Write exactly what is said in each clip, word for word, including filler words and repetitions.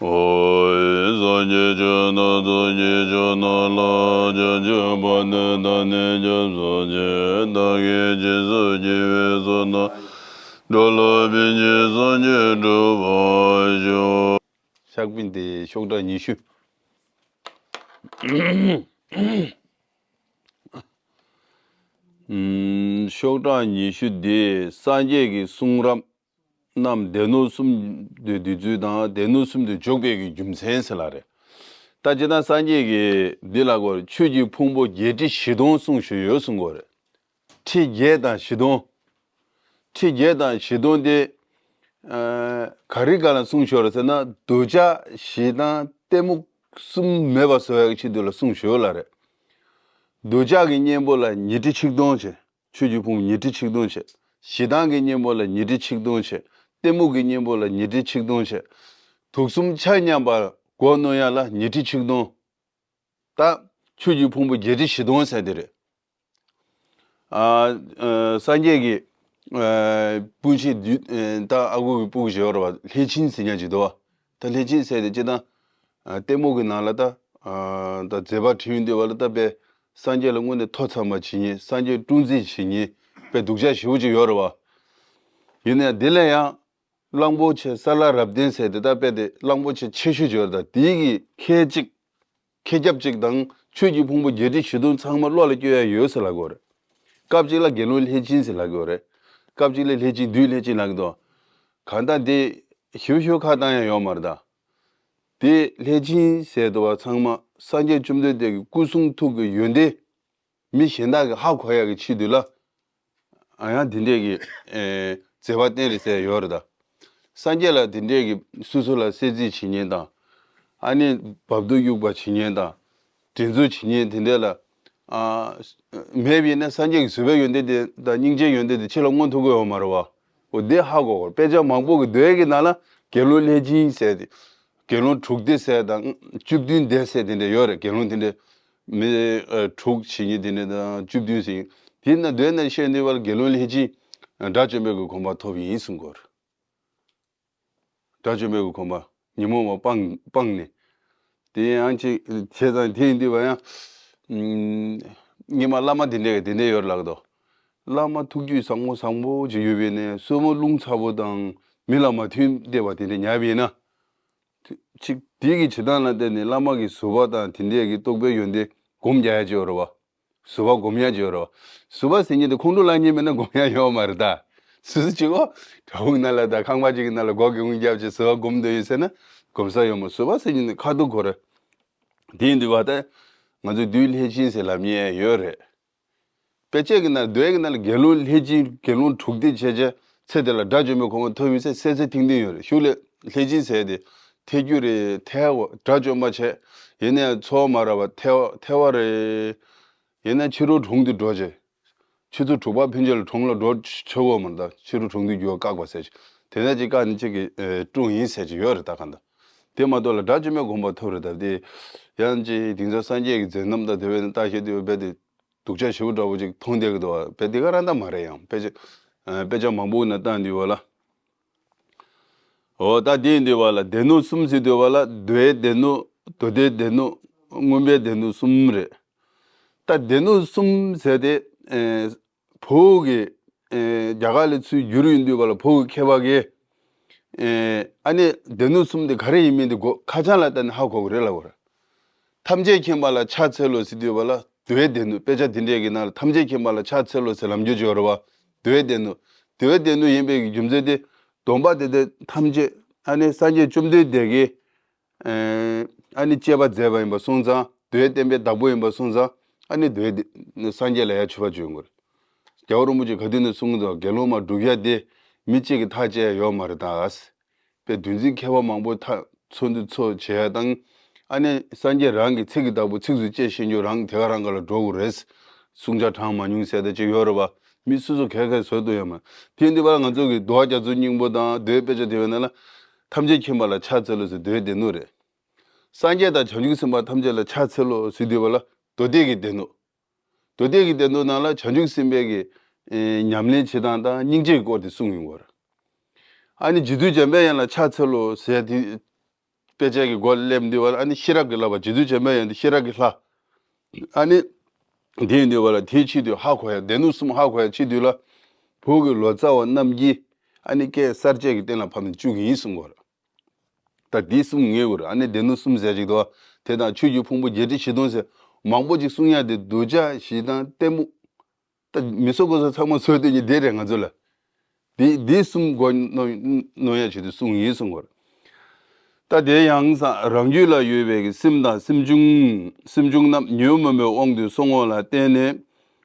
ཨོ། སངས་རྒྱས་ཆོས་རྣམས་ཐུགས་ཀྱི་ཆོས་རྣམས་ལ། བྱང་ཆུབ་བར་དུ་བདག་ནི་སྐྱབས་སུ་མཆི། བདག་གིས་སྦྱིན་སོགས་བགྱིས་པའི་ཚོགས་རྣམས། འགྲོ་ལ་ཕན་ཕྱིར་སངས་རྒྱས་འགྲུབ་པར་ཤོག། ཕྱག་དཔེ་འདི་ཤོག་གྲངས་ཉི་ཤུ། ཨུམ། ཤོག་གྲངས་ཉི་ཤུ་འདི་སངས་རྒྱས་ཀྱི་གསུང་རབ་རྣམས་སྡེ་སྣོད་གསུམ་དུ་བསྡུས་ཚུལ་དང་། སྡེ་སྣོད་གསུམ་དུ་འཇོག་པའི་གི་རྒྱུ་མཚན་ཟེར་ལ་རེད། ད་སྤྱིར་བཏང་སངས་རྒྱས་ཀྱིས་འདི་ལ་གོ་ཆོས་ཀྱི་ཕུང་པོ་བརྒྱད་ཁྲི་བཞི་སྟོང་གསུངས་བཞག་ཡོད་གསུང་གོ་རེད། ཁྲི་བརྒྱད་དང་བཞི་སྟོང་། ཁྲི་བརྒྱད་དང་བཞི་སྟོང་དེ། ཨ། ག་རེ་ག་ལ་གསུངས་བཞག་རེད་ཟེར་ན། འདོད་ཆགས་ཞེ་སྡང་གཏི་མུག་གསུམ་མེད་པ་བཟོ་ཡག་གི་ཆེད་དུ་ལ་གསུངས་བཞག་ལ་རེད། འདོད་ཆགས་ཀྱི་གཉེན་པོ་ལ་ཉི་ཁྲི་ཆིག་སྟོང་བྱས། ཆོས་ཀྱི་ཕུང་པོ་ཉི་ཁྲི་ཆིག་སྟོང་བྱས། ཞེ་སྡང་གི་གཉེན་པོ་ལ་ཉི་ཁྲི་ཆིག་སྟོང་བྱས། གཏི་མུག་གི་གཉེན་པོ་ལ་ཉི་ཁྲི་ཆིག་སྟོང་བྱས། དུག་གསུམ་ཆ་མཉམ་པ་མགོ་གནོན་ཡག་ལ་ཉི་ཁྲི་ཆིག་སྟོང་། ད་ཆོས་ཀྱི་ཕུང་པོ་བརྒྱད་ཁྲི་བཞི་སྟོང་ཟེར་དེ་རེད། ཨ། ཨ། སངས་རྒྱས་ཀྱི། ཨ། སྤུན་མཆེད་བདུན། ཨ། ད་ཨ་ཁུ་གི་སྤུ་གུ་ཞིག་ཡོད་རེད་བ། ལྷས་བྱིན་ཟེར་མཁན་ཅིག་འདུག་བ། ད་ལྷས་བྱིན་ཟེར་དེ་སྤྱིར་བཏང་། ཨ། ལྟད་མོ་གི་ནང་ལ་ད། ཨ། ད་མཛད་པ་བྲིས་ཡོང་དུས་བ་ལ་ད་དཔེ་སངས་རྒྱས་ལ་དངོས་གནས་ཐོ་འཚམ་པ་བྱེད་མཁན། སངས་རྒྱས་སྲུང་བརྩི་བྱེད་མཁན། དཔེ་སྡུག་ཅག་ཞེ་པོ་ཅིག་ཡོད་རེད་བ། ཡིན་ན་ཡང་དེ་ལས་ཡང་། གླང་པོ་ཆེ་ས་ལ་རབ་བརྟན་ཟེར་དེ་ད་དཔེ་དེ་གླང་པོ་ཆེ་ཆེ་ཤོས་ཅིག་ཡོད་རེད། ད་དེའི་གི་ཁལ་གཅིག་ཁལ་རྒྱབ་གཅིག་དང་ཆོས་ཀྱི་ཕུང་པོ་བརྒྱད་ཁྲི་བཞི་སྟོང་ཚང་མ་བློ་ལ་སྐྱོར་ཡ་ཡོད་ཟེར་ལབ་ཀྱི་ཡོད་རེད། སྐབས་གཅིག་ལ་དགེ་སློང་ལྷས་བྱིན་ཟེར་ལབ་ཀྱི་ཡོད་རེད། སྐབས་གཅིག་ལ་ལྷས་བྱིན་བདུད་ལྷས་བྱིན་ལབ་ཀྱི་འདུག་གང་ལྟར་དེ་ཞིབ་ཞིབ་ཁ་བཏང་ཡ་ཡོད་མ་རེད་ད། དེ་ལྷས་བྱིན་ཟེར་དུ་བ་ཚང་མ་སངས་རྒྱས་བཅོམ་ལྡན་འདས་ཀྱི་སྐུ་གསུང་ཐུགས་ཀྱི་ཡོན་ཏན། མི་གཞན་དག་གིས་ཧ་གོ་ཡག་གི་ཆེད་དུ་ལ། ཨ། ཡང་དེ་འདྲས་ཀྱི། ཨེ། མཛད་པ་བསྟན་རེད་ཟེར་ཡོད་རེད་ད། སངས་རྒྱས་ལ་དེ་འདྲས་ཀྱི་སོ་སོ་ལ་གསལ་བརྩེགས་བྱེད་མཁན་དང་། ཨ་ནི་བབ་ཏུ་གཡུག་པ་བྱེད་མཁན་དང་། དྲིན་གཟོ་བྱེད་མཁན་དེ་འདྲས་ལ། ཨ། མེད་པ་ཡིན་ན་སངས་རྒྱས་ཀྱི་བཟོད་པའི་ཡོན་ཏན་དེ་དང་སྙིང་རྗེའི་ཡོན་ཏན་དེ་ཕྱི་ལ་མངོན་ཐུབ་ཀྱི་ཡོད་མ་རེད་བ། འོ་དེ་ཧ་གོ་དགོས། དཔེ་ཆ་མང་པོ་གི་མདོའི་གི་ནང་ལ་དགེ་སློང་ལྷས་བྱིན་ཟེར་ཏེ། དགེ་སློང་དྲུག་སྡེ་ཟེར་དང་བཅུ་བདུན་སྡེ་ཟེར་དེ་འདྲ་ཡོད་རེད། དགེ་སློང་དེ་འདྲ་མི། ཨ། དྲུག་བྱེད་མཁན་དེ་འདྲ་དང་བཅུ་བདུན་ཟེར། དེ་ན་མདོའི་ནང་བཤད་ནུས་པ་ལ་དགེ་སློང་ལྷས་བྱིན་དགྲ་བཅོམ་པའི་གི་གོ་འཕང་ཐོབ་ཡིན་གསུང་གི་ཡོད་རེད། དགྲ་བཅོམ་པའི་གི་གོ་འཕང་ཉོན་མོངས་པ་སྤངས་སྤངས་ནས། དེ་ཡང་ཅིག་བྱས་ཙང་དེ་ཡིན་དུས་བ་ཡང་། ཨུམ། སྔོན་མ་བླ་མ་དེ་འདྲ་གི་དེ་འདྲ་ཡོད་རེད་ལབ་ཀྱི་འདུག་བླ་མ་ཐུགས་རྒྱུད་བཟང་པོ་བཟང་པོ་ཅིག་ཡོད་པས་ནས་སོར་མོ་རླུང་ཚ་པོ་དང་མི་ལ་མ་མཐུན་བསྡད་པ་དེ་འདྲ་ཉར་བས་ན། ཅིག་དེ་གི་བྱེད་སྟངས་ལ་བརྟེན་ནས་བླ་མ་གི་བཟོད་པ་དང་དེ་འདྲས་ཀྱི་རྟོགས་པའི་ཡོན་ཏན་སྒོམ་རྒྱག་ཡ་ཅིག་ཡོད་རེད་བ། བཟོད་པ་སྒོམ་ཡ་ཅིག་ཡོད་རེད་བ། བཟོད་པ་ཟེར་མཁན་དེ་ཁོང་ཁྲོ་ལངས་མཁན་མིན་ན་སྒོམ་ཡ་ཡོད་མ་རེད་ད། སུ་སུ་ཅིག་གོ། བྲག་ཕུག་ནང་ལ་དང་ཁང་པ་ཅིག་གི་ནང་ལ་སྒོ་གི་ཧུང་རྒྱབ་བྱས་བཟོད་པ་སྒོམ་འདོད་ཡོད་ཟེར་ན་སྒོམ་ས་ཡོད་མ། བཟོད་པ་ཟེར་མཁན་དེ་ཁ་ཐུག་གོ་རེད། དེ་ཡིན་དུས་བ་ད། ང་ཚོས་བདུད་ལྷས་བྱིན་ཟེར་ལབ་མཁན་ཡོད་རེད། དཔེ་ཆ་གི་ནང་མདོའི་གི་ནང་ལ་དགེ་སློང་ལྷས་བྱིན་དགེ་སློང་དྲུག་སྡེ་བྱས་བྱས་ཚེ་དེ་ལ་དགྲ་བཅོམ་པའི་གོ་འཕང་ཐོབ་ཡིན་ཟེར་གསལ་གསལ་ཐིང་ཐིང་ཡོད་རེད། གཞུག་ལས་ལྷས་བྱིན་ཟེར་དེ་ཐལ་འགྱུར་རེད། ཐལ་བ་དགྲ་བཅོམ་པ་བྱས། ཡིན་ནའང་ཚོར་བ་མ་རག་པ་ཐལ་བ་ཐལ་བ་རེད། ཡིན་ནའང་ཕྱི་རོལ་གྲོང་དུ་འགྲོ་བྱས། ཆུ་ཚོད་དྲུག་པ་ཕན་ཆད་ལ་གྲོང་ལ་འགྲོ་ཆོག་གོ་མ་རེད་ད། ཕྱི་རོལ་གྲོང་དུ་འགྱུར་བ་བཀག་པ་ཟེར་བྱས། དེ་ནས་ཅིག་བཀག་ནས་ཅིག་གི་ཀྲུང་ཡིན་ཟེར་གྱི་ཡོད་རེད་ད་ག་འདྲ། དེ་མ་གཏོགས་ལ་དགྲ་བཅོམ་པའི་གོ་འཕང་ཐོབ་རེད་ད། དེ་ཡང་ཅིག་དེང་སང་སངས་རྒྱས་ཀྱི་མཛད་རྣམ་དང་དེ་བས་ནི་བལྟ་ཤེས་དུས་རྦད་དེ། སྡུག་ཅག་ཞེ་པོ་འདྲ་པོ་ཅིག་མཐོང་བསྡད་ཀྱི་འདུག་བ། དཔེ་དེ་ག་རང་ད་མ་རེད། ཡང་དཔེ་ཆ་ཨ་དཔེ་ཆ་མང་པོ་ན་བལྟ་འདུག་བ་ལ། འོ་ད་དེ་ཡིན་དུས་བ་ལ་སྡེ་སྣོད་གསུམ་ཟེར་དུས་བ་ལ་མདོའི་སྡེ་སྣོད། མདོ་སྡེའི་སྡེ་སྣོད། མངོན་པའི་སྡེ་སྣོད་གསུམ་རེད། ད་སྡེ་སྣོད་གསུམ་ཟེར་དེ་ཨེ་བོད་ཀྱི་ཨེ་རྒྱ་གར་ལ་ཚུར་བསྒྱུར་ཡོང་དུས་བ་ལ་བོད་ཀྱི་མཁས་པ་གིས་ཨེ་ཨ་ནི་སྡེ་སྣོད་གསུམ་དེ་ག་རེ་ཡིན་མིན་དེ་གོ་ཁ་བྱང་ལ་བལྟས་ནས་ཧ་གོ་གི་རེད་ལབ་པ་རེད། ཐམས་ཅད་མཁྱེན་པ་ལ་ཕྱག་འཚལ་ལོ་ཟེར་དུས་བ་ལ་མདོའི་སྡེ་སྣོད། དཔེ་ཆ་འདི་འདྲས་ཀྱི་ནང་ལ་ཐམས་ཅད་མཁྱེན་པ་ལ་ཕྱག་འཚལ་ལོ་ཟེར་ལབ་རྒྱུ་ཅིག་ཡོད་རེད་བ། མདོའི་སྡེ་སྣོད། མདོའི་སྡེ་སྣོད་ཡིན་པའི་གི་རྒྱུ་མཚན་དེ་སྡོམ་པ་དེ་དེ་ཐམས་ཅད་ཨ་ནི་སངས་རྒྱས་བཅོམ་ལྡན་འདས་ཀྱིས་ཨ་ནི་བཅས་པ་མཛད་པ་ཡིན་པ་སོང་ཙང་། མདོའི་བསྟན་པའི་བདག་པོ་ཡིན་པ་སོང་ཙང་། ཨ་ནི་མདོའི་སྡེ་སངས་རྒྱས་ལ་ཡ་མཆོད་པ་བརྗོད་དགོས་རེད། རྒྱལ་བ་རིན་པོ་ཆེ་ག་དུས་ནས་གསུངས་འདུག་དགེ་སློང་མ་བསྒྲུབ་ཡ་དེ་མི་གཅིག་གིས་ཐག་བཅད་ཡ་ཡོད་མ་རེད་ད། དཔེ་འདུལ་འཛིན་མཁས་པ་མང་པོ་ཐག་ཚོད་འདི་ཚོ་བྱས་དང་། ཨ་ནི་སངས་རྒྱས་རང་གི་ཚིག་གི་བདག་པོ་ཚིགས་སུ་བཅད་ཤེས་རྒྱུ་རང་དེ་ག་རང་ག་ལ་འགྲོ་དགོས་རེད། གསུང་ཆ་གྲངས་མང་ཉུང་ཟེར་ད་ཅིག་ཡོད་རེད་བ། མི་སུ་སུ་ག་ག་བཟོ་འདུག་ཡོད་མ། དེ་འདི་བར་ང་ཚོ་གི་འདུལ་བ་རྒྱ་མཚོའི་སྙིང་པོ་དང་མདོའི་དཔེ་ཆ་དེ་བས་ན་ལ། ཐམས་ཅད་མཁྱེན་པ་ལ་ཕྱག་འཚལ་ལོ་ཟེར་མདོའི་སྡེ་སྣོད་རེད། སངས་རྒྱས་དང་བྱང་ཆུབ་སེམས་དཔའ་ཐམས་ཅད་ལ་ཕྱག་འཚལ་ལོ་ཟེར་དུས་བ་ལ་མདོ་སྡེ་གི་སྡེ་སྣོད། མདོ་སྡེ་གི་སྡེ་སྣོད་ནང་ལ་བྱང་ཆུབ་སེམས་དཔའི་གི་ཨེ་ཉམས་ལེན་བྱེད་སྟངས་དང་སྙིང་རྗེའི་སྐོར་དེ་གསུངས་ཡོང་གི་རེད། ཨ་ནི་རྗེ་བཙུན་འཇམ་པའི་དབྱངས་ལ་ཕྱག་འཚལ་ལོ་ཟེར་དེ། དཔེ་ཆ་གི་སྒོ་སླེབས་དུས་བ་ལ་ཨ་ནི་ཤེས་རབ་ཀྱི་བསླབ་པ་རྗེ་བཙུན་འཇམ་དཔལ་དབྱངས་དེ་ཤེས་རབ་ཀྱི་ལྷ། ཨ་ནི་དེ་ཡིན་དུས་བ་ལ་དེའི་ཆེད་དུ་ཧ་གོ་ཡ་སྡེ་སྣོད་གསུམ་ཧ་གོ་ཡ་ཆེད་དུ་ལ་བོད་ཀྱི་ལོ་ཙཱ་བ་རྣམས་ཀྱིས་ཨ་ནི་སྐད་གསར་བཅད་ཀྱི་སྟེང་ལ་ཕབ་ནས་བཅུག་གི་ཡིན་གསུང་གི་ཡོད་རེད། ད་འདི་གསུམ་ངེས་དགོས་རེད། ཨ་ནི་སྡེ་སྣོད་གསུམ་ཟེར་ཅིག་འདུག་དེ་དང་ཆོས་ཀྱི་ཕུང་པོ་བརྒྱད་ཁྲི་བཞི་སྟོང་ཟེར་མང་པོ་ཅིག་གསུང་ཡ་དེ་གདུལ་བྱ་ཞེ་སྡང་གཏི་མུག་ད་མི་གསོད་དགོས་ས་ཚང་མ་གསོད་དེ་ཉིད་དེ་རེད་ང་ཚོ་ལ། འདི་འདི་གསུམ་མགོ་གནོན་གནོན་ཡ་ཆེད་དུ་གསུང་ཡིན་གསུང་གོ། ད་དེ་ཡང་ས་རང་རྒྱུད་ལ་ཡོད་པའི་གི་སེམས་དང་སེམས་བྱུང་སེམས་བྱུང་རྣམས་ཉོན་མོངས་པའི་དབང་དུ་སོང་བ་ལ་བརྟེན་ནས་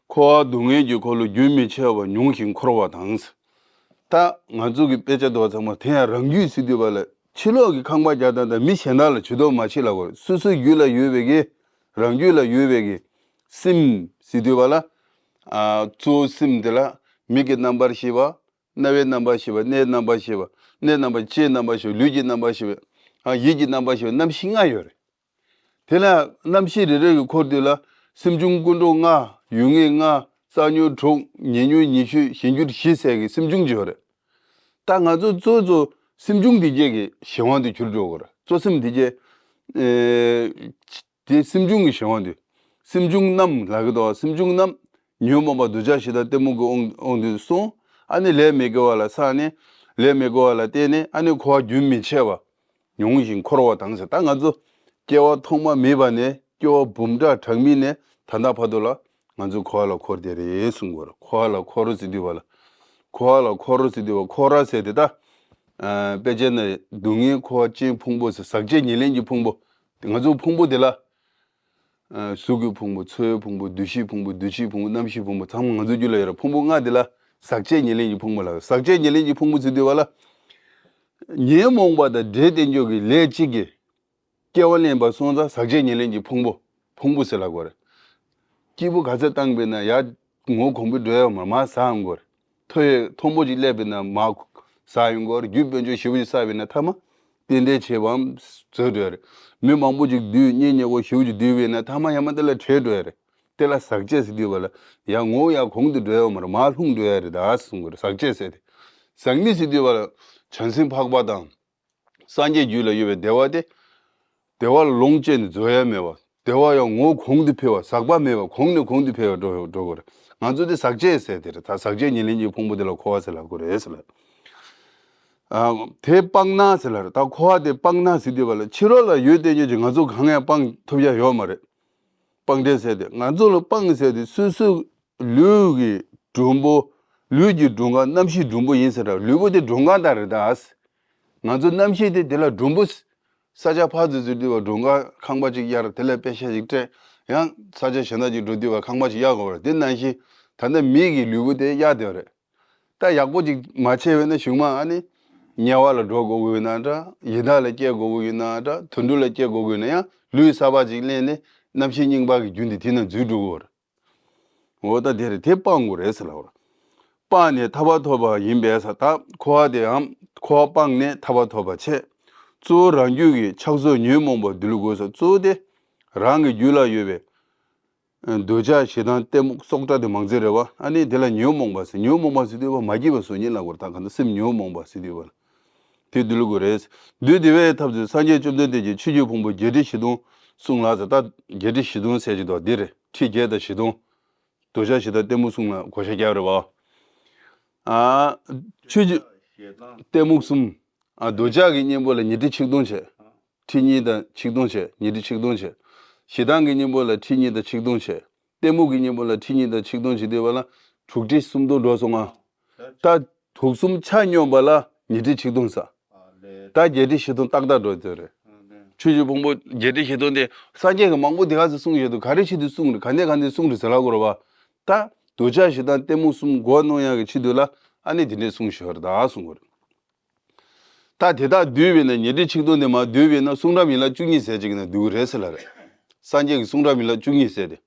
འཁོར་བ་སྡུག་བསྔལ་གྱི་འཁོར་ལོ་རྒྱུན་མི་འཆད་པར་མྱོང་ཞིང་འཁོར་བ་དང་། ད་ང་ཚོ་གི་དཔེ་ཆ་དོ་ཚང་མ་དེ་ཡང་རང་རྒྱུད་ཟེར་དུས་བ་ལ་ཕྱི་ལོགས་ཀྱི་ཁང་པ་རྒྱག་སྟངས་དང་མི་གཞན་དག་ལ་ཇུས་གཏོགས་མ་བྱེད་ལ་གོ། སོ་སོའི་རྒྱུད་ལ་ཡོད་པའི་གི་རང་རྒྱུད་ལ་ཡོད་པའི་གི་སེམས་ཟེར་དུས་བ་ལ། ཨ་གཙོ་བོ་སེམས་དེ་ལ་མིག་གི་རྣམ་པར་ཤེས་པ། རྣ་བའི་རྣམ་པར་ཤེས་པ། སྣའི་རྣམ་པར་ཤེས་པ། སྣའི་རྣམ་པར་ལྕེའི་རྣམ་པར་ཤེས་པ། ལུས་ཀྱི་རྣམ་པར་ཤེས་པ། ཨ་ཡིད་ཀྱི་རྣམ་པར་ཤེས་པ། རྣམ་ཤེས་ལྔ་ཡོད་རེད། དེ་ལ་རྣམ་ཤེས་རེ་རེ་གི་འཁོར་དུས་ལ་སེམས་བྱུང་ཀུན་འགྲོ་ལྔ། ཡུལ་ངེས་ལྔ། རྩ་ཉོན་དྲུག་ཉེ་ཉོན་ཉི་ཤུ། གཞན་འགྱུར་བཞི་ཟེར་གི་སེམས་བྱུང་ཅིག་ཡོད་རེད། ད་ང་ཚོ་གཙོ་གཙོ་སེམས་བྱུང་འདི་གྱད་ཀྱི་གཞན་དབང་དུ་གྱུར་འགྲོ་གི་རེད། གཙོ་སེམས་འདི་གྱད། ཨེ། དེ་སེམས་བྱུང་གི་གཞན་དབང་དུ། སེམས་བྱུང་རྣམས་ལ་གི་དོ་སེམས་བྱུང་རྣམས་ཉོན་མོངས་པ་འདུ་བྱ་ཞེ་སྡང་གཏི་མུག་གི་དབང་དབང་དུ་སོང་། ཨ་ནི་ལས་མི་དགེ་བ་ལ་བསགས་ནས་ལས་མི་དགེ་བ་ལ་བརྟེན་ནས་ཨ་ནི་འཁོར་བ་རྒྱུན་མི་འཆད་པ། མྱོང་ཞིང་འཁོར་བ་དང་ཟེར། ད་ང་ཚོ་སྐྱེ་བ་ཐོག་མ་མེད་པ་ནས་སྐྱེ་བ་འབུམ་ཕྲག་གྲངས་མེད་ནས་ད་ལྟ་བར་དུ་ལ་ང་ཚོ་འཁོར་བ་ལ་འཁོར་བསྡད་རེད་གསུང་གི་ཡོད་རེད། འཁོར་བ་ལ་འཁོར་ཟེར་དུས་བ་ལ་འཁོར་བ་ལ་འཁོར་ཟེར་དུས་བ་འཁོར་བ་ཟེར་དེ་ད་དཔེ་ཆ་ནས་སྡུག་བསྔལ་འཁོར་བ་ཅན་ཕུང་པོ་ཟེར་ཟག་བཅས་ཉེར་ལེན་གྱི་ཕུང་པོ། ང་ཚོ་ཕུང་པོ་དེ་ལ་གཟུགས་ཀྱི་ཕུང་པོ། ཚོར་བའི་ཕུང་པོ། འདུ་ཤེས་ཕུང་པོ། འདུ་བྱེད་ཕུང་པོ། རྣམ་ཤེས་ཕུང་པོ་ཚང་མ་ང་ཚོ་རྒྱུད་ལ་ཡོད་རེད། ཕུང་པོ་ལྔ་དེ་ལ་ཟག་བཅས་ཉེར་ལེན་གྱི་ཕུང་པོ་ལ། ཟག་བཅས་ཉེར་ལེན་གྱི་ཕུང་པོ་ཟེར་དུས་བ་ལ། ཉོན་མོངས་པ་དང་འབྲེལ་བསྟེན་འཇོག་གི་ལས་གཅིག་གི་སྐྱེ་བ་ལེན་པ་སོང་ཙང་ཟག་བཅས་ཉེར་ལེན་གྱི་ཕུང་པོ། ཕུང་པོ་ཟེར་ལབ་དགོས་རེད། སྐྱིད་པོ་ག་ཚོད་བཏང་པས་ན་ཡར་ངོ་གོང་འཕེལ་འགྲོ་ཡ་མ་མར་ཟ་ཡོང་དགོས་རེད། མཐོ་ཡས་མཐོན་པོ་ཅིག་སླེབས་པས་ན་མར་ཟ་ཡོང་དགོས་རེད། རྒྱུ་དཔལ་འབྱོར་ཞེ་པོ་ཅིག་བསགས་པས་ན་མཐའ་མ་རྟེན་འབྲེལ་བྱེད་པའམ་འཛོལ་འགྲོ་ཡ་རེད། མི་མང་པོ་ཅིག་འདུས་གཉེན་ཉེ་འཁོར་ཞེ་པོ་ཅིག་འདུས་པས་ན་མཐའ་མ་ཡང་མ་དེ་ལ་བྲལ་འགྲོ་ཡ་རེད། དེ་ལ་ཟག་བཅས་ཟེར་དུས་བ་ལ་ཡར་ངོ་ཡར་གོང་དུ་འགྲོ་ཡ་མ་རེད། མར་ལྷུང་འགྲོ་ཡ་རེད་ད་གསུང་དགོས་རེད། ཟག་བཅས་ཟེར་ཏེ། ཟག་མེད་ཟེར་དུས་བ་ལ་བྱང་སེམས་འཕགས་པ་དང་། སངས་རྒྱས་རྒྱུད་ལ་ཡོད་པའི་བདེ་བ་དེ། བདེ་བ་ལ་ལོངས་སྤྱད་ནས་རྫོགས་ཡ་མེད་པ། བདེ་བ་ཡང་ངོ་གོང་དུ་འཕེལ་བ། ཟག་པ་མེད་པ། གོང་ནས་གོང་དུ་འཕེལ་བ་འགྲོ་འགྲོ་དགོས་རེད། ང་ཚོ་དེ་ཟག་བཅས་ཟེར་དེ་རེད། ད་ཟག་བཅས་ཉེར་ལེན་གྱི་ཕུང་པོ་དེ་ལ་འཁོར་བ་ཟེར་ལབ་དགོས་རེད་ཟེར་ལ། ཨ་དེ་སྤངས་ན་ཟེར་ལ་རེད། ད་འཁོར་བ་དེ་སྤངས་ན་ཟེར་དུས་བ་ལ་ཕྱི་རོལ་ལ་ཡོད་དེ་ཉིད་ཀྱིས་ང་ཚོ་གང་ཡང་སྤང་ཐུབ་ཡ་ཡོད་མ་རེད། སྤང་འབྲས་ཟེར་དེ་ང་ཚོ་ལ་སྤང་ཟེར་དེ་སོ་སོའི་ལུས་ཀྱི་སྒྲོམ་བུ། ལུས་ཀྱི་སྒྲོམ་ཁང་། རྣམ་ཤེས་སྒྲོམ་བུ་ཡིན་ཟེར་ར། ལུས་པོ་དེ་སྒྲོམ་ཁང་ལྟར་རེད་ད། ང་ཚོ་རྣམ་ཤེས་དེ་དེ་ལ་སྒྲོམ་བུ། ས་ཆ་ཕར་ཚུར་ཚུར་དུས་བ་སྒྲོམ་ཁང་ཁང་པ་ཅིག་གཡར། དེ་ལ་པེ་ཤ་ཅིག་སྤྲད། ཡང་ས་ཆ་གཞན་དག་ཅིག་འགྲོ་དུས་བ་ཁང་པ་ཅིག་གཡར་དགོས་པ་རེད། དེ་ནང་བཞིན་ད་ལྟ་མི་གི་ལུས་པོ་དེ་གཡར་བསྡད་པ་རེད། ད་ཡག་པོ་ཅིག་མ་བྱས་པས་ན་གཞུག་མ་ཨ་ནི་དམྱལ་བ་ལ་འགྲོ་དགོས་ཀྱི་ཡོད་ན་འདྲ། ཡི་དྭགས་ལ་སྐྱེ་དགོས་ཀྱི་ཡོད་ན་འདྲ། དུད་འགྲོ་ལ་སྐྱེ་དགོས་ཀྱི་ཡོད་ན་ཡང་ལུས་གསར་པ་ཅིག་ལེན་ནས་རྣམ་ཤེས་རྙིང་པ་གི་རྒྱུན་དེ་དེ་ན་འཛུལ་འགྲོ་གི་ཡོད་རེད། འོ་ད་དེ་རེད། དེ་སྤང་དགོས་རེད་ཟེར་ལབ་པ་རེད། སྤངས་ནས་ཐར་པ་ཐོབ་པ་ཡིན་པས་ཟེར། ད་འཁོར་བ་དེའམ་འཁོར་བ་སྤངས་ནས་ཐར་པ་ཐོབ་པ་བྱས། གཙོ་བོ་རང་རྒྱུད་ཀྱི་ཆགས་སོགས་ཉོན་མོངས་པ་འདུལ་དགོས་ཟེར། གཙོ་བོ་དེ་རང་གི་རྒྱུད་ལ་ཡོད་པའི་འདོད་ཆགས་ཞེ་སྡང་གཏི་མུག་སྲོག་གཅོད་དེ་མང་ཆེ་རེད་བ། ཨ་ནི་དེ་ལ་ཉོན་མོངས་པ་ཟེར། ཉོན་མོངས་པ་ཟེར་དུས་བ་མ་སྐྱིད་པ་བཟོ་མཁན་ལབ་དགོས་རེད། ད་ག་ད་སེམས་ཉོན་མོངས་པ་ཟེར་དུས་བ་ལ། དེ་འདུལ་དགོས་རེད། འདུལ་བདེ་བའི་ཐབས་སུ་སངས་རྒྱས་བཅོམ་ལྡན་འདས་ཀྱིས་ཆོས་ཀྱི་ཕུང་པོ་བརྒྱད་ཁྲི་བཞི་སྟོང་གསུངས་ལ་ཟེར། ད་བརྒྱད་ཁྲི་བཞི་སྟོང་ཟེར་གྱི་འདུག་འདི་རེད། ཁྲི་བརྒྱད་དང་བཞི་སྟོང་། འདོད་ཆགས་ཞེ་སྡང་གཏི་མུག་གསུམ་ལ་བགོ་བཤའ་རྒྱག་རེད་བ། ཨ། ཆོས་ཀྱི་གཏི་མུག་གསུམ། ཨ། འདོད་ཆགས་ཀྱི་གཉེན་པོ་ལ་ཉི་ཁྲི་ཆིག་སྟོང་བྱས། ཁྲི་གཉིས་དང་ཆིག་སྟོང་བྱས། ཉི་ཁྲི་ཆིག་སྟོང་བྱས། ཞེ་སྡང་གི་གཉེན་པོ་ལ་ཁྲི་གཉིས་དང་ཆིག་སྟོང་བྱས། གཏི་མུག་གི་གཉེན་པོ་ལ་ཁྲི་གཉིས་དང་ཆིག་སྟོང་བྱས་དུས་བ་ལ་དྲུག་ཁྲི་སུམ་སྟོང་འགྲོ་སོང་ང་། ད་དུག་གསུམ་ཆ་སྙོམས་པ་ལ་ཉི་ཁྲི་ཆིག་སྟོང་ཟ། ད་བརྒྱད་ཁྲི་བཞི་སྟོང་ཏག་ཏག་འགྲོ་ཚོད་རེད། ཆོས་ཀྱི་ཕུང་པོ་བརྒྱད་ཁྲི་བཞི་སྟོང་དེ་སངས་རྒྱས་ཀྱིས་མང་པོ་དེ་ག་ཚོད་གསུངས་ཡོད་འདུག་ག་རེ་ཆེད་དུ་གསུངས་རེད། ག་འདྲས་ག་འདྲས་གསུངས་རེད་ཟེར་ལབ་དགོས་རེད་བ། ད་འདོད་ཆགས་ཞེ་སྡང་གཏི་མུག་གསུམ་མགོ་གནོན་ཡག་གི་ཆེད་དུ་ལ་ཨ་ནི་དེ་འདྲས་གསུངས་ཞོར་ད་གསུང་དགོས་རེད། ད་དེ་དག་བསྡུས་པས་ན་ཉི་ཁྲི་ཆིག་སྟོང་དེ་མར་བསྡུས་པས་ན་གསུང་རབ་ཡན་ལག་བཅུ་གཉིས་ཟེར་ཅིག་ན་འདུས་རེད་ཟེར་ལ་རེད། སངས་རྒྱས་ཀྱི་གསུང་རབ་ཡན་ལག་བཅུ་གཉིས་ཟེར་ཏེ།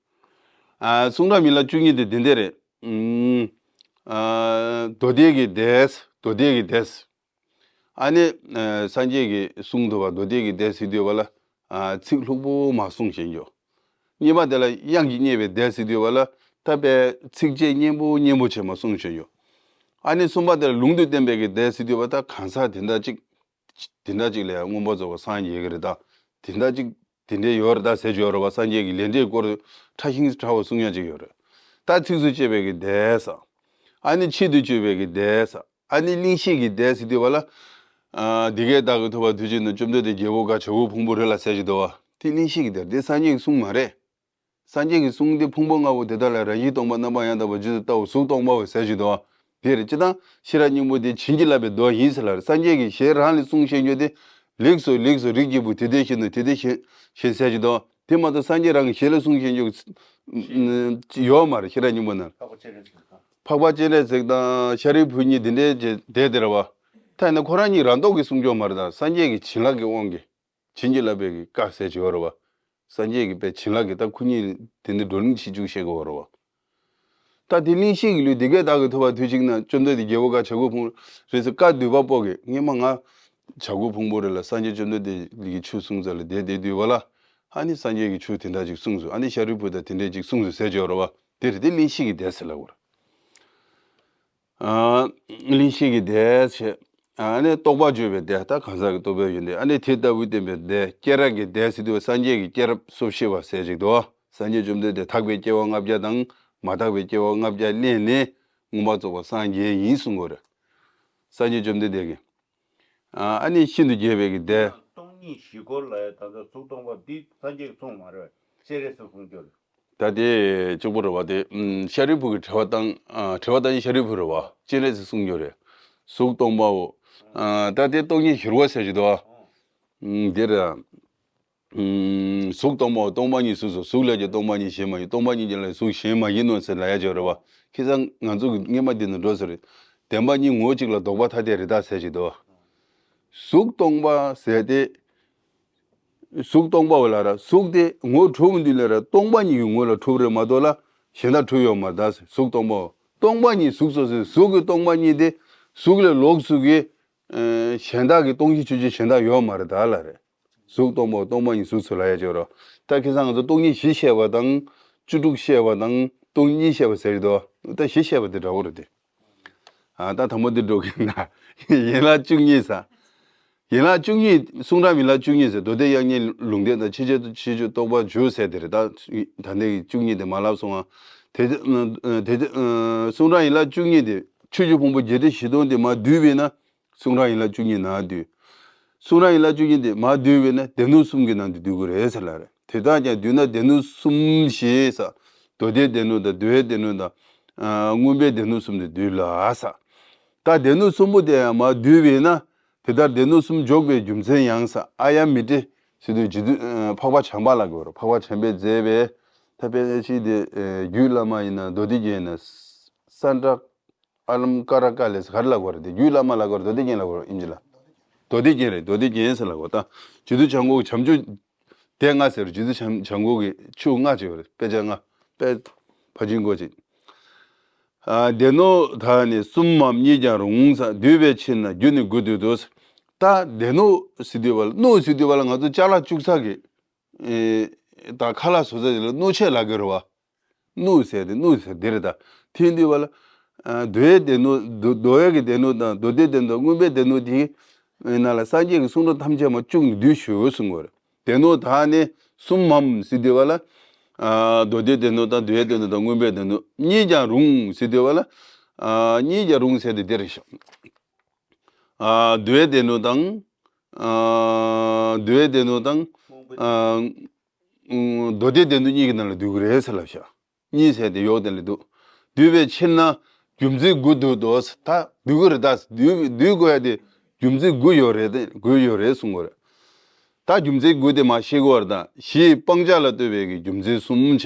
ཨ། གསུང་རབ་ཡན་ལག་བཅུ་གཉིས་དེ་འདི་འདྲས་རེད། ཨུམ། ཨ། མདོ་སྡེ་གི་སྡེ། མདོ་སྡེ་གི་སྡེ། ཨ་ནི། ཨ། སངས་རྒྱས་ཀྱིས་གསུངས་འདུག་པ། མདོ་སྡེ་གི་སྡེ་ཟེར་དུས་བ་ལ། ཨ། ཚིག་ལྷུག་པོ་མ་གསུངས་བཞིན་ཡོད། གཉིས་པ་དེ་ལ་དབྱངས་ཀྱིས་བསྙད་པའི་སྡེ་ཟེར་དུས་བ་ལ་ད་དཔེ་ཚིགས་བཅད་སྙན་པོ་སྙན་པོ་བྱས་མ་གསུངས་བཞིན་ཡོད། ཨ་ནི་གསུམ་པ་དེ་ལ་ལུང་དུ་བསྟན་པའི་གི་སྡེ་ཟེར་དུས་བ་ད་གང་ཟག་དེ་འདྲ་གཅིག་དེ་འདྲ་ཅིག་ལ་ཡང་མངོན་པར་རྫོགས་པར་སངས་རྒྱས་ཀྱི་རེད་ད། དེ་འདྲ་ཅིག་དེ་འདྲ་ཡོད་རེད་ད་ཟེར་གྱི་ཡོད་རེད་བ། སངས་རྒྱས་ཀྱི་ལས་འབྲས་སྐོར་ཕྲ་ཞིང་ཕྲ་བ་གསུང་ཡ་ཅིག་ཡོད་རེད། ད་ཚིགས་སུ་བཅད་པའི་གི་སྡེ་ས། ཨ་ནི་ཆེད་དུ་གཅོད་པའི་གི་སྡེ་ས། ཨ་ནི་གླེང་གཞི་གི་སྡེ་ཟེར་དུས་བ་ལ། ཨ་འདི་སྐད་བདག་གིས་ཐོས་པ་དུས་གཅིག་ན། བཅོམ་ལྡན་འདས་རྒྱལ་པོ་དགའ། བྱ་རྒོད་ཕུང་པོ་རི་ལ་ཟེར་གྱི་འདུག་བ། དེ་གླེང་གཞི་གི་སྡེ་རེད། དེ་སངས་རྒྱས་ཀྱི་གསུང་མ་རེད། སངས་རྒྱས་ཀྱི་གསུང་དེ་ཕུང་པོ་ལྔ་པོ་དེ་དག་ལ་རང་བཞིན་སྟོང་པ། རྣམ་པར་ཡང་དག་པར་རྗེས་སུ་བལྟའོ། གཟུགས་སྟོང་པའོ་ཟེར་གྱི་འདུག་བ། དེ་རེད། སྤྱིར་བཏང་ཤེས་རབ་སྙིང་པོ་དེ་བྱིན་གྱིས་བརླབས་པའི་མདོ་ཡིན་ཟེར་ལ། སངས་རྒྱས་ཀྱིས་གཞན་རང་ལ་གསུང་བཤད་རྒྱུ་དེ། ལེགས་སོ་ལེགས་སོ། རིགས་ཀྱི་བུ་དེ་དེ་བཞིན་ནོ། དེ་དེ་བཞིན་བཞིན་ཟེར་གྱི་འདུག་དེ་མ་གཏོགས་སངས་རྒྱས་རང་གིས་གཞན་ལ་གསུང་བཤད་རྒྱུ་ཡོད་མ་རེད། ཤེས་རབ་སྙིང་པོ་ནང་། འཕགས་པ་སྤྱན་རས་གཟིགས་དང་ཤཱ་རིའི་བུ་གཉིས་དེ་འདྲའི་བྱས་བསྡད་དེ་རེད་བ། ད་ཡིན་ན་ཁོ་རང་གཉིས་རང་ཐོག་གིས་གསུང་རྒྱུ་མ་རེད། ད་སངས་རྒྱས་ཀྱི་བྱིན་རླབས་ཀྱི་དབང་གིས། བྱིན་གྱིས་བརླབས་པའི་གི་བཀའ་ཟེར་གྱི་ཡོད་རེད་བ། སངས་རྒྱས་ཀྱི་དཔེ་བྱིན་རླབས་ཀྱིས་ད་ཁོ་གཉིས་དེ་འདྲའི་བགྲོ་གླེང་བྱེད་བཅུག་བཤད་ཀྱི་ཡོད་རེད་བ། ད་དེ་གླེང་གཞི་གི་ལུས་དེ་སྐད་བདག་གིས་ཐོས་པ་དུས་གཅིག་ན། བཅོམ་ལྡན་འདས་རྒྱལ་པོ་དགའ། བྱ་རྒོད་ཕུང་རི་ཟེར། བཀའ་བསྡུས་པ་པོ་གིས་སྔས་མ་ང་བྱ་རྒོད་ཕུང་པོ་རི་ལ་སངས་རྒྱས་བཅོམ་ལྡན་འདས་ཀྱི་ཆོས་གསུང་ས་ལ་བསྡད་བསྡད་དུས་བ་ལ། ཨ་ནི་སངས་རྒྱས་ཀྱིས་ཆོས་དེ་འདྲ་ཅིག་གསུངས་སོང་། ཨ་ནི་ཤཱ་རིའི་བུ་དང་དེ་འདྲ་ཅིག་གསུངས་སོང་ཟེར་གྱི་ཡོད་རེད་བ། དེ་རེད། དེ་གླེང་གཞི་གི་སྡེ་ཟེར་ལབ་དགོས་རེད། ཨ་གླེང་གཞི་གི་སྡེ་བྱས། ཨ་ནི་རྟོག་པ་བརྗོད་པའི་སྡེ། ད་གང་ཟག་གི་རྟོག་པའི་ཡོན་ཏན། ཨ་ནི་དེ་ལྟ་བུ་བསྟན་པའི་སྡེ། སྐྱེས་རབས་ཀྱི་སྡེ་ཟེར་དུས་སངས་རྒྱས་ཀྱི་སྐྱེས་རབས་སོ་བཞི་པ་ཟེར་ཅིག་འདུག་སངས་རྒྱས་བཅོམ་ལྡན་འདས་དག་པའི་སྐྱེ་བ་ལྔ་བརྒྱ་དང་མ་དག་པའི་སྐྱེ་བ་ལྔ་བརྒྱ་ལེན་ནས་མངོན་པར་རྫོགས་པར་སངས་རྒྱས་ཡིན་གསུང་གི་ཡོད་རེད། སངས་རྒྱས་བཅོམ་ལྡན་འདས་ཀྱིས། ཨ་ནི་ཤིན་ཏུ་རྒྱས་པའི་གི་སྡེ། སྟོང་ཉིད་བཞི་སྐོར་ལ་ཡང་ད་ལྟ་གཟུགས་སྟོང་པ་འདི་སངས་རྒྱས་ཀྱིས་གསུངས་མ་རེད། སྤྱན་རས་གཟིགས་གསུངས་རྒྱུ་རེད། ད་དེ་གཅིག་པོ་རེད་བ། དེ་ཨམ་ཤཱ་རིའི་བུ་གིས་དྲི་བ་བཏང་། ཨ་དྲི་བ་བཏང་ཤཱ་རིའི་བུ་རེད་བ། སྤྱན་རས་གཟིགས་གསུངས་རྒྱུ་རེད། གཟུགས་སྟོང་པའོ། ཨ་ད་དེ་སྟོང་ཉིད་བཞི་པ་ཟེར་གྱི་འདུག་བ། ཨམ་འདིར། ཨམ་གཟུགས་སྟོང་པའོ། སྟོང་པ་ཉིད་གཟུགས་སོ། གཟུགས་ལས་ཀྱང་སྟོང་པ་ཉིད་གཞན་མ་ཡིན། སྟོང་པ་ཉིད་ཀྱང་ལས་གཟུགས་གཞན་མ་ཡིན་ནོ་ཟེར་ལབ་ཡ་ཅིག་ཡོད་རེད་བ། ཁ་སང་ང་ཚོ་གི་སྔས་མ་འདི་ནས་འགྲོ་ཟེར་རེད། བདེན་པ་གཉིས་ངོ་གཅིག་ལ་ལྡོག་པ་ཐ་དད་རེད་ད་ཟེར་གྱི་འདུག་བ། གཟུགས་སྟོང་པ་ཟེར་ཏེ། གཟུགས་སྟོང་པའོ་ལབ་ར། གཟུགས་དེ་ངོ་འཕྲོད་པའི་དུས་ལ་ར་སྟོང་པ་ཉིད་ཀྱི་ངོ་ལ་འཕྲོད་པ་རེད་མ་གཏོགས་ལ་གཞན་དག་འཕྲོད་ཡོད་མ་རེད་ད་ཟེར། གཟུགས་སྟོང་པའོ། སྟོང་པ་ཉིད་གཟུགས་སོ་ཟེར། གཟུགས་ཀྱི་སྟོང་པ་ཉིད་དེ་གཟུགས་ལས་ལོགས་སུ་གི་ཨ་གཞན་དག་གི་སྟོང་གཞི་ཆོས་ཅན་གཞན་དག་ཡོད་མ་རེད་ད་ལབ་རེད། གཟུགས་སྟོང་པའོ། སྟོང་པ་ཉིད་གཟུགས་སོ་ལབ་ཡ་ཅིག་ཡོད་རེད། ད་ཁ་སང་ང་ཚོ་སྟོང་ཉིད་བཞི་བཤད་པ་དང་བཅུ་དྲུག་བཤད་པ་དང་སྟོང་ཉིད་བཤད་པ་ཟེར་གྱི་འདུག་བ། ད་བཞི་བཤད་པ་དེ་འདྲ་བོ་རེད་དེ། ཨ་ད་དང་པོ་འདི་འགྲོ་གི་ན། ཡན་ལག་བཅུ་གཉིས་ཟེར། ཡན་ལག་བཅུ་གཉིས། གསུང་རབ་ཡན་ལག་བཅུ་གཉིས་ཟེར། མདོ་སྡེ་དབྱར་རྔའི་ལུང་བསྟན་དང་ཕྱིན་ཆད་དུ་ཕྱིན་ཆད་རྟོགས་པ་བཅུ་ཟེར་དེ་རེད། ད་ད་ལྟའི་བཅུ་གཉིས་དེ་མ་ལབ་སོང་ང་། དེ་དེ་དེ་གསུང་རབ་ཡན་ལག་བཅུ་གཉིས་དེ་ཆོས་ཀྱི་ཕུང་པོ་བརྒྱད་ཁྲི་བཞི་སྟོང་དེ་མར་བསྡུས་པས་ན། གསུང་རབ་ཡན་ལག་བཅུ་གཉིས་ནང་བསྡུས། གསུང་རབ་ཡན་ལག་བཅུ་གཉིས་དེ་མར་བསྡུས་པས་ན་སྡེ་སྣོད་གསུམ་གྱི་ནང་དུ་བསྡུ་དགོས་རེད་ཟེར་ལབ་རེད། དེ་དག་ཀྱང་བསྡུས་ན་སྡེ་སྣོད་གསུམ་ཞེས་ཟེར། མདོ་སྡེའི་སྡེ་སྣོད་དང་། འདུལ་བའི་སྡེ་སྣོད་དང་། ཨ་མངོན་པའི་སྡེ་སྣོད་གསུམ་དུ་འདུས་ལ་ཟེར། ད་སྡེ་སྣོད་གསུམ་པོ་དེ་ཡང་མར་བསྡུས་པས་ན། དེ་ལྟར་སྡེ་སྣོད་གསུམ་འཇོག་པའི་རྒྱུ་མཚན་ཡང་ཟེར། ཨཱརྱ་མི་ཏྲ་ཟེར་དུས་རྗེ་བཙུན་འཕགས་པ་བྱམས་པ་ལ་གོ་ར། འཕགས་པ་བྱམས་པས་མཛད་པའི་ད་དཔེ་ཅིག་དེ་རྒྱུད་བླ་མ་ཡིན་ན་མདོ་སྡེ་རྒྱན་ཡིན་ན་ས་བཀྲ་ཨ་ལམ་ཀ་ར་ཀ་ལས་ག་རེ་ལབ་དགོས་རེད་དེ། རྒྱུད་བླ་མ་ལབ་དགོས་རེད། མདོ་སྡེ་རྒྱན་ལབ་དགོས་རེད། ཨིན་ཇི་ལ། མདོ་སྡེ་རྒྱན་རེད། མདོ་སྡེ་རྒྱན་ཟེར་ལབ་དགོས། ད་རྗེ་བཙུན་བྱམས་མགོན་གྱི་བྱམས་ཆོས་སྡེ་ལྔ་ཟེར། རྗེ་བཙུན་བྱམས་བྱམས་མགོན་གྱི་ཆོས་ལྔ་ཅིག་ཡོད་རེད། དཔེ་ཆ་ལྔ། དཔེ་ཕར་ཕྱིན་སྐོར་ཅིག་ཨ་སྡེ་སྣོད་དག་ནི་གསུམ་མམ་གཉིས་ཀྱང་རུང་ཟེར། བསྡུས་པའི་ཕྱིར་ན་རྒྱུ་ནི་དགུ་འདོད་དོ་ཟེར། ད་སྡེ་སྣོད་ཟེར་དུས་བ་ལ། སྣོད་ཟེར་དུས་བ་ལ་ང་ཚོ་ཅ་ལག་བཅུག་ས་གི་ཨེ་ད་ཁ་ལག་བཟོ་ས་དེ་ལ་སྣོད་ཆས་ལབ་ཀྱི་རེད་བ། སྣོད་ཟེར་དེ། སྣོད་ཟེར་དེ་རེད་ད། དེ་ཡིན་དུས་བ་ལ། ཨ་འདུལ་བའི་སྡེ་སྣོད། མདོ་མདོ་སྡེ་གི་སྡེ་སྣོད་དང་། མདོ་སྡེའི་སྡེ་སྣོད་དང་། མངོན་པའི་སྡེ་སྣོད་དེ་ནང་ལ་སངས་རྒྱས་ཀྱི་གསུང་རབ་ཐམས་ཅད་མར་བཅུག་ནས་བསྡུས་ཞུ་གསུང་གི་ཡོད་རེད། སྡེ་སྣོད་དག་ནི་གསུམ་མམ་ཟེར་དུས་བ་ལ། ཨ་མདོ་སྡེའི་སྡེ་སྣོད་དང་། འདུལ་བའི་སྡེ་སྣོད་དང་། མངོན་པའི་སྡེ་སྣོད། གཉིས་ཀྱང་རུང་ཟེར་དུས་བ་ལ། ཨ་གཉིས་ཀྱང་རུང་ཟེར་དེ་འདི་རེད་ཤག་ཨ་འདུལ་བའི་སྡེ་སྣོད་དང་། ཨ་འདུལ་བའི་སྡེ་སྣོད་དང་། ཨ་མདོ་སྡེའི་སྡེ་སྣོད་གཉིས་ཀྱི་ནང་ལ་འདུས་ཀྱི་རེད་ཟེར་ལབ་ཤག་གཉིས་ཟེར་དེ་ཡོག་དེ་ལ་འདུག་བསྡུས་པའི་ཕྱིར་ན་རྒྱུ་མཚན་དགུ་འདོད་དོ་ཟེར། ད་འདུས་ཀྱི་རེད་ད། འདུས་འདུས་དགོས་ཡ་དེ་རྒྱུ་མཚན་དགུ་ཡོད་རེད་དེ། དགུ་ཡོད་རེད་གསུང་གི་ཡོད་རེད། ད་རྒྱུ་མཚན་དགུ་དེ་མར་བཤད་ཀྱི་ཡོད་རེད་ད། བཞི་ཡིས་སྤང་བྱ་ལ་ལྟོས་པའི་གི་རྒྱུ་མཚན་གསུམ་བྱས།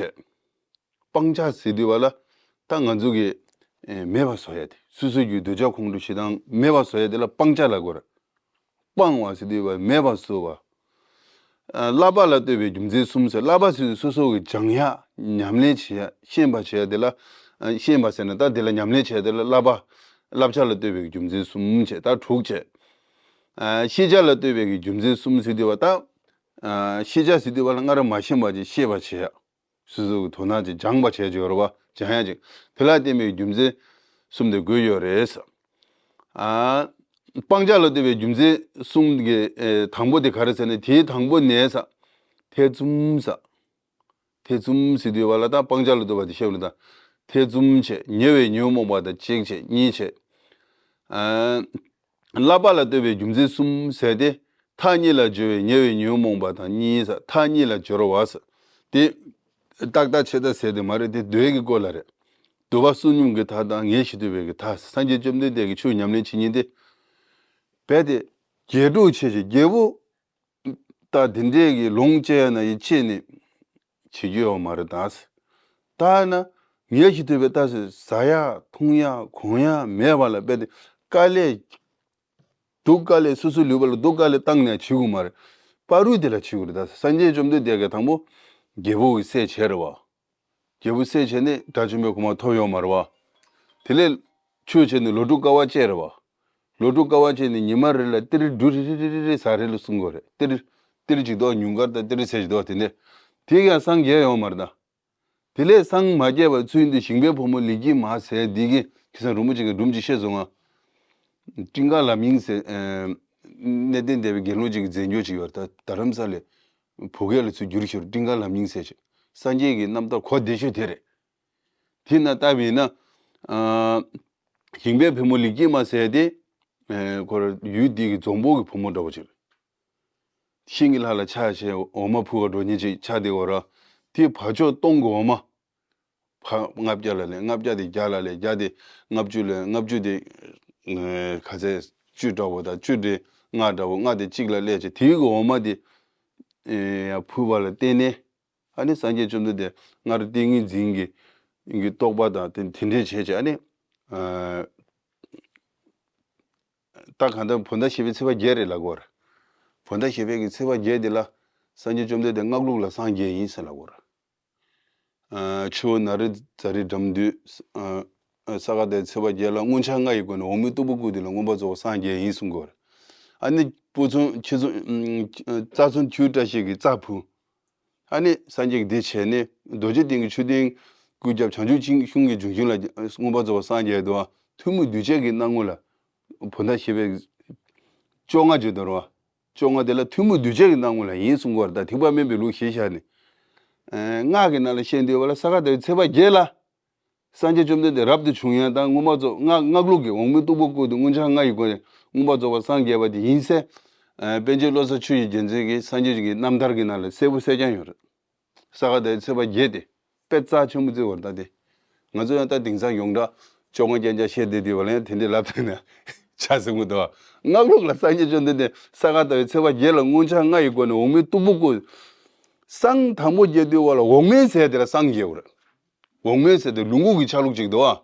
སྤང་བྱ་ཟེར་དུས་བ་ལ། ད་ང་ཚོ་གི་ཨེ་མེད་པ་བཟོ་ཡ་དེ། སོ་སོ་གི་འདོད་ཆགས་ཁོང་ཁྲོ་ཞེ་སྡང་མེད་པ་བཟོ་ཡ་དེ་ལ་སྤང་བྱ་ལབ་དགོས་རེད། སྤང་བ་ཟེར་དུས་བ་མེད་པ་བཟོ་བ། ཨ་བསླབ་པ་ལ་ལྟོས་པའི་རྒྱུ་མཚན་གསུམ་ཟེར། བསླབ་པ་ཟེར་དུས་སོ་སོ་གི་སྦྱང་ཡ། ཉམས་ལེན་བྱེད་ཡ། ཤེས་པ་བྱེད་ཡ་དེ་ལ། ཨ་ཤེས་པ་ཟེར་ན་ད་དེ་ལ་ཉམས་ལེན་བྱེད་ཡ་དེ་ལ་བསླབ་པ། བསླབ་བྱ་ལ་ལྟོས་པའི་རྒྱུ་མཚན་གསུམ་བྱས། ད་དྲུག་བྱས། ཨ་ཤེས་བྱ་ལ་ལྟོས་པའི་གི་རྒྱུ་མཚན་གསུམ་ཟེར་དུས་བ་ད། ཨ་ཤེས་བྱ་ཟེར་དུས་བ་ལ་སྔར་མ་ཤེས་པ་ཅིག་ཤེས་པ་བྱེད་ཡ། སོ་སོ་གི་དོ་སྣང་ཅིག་སྦྱང་བ་བྱེད་ཡ་ཅིག་ཡོད་རེད་བ། སྦྱང་ཡ་ཅིག་དེ་ལ་བརྟེན་པའི་རྒྱུ་མཚན་གསུམ་དེ་དགོས་ཡོད་རེད་ཟེར། ཨ་ སྤང་བྱ་ལ་ལྟོས་པའི་རྒྱུ་མཚན་གསུམ་གྱི་ཨེ་དང་པོ་དེ་ག་རེ་ཟེར་ན། དེའི་དང་པོ་ནས་ས། ཐེ་ཚོམ་ས། ཐེ་ཚོམ་ཟེར་དུས་བ་ལ་ད་སྤང་བྱ་ལ་ལྟོས་པ་དེ་བཤད་ལ་ད། ཐེ་ཚོམ་བྱས། ཉེ་བའི་ཉོན་མོངས་པ་དང་གཅིག་བྱས། གཉིས་བྱས། ཨ། བསླབ་པ་ལ་ལྟོས་པའི་རྒྱུ་མཚན་གསུམ་ཟེར་ཏེ། མཐའ་གཉིས་ལ་སྦྱོར་བའི་ཉེ་བའི་ཉོན་མོངས་པ་དང་གཉིས་ས། མཐའ་གཉིས་ལ་སྦྱོར་བ་ས། དེ་ཏག་ཏག་ཆད་ལྟ་ཟེར་དེ་མ་རེད། དེ་འདོད་ཀྱི་སྐོར་ལ་རེད། འདོད་པ་བསོད་སྙོམས་ཀྱི་མཐའ་དང་ངལ་ཞིང་དུབ་པའི་གི་མཐའ། སངས་རྒྱས་བཅོམ་ལྡན་འདས་ཀྱིས་ཆོས་ཉམས་ལེན་བྱེད་ཉིན་ཏེ། རྦད་དེ་རྒྱས་སྤྲོས་ཆེ་ཞིང་རྒྱལ་པོ། ད་དེ་འདྲས་ཀྱི་ལོངས་སྤྱད་ན་ཡི་ཆེད་ནི་བྱེད་རྒྱུ་ཡོད་མ་རེད་ད། ད་ན་ངལ་ཞིང་དུབ་པའི་མཐའ་ཟེར། ཟ་ཡག་འཐུང་ཡག་གོན་ཡག་མེད་པ་ལ་རྦད་དེ་དཀའ་ལས། སྡུག་དཀའ་ལས། སོ་སོའི་ལུས་པ་ལ་སྡུག་དཀའ་ལས་བཏང་ནས་བྱེད་དགོས་མ་རེད། བར་དུ་དེ་ལ་བྱེད་དགོས་རེད་ད། སངས་རྒྱས་བཅོམ་ལྡན་འདས་ཀྱིས་དང་པོ་རྒྱལ་པོ་གི་སྲས་བྱས་རེད་བ། རྒྱལ་པོའི་སྲས་བྱས་ནས་དགྲ་བཅོམ་པའི་གོ་འཕང་ཐོབ་ཡོད་མ་རེད་བ། དེ་ལས་ཆོས་བྱས་ནས་ལོ་དྲུག་དཀའ་བ་སྤྱད་རེད་བ། ལོ་དྲུག་དཀའ་བ་སྤྱད་ནས་ཉི་མ་རེ་ལ་ཏིར་འབྲུ་རེ་རེ་རེ་རེ་ཟ་རེ་ལ་གསུང་གི་རེད། ཏིར་ཏིར་གཅིག་འདུག་ཉུངས་དཀར་དང་ཏིར་ཟེར་གཅིག་འདུག་དེ་འདྲས། དེ་ཡང་སངས་རྒྱས་ཡོད་མ་རེད་ད། དེ་ལས་སངས་མ་རྒྱས་པ་ཚུལ་ཡིན་ཏེ། ཞིང་པའི་བུ་མོ་ལེགས་སྐྱེས་མ་ཟེར་འདི་གི་ཁ་སང་རིན་པོ་ཆེ་གིས་སྒྲུང་ཅིག་བཤད་སོང་ང་། སྤྲིན་དཀར་ལམ་རྙིང་ཟེར། ཨེ། གནས་བརྟན་སྡེ་པའི་དགེ་སློང་ཅིག་གིས་མཛད་སྒོ་ཅིག་ཡོད་རེད་ད། རྡ་རམ་ས་ལའི་བོད་སྐད་ལ་ཚུར་བསྒྱུར་ཞོར་སྤྲིན་དཀར་ལམ་རྙིང་ཟེར་ཅིག་སངས་རྒྱས་ཀྱི་རྣམ་ཐར་གོ་བདེ་ཤོས་དེ་རེད། དེ་ན་ལྟ་བས་ན། ཨ། ཞིང་པའི་བུ་མོ་ལེགས་སྐྱེས་མ་ཟེར་དེ། ཨེ། ཁོ་ར་ཡུལ་འདི་གི་རྫོང་དཔོན་གྱི་བུ་མོ་འདྲ་པོ་ཅིག་རེད། ཤིང་གི་ལྷ་ལ་ཕྱག་བྱས་འོ་མ་ཕུལ་བར་འགྲོ་མཁན་ཅིག་ཆགས་བསྡད་ཡོད་རེད། དེ་བ་ཕྱུགས་སྟོང་གི་འོ་མ། ཕ། ལྔ་བརྒྱ་ལ་ལས། ལྔ་བརྒྱ་དེ་བརྒྱ་ལ་ལས། བརྒྱ་དེ་ལྔ་བཅུ་ལ། ལྔ་བཅུ་དེ། ཨེ། ག་ཚད། བཅུ་འདྲ་པོ་དང་། བཅུ་དེ་ལྔ་འདྲ་པོ། ལྔ་དེ་གཅིག་ལ་ལས་བྱས། དེའི་གི་འོ་མ་དེ། ཨེ། ཕུལ་བ་ལ་བརྟེན་ནས། ཨ་ནི་སངས་རྒྱས་བཅོམ་ལྡན་འདས་སྔར་ཏིང་ངེ་འཛིན་གྱི་གི་རྟོགས་པ་དང་དེ་དེ་འདྲས་བྱས་བྱས། ཨ་ནི། ཨ། ད་གང་ལྟར་བོད་ཟླ་བཞི་པའི་ཚེས་པ་བརྒྱད་རེད་ལབ་ཀྱི་ཡོད་རེད། བོད་ཟླ་བཞི་པའི་གི་ཚེས་པ་བརྒྱད་དེ་ལ་སངས་རྒྱས་བཅོམ་ལྡན་འདས་སྔགས་ལུགས་ལ་སངས་རྒྱས་ཡིན་ཟེར་ལབ་ཀྱི་ཡོད་རེད། ཨ། ཆུ་བོ་ནཻ་རཉྫ་རའི་འགྲམ་དུས། ཨ། ས་ག་ཟླ་བའི་ཚེས་པ་བརྒྱད་ལ་མངོན་ཕྱག་ལྔ་ཡི་སྒོ་ནས་འོག་མིན་སྟུག་པོ་བཀོད་དུས་ལ་མངོན་པར་རྫོགས་པར་སངས་རྒྱས་ཡིན་གསུང་གི་ཡོད་རེད། ཨ་ནི་སྤུ་ཚོན་ཁྱི་ཚོན། ཨ། རྩྭ་ཚོན་ཐིའུ་བཀྲ་ཤིས་ཀྱིས་རྩྭ་ཕུལ། ཨ་ནི་སངས་རྒྱས་ཀྱིས་དེ་བྱས་ནས་རྡོ་རྗེ་གདན་གྱི་མཆོད་རྟེན་སྐུ་རྒྱབ་བྱང་ཆུབ་ཤིང་གི་འབྱུང་ཁུངས་ལ་མངོན་པར་རྫོགས་པར་སངས་རྒྱས་འདུག་ཐུན་མོང་གདུལ་བྱ་གི་སྣང་ངོ་ལ་བོད་ཟླ་བཞི་པའི་བཅོ་ལྔ་བརྗོད་དོ་ར། བཅོ་ལྔ་དེ་ལ་ཐུན་མོང་གདུལ་བྱ་གི་སྣང་ངོ་ལ་ཡིན་གསུང་གི་ཡོད་རེད། ད་ཐེག་པ་དམན་པའི་ལུགས་གཞིར་བཞག་ནས། ཨ། སྔགས་ཀྱི་ནང་ལ་བཤད་འདུག་པ་ལ། ས་ག་ཟླ་བའི་ཚེས་པ་བརྒྱད་ལ། སངས་རྒྱས་བཅོམ་ལྡན་འདས་རབ་ཏུ་བྱུང་ཡང་དང་མངོན་པར་རྫོགས། སྔགས། སྔགས་ལུགས་ཀྱི་འོག་མིན་སྟུག་པོ་བཀོད་དུས་མངོན་ཕྱག་ལྔ་ཡི་སྒོ་ནས་མངོན་པར་རྫོགས་པར་སངས་རྒྱས་པ་དེ་ཡིན་ཟེར། ཨ། པཎ་ཆེན་བློ་བཟང་ཆོས་ཀྱི་རྒྱལ་མཚན་གྱིས་སངས་རྒྱས་ཀྱི་རྣམ་ཐར་གྱི་ནང་ལ་གསལ་པོ་གསལ་རྐྱང་ཡོད་རེད། ས་ག་ཟླ་བའི་ཚེས་པ་བརྒྱད་དེ་དཔེ་རྩ་ཆེན་པོ་བརྩི་བར་ལྟ་སྟེ། ང་ཚོ་ཡང་ད་དེང་སང་ཡོངས་གྲགས་བཅོ་ལྔ་རྐྱང་རྐྱང་བཤད་བསྡད་དུས་བ་ལ་ཡང་དེ་འདྲའི་ལབ་ཐུབ་ན་ཆ་ཟིན་གྱི་འདུག་སྔགས་ལུགས་ལ་སངས་རྒྱས་བཅོམ་ལྡན་འདས་ས་ག་ཟླ་བའི་ཚེས་པ་བརྒྱད་ལ་མངོན་ཕྱག་ལྔ་ཡི་སྒོ་ནས་འོག་མིན་སྟུག་པོ་བཀོད། སངས་དང་པོ་རྒྱས་དུས་བ་ལ་འོག་མིན་ཟེར་དེ་ལ་སངས་རྒྱས་པ་རེད། འོག་མིན་ཟེར་དེ་ལུང་ཁུག་གི་ཆ་ལུགས་ཅིག་འདུག་ཨ།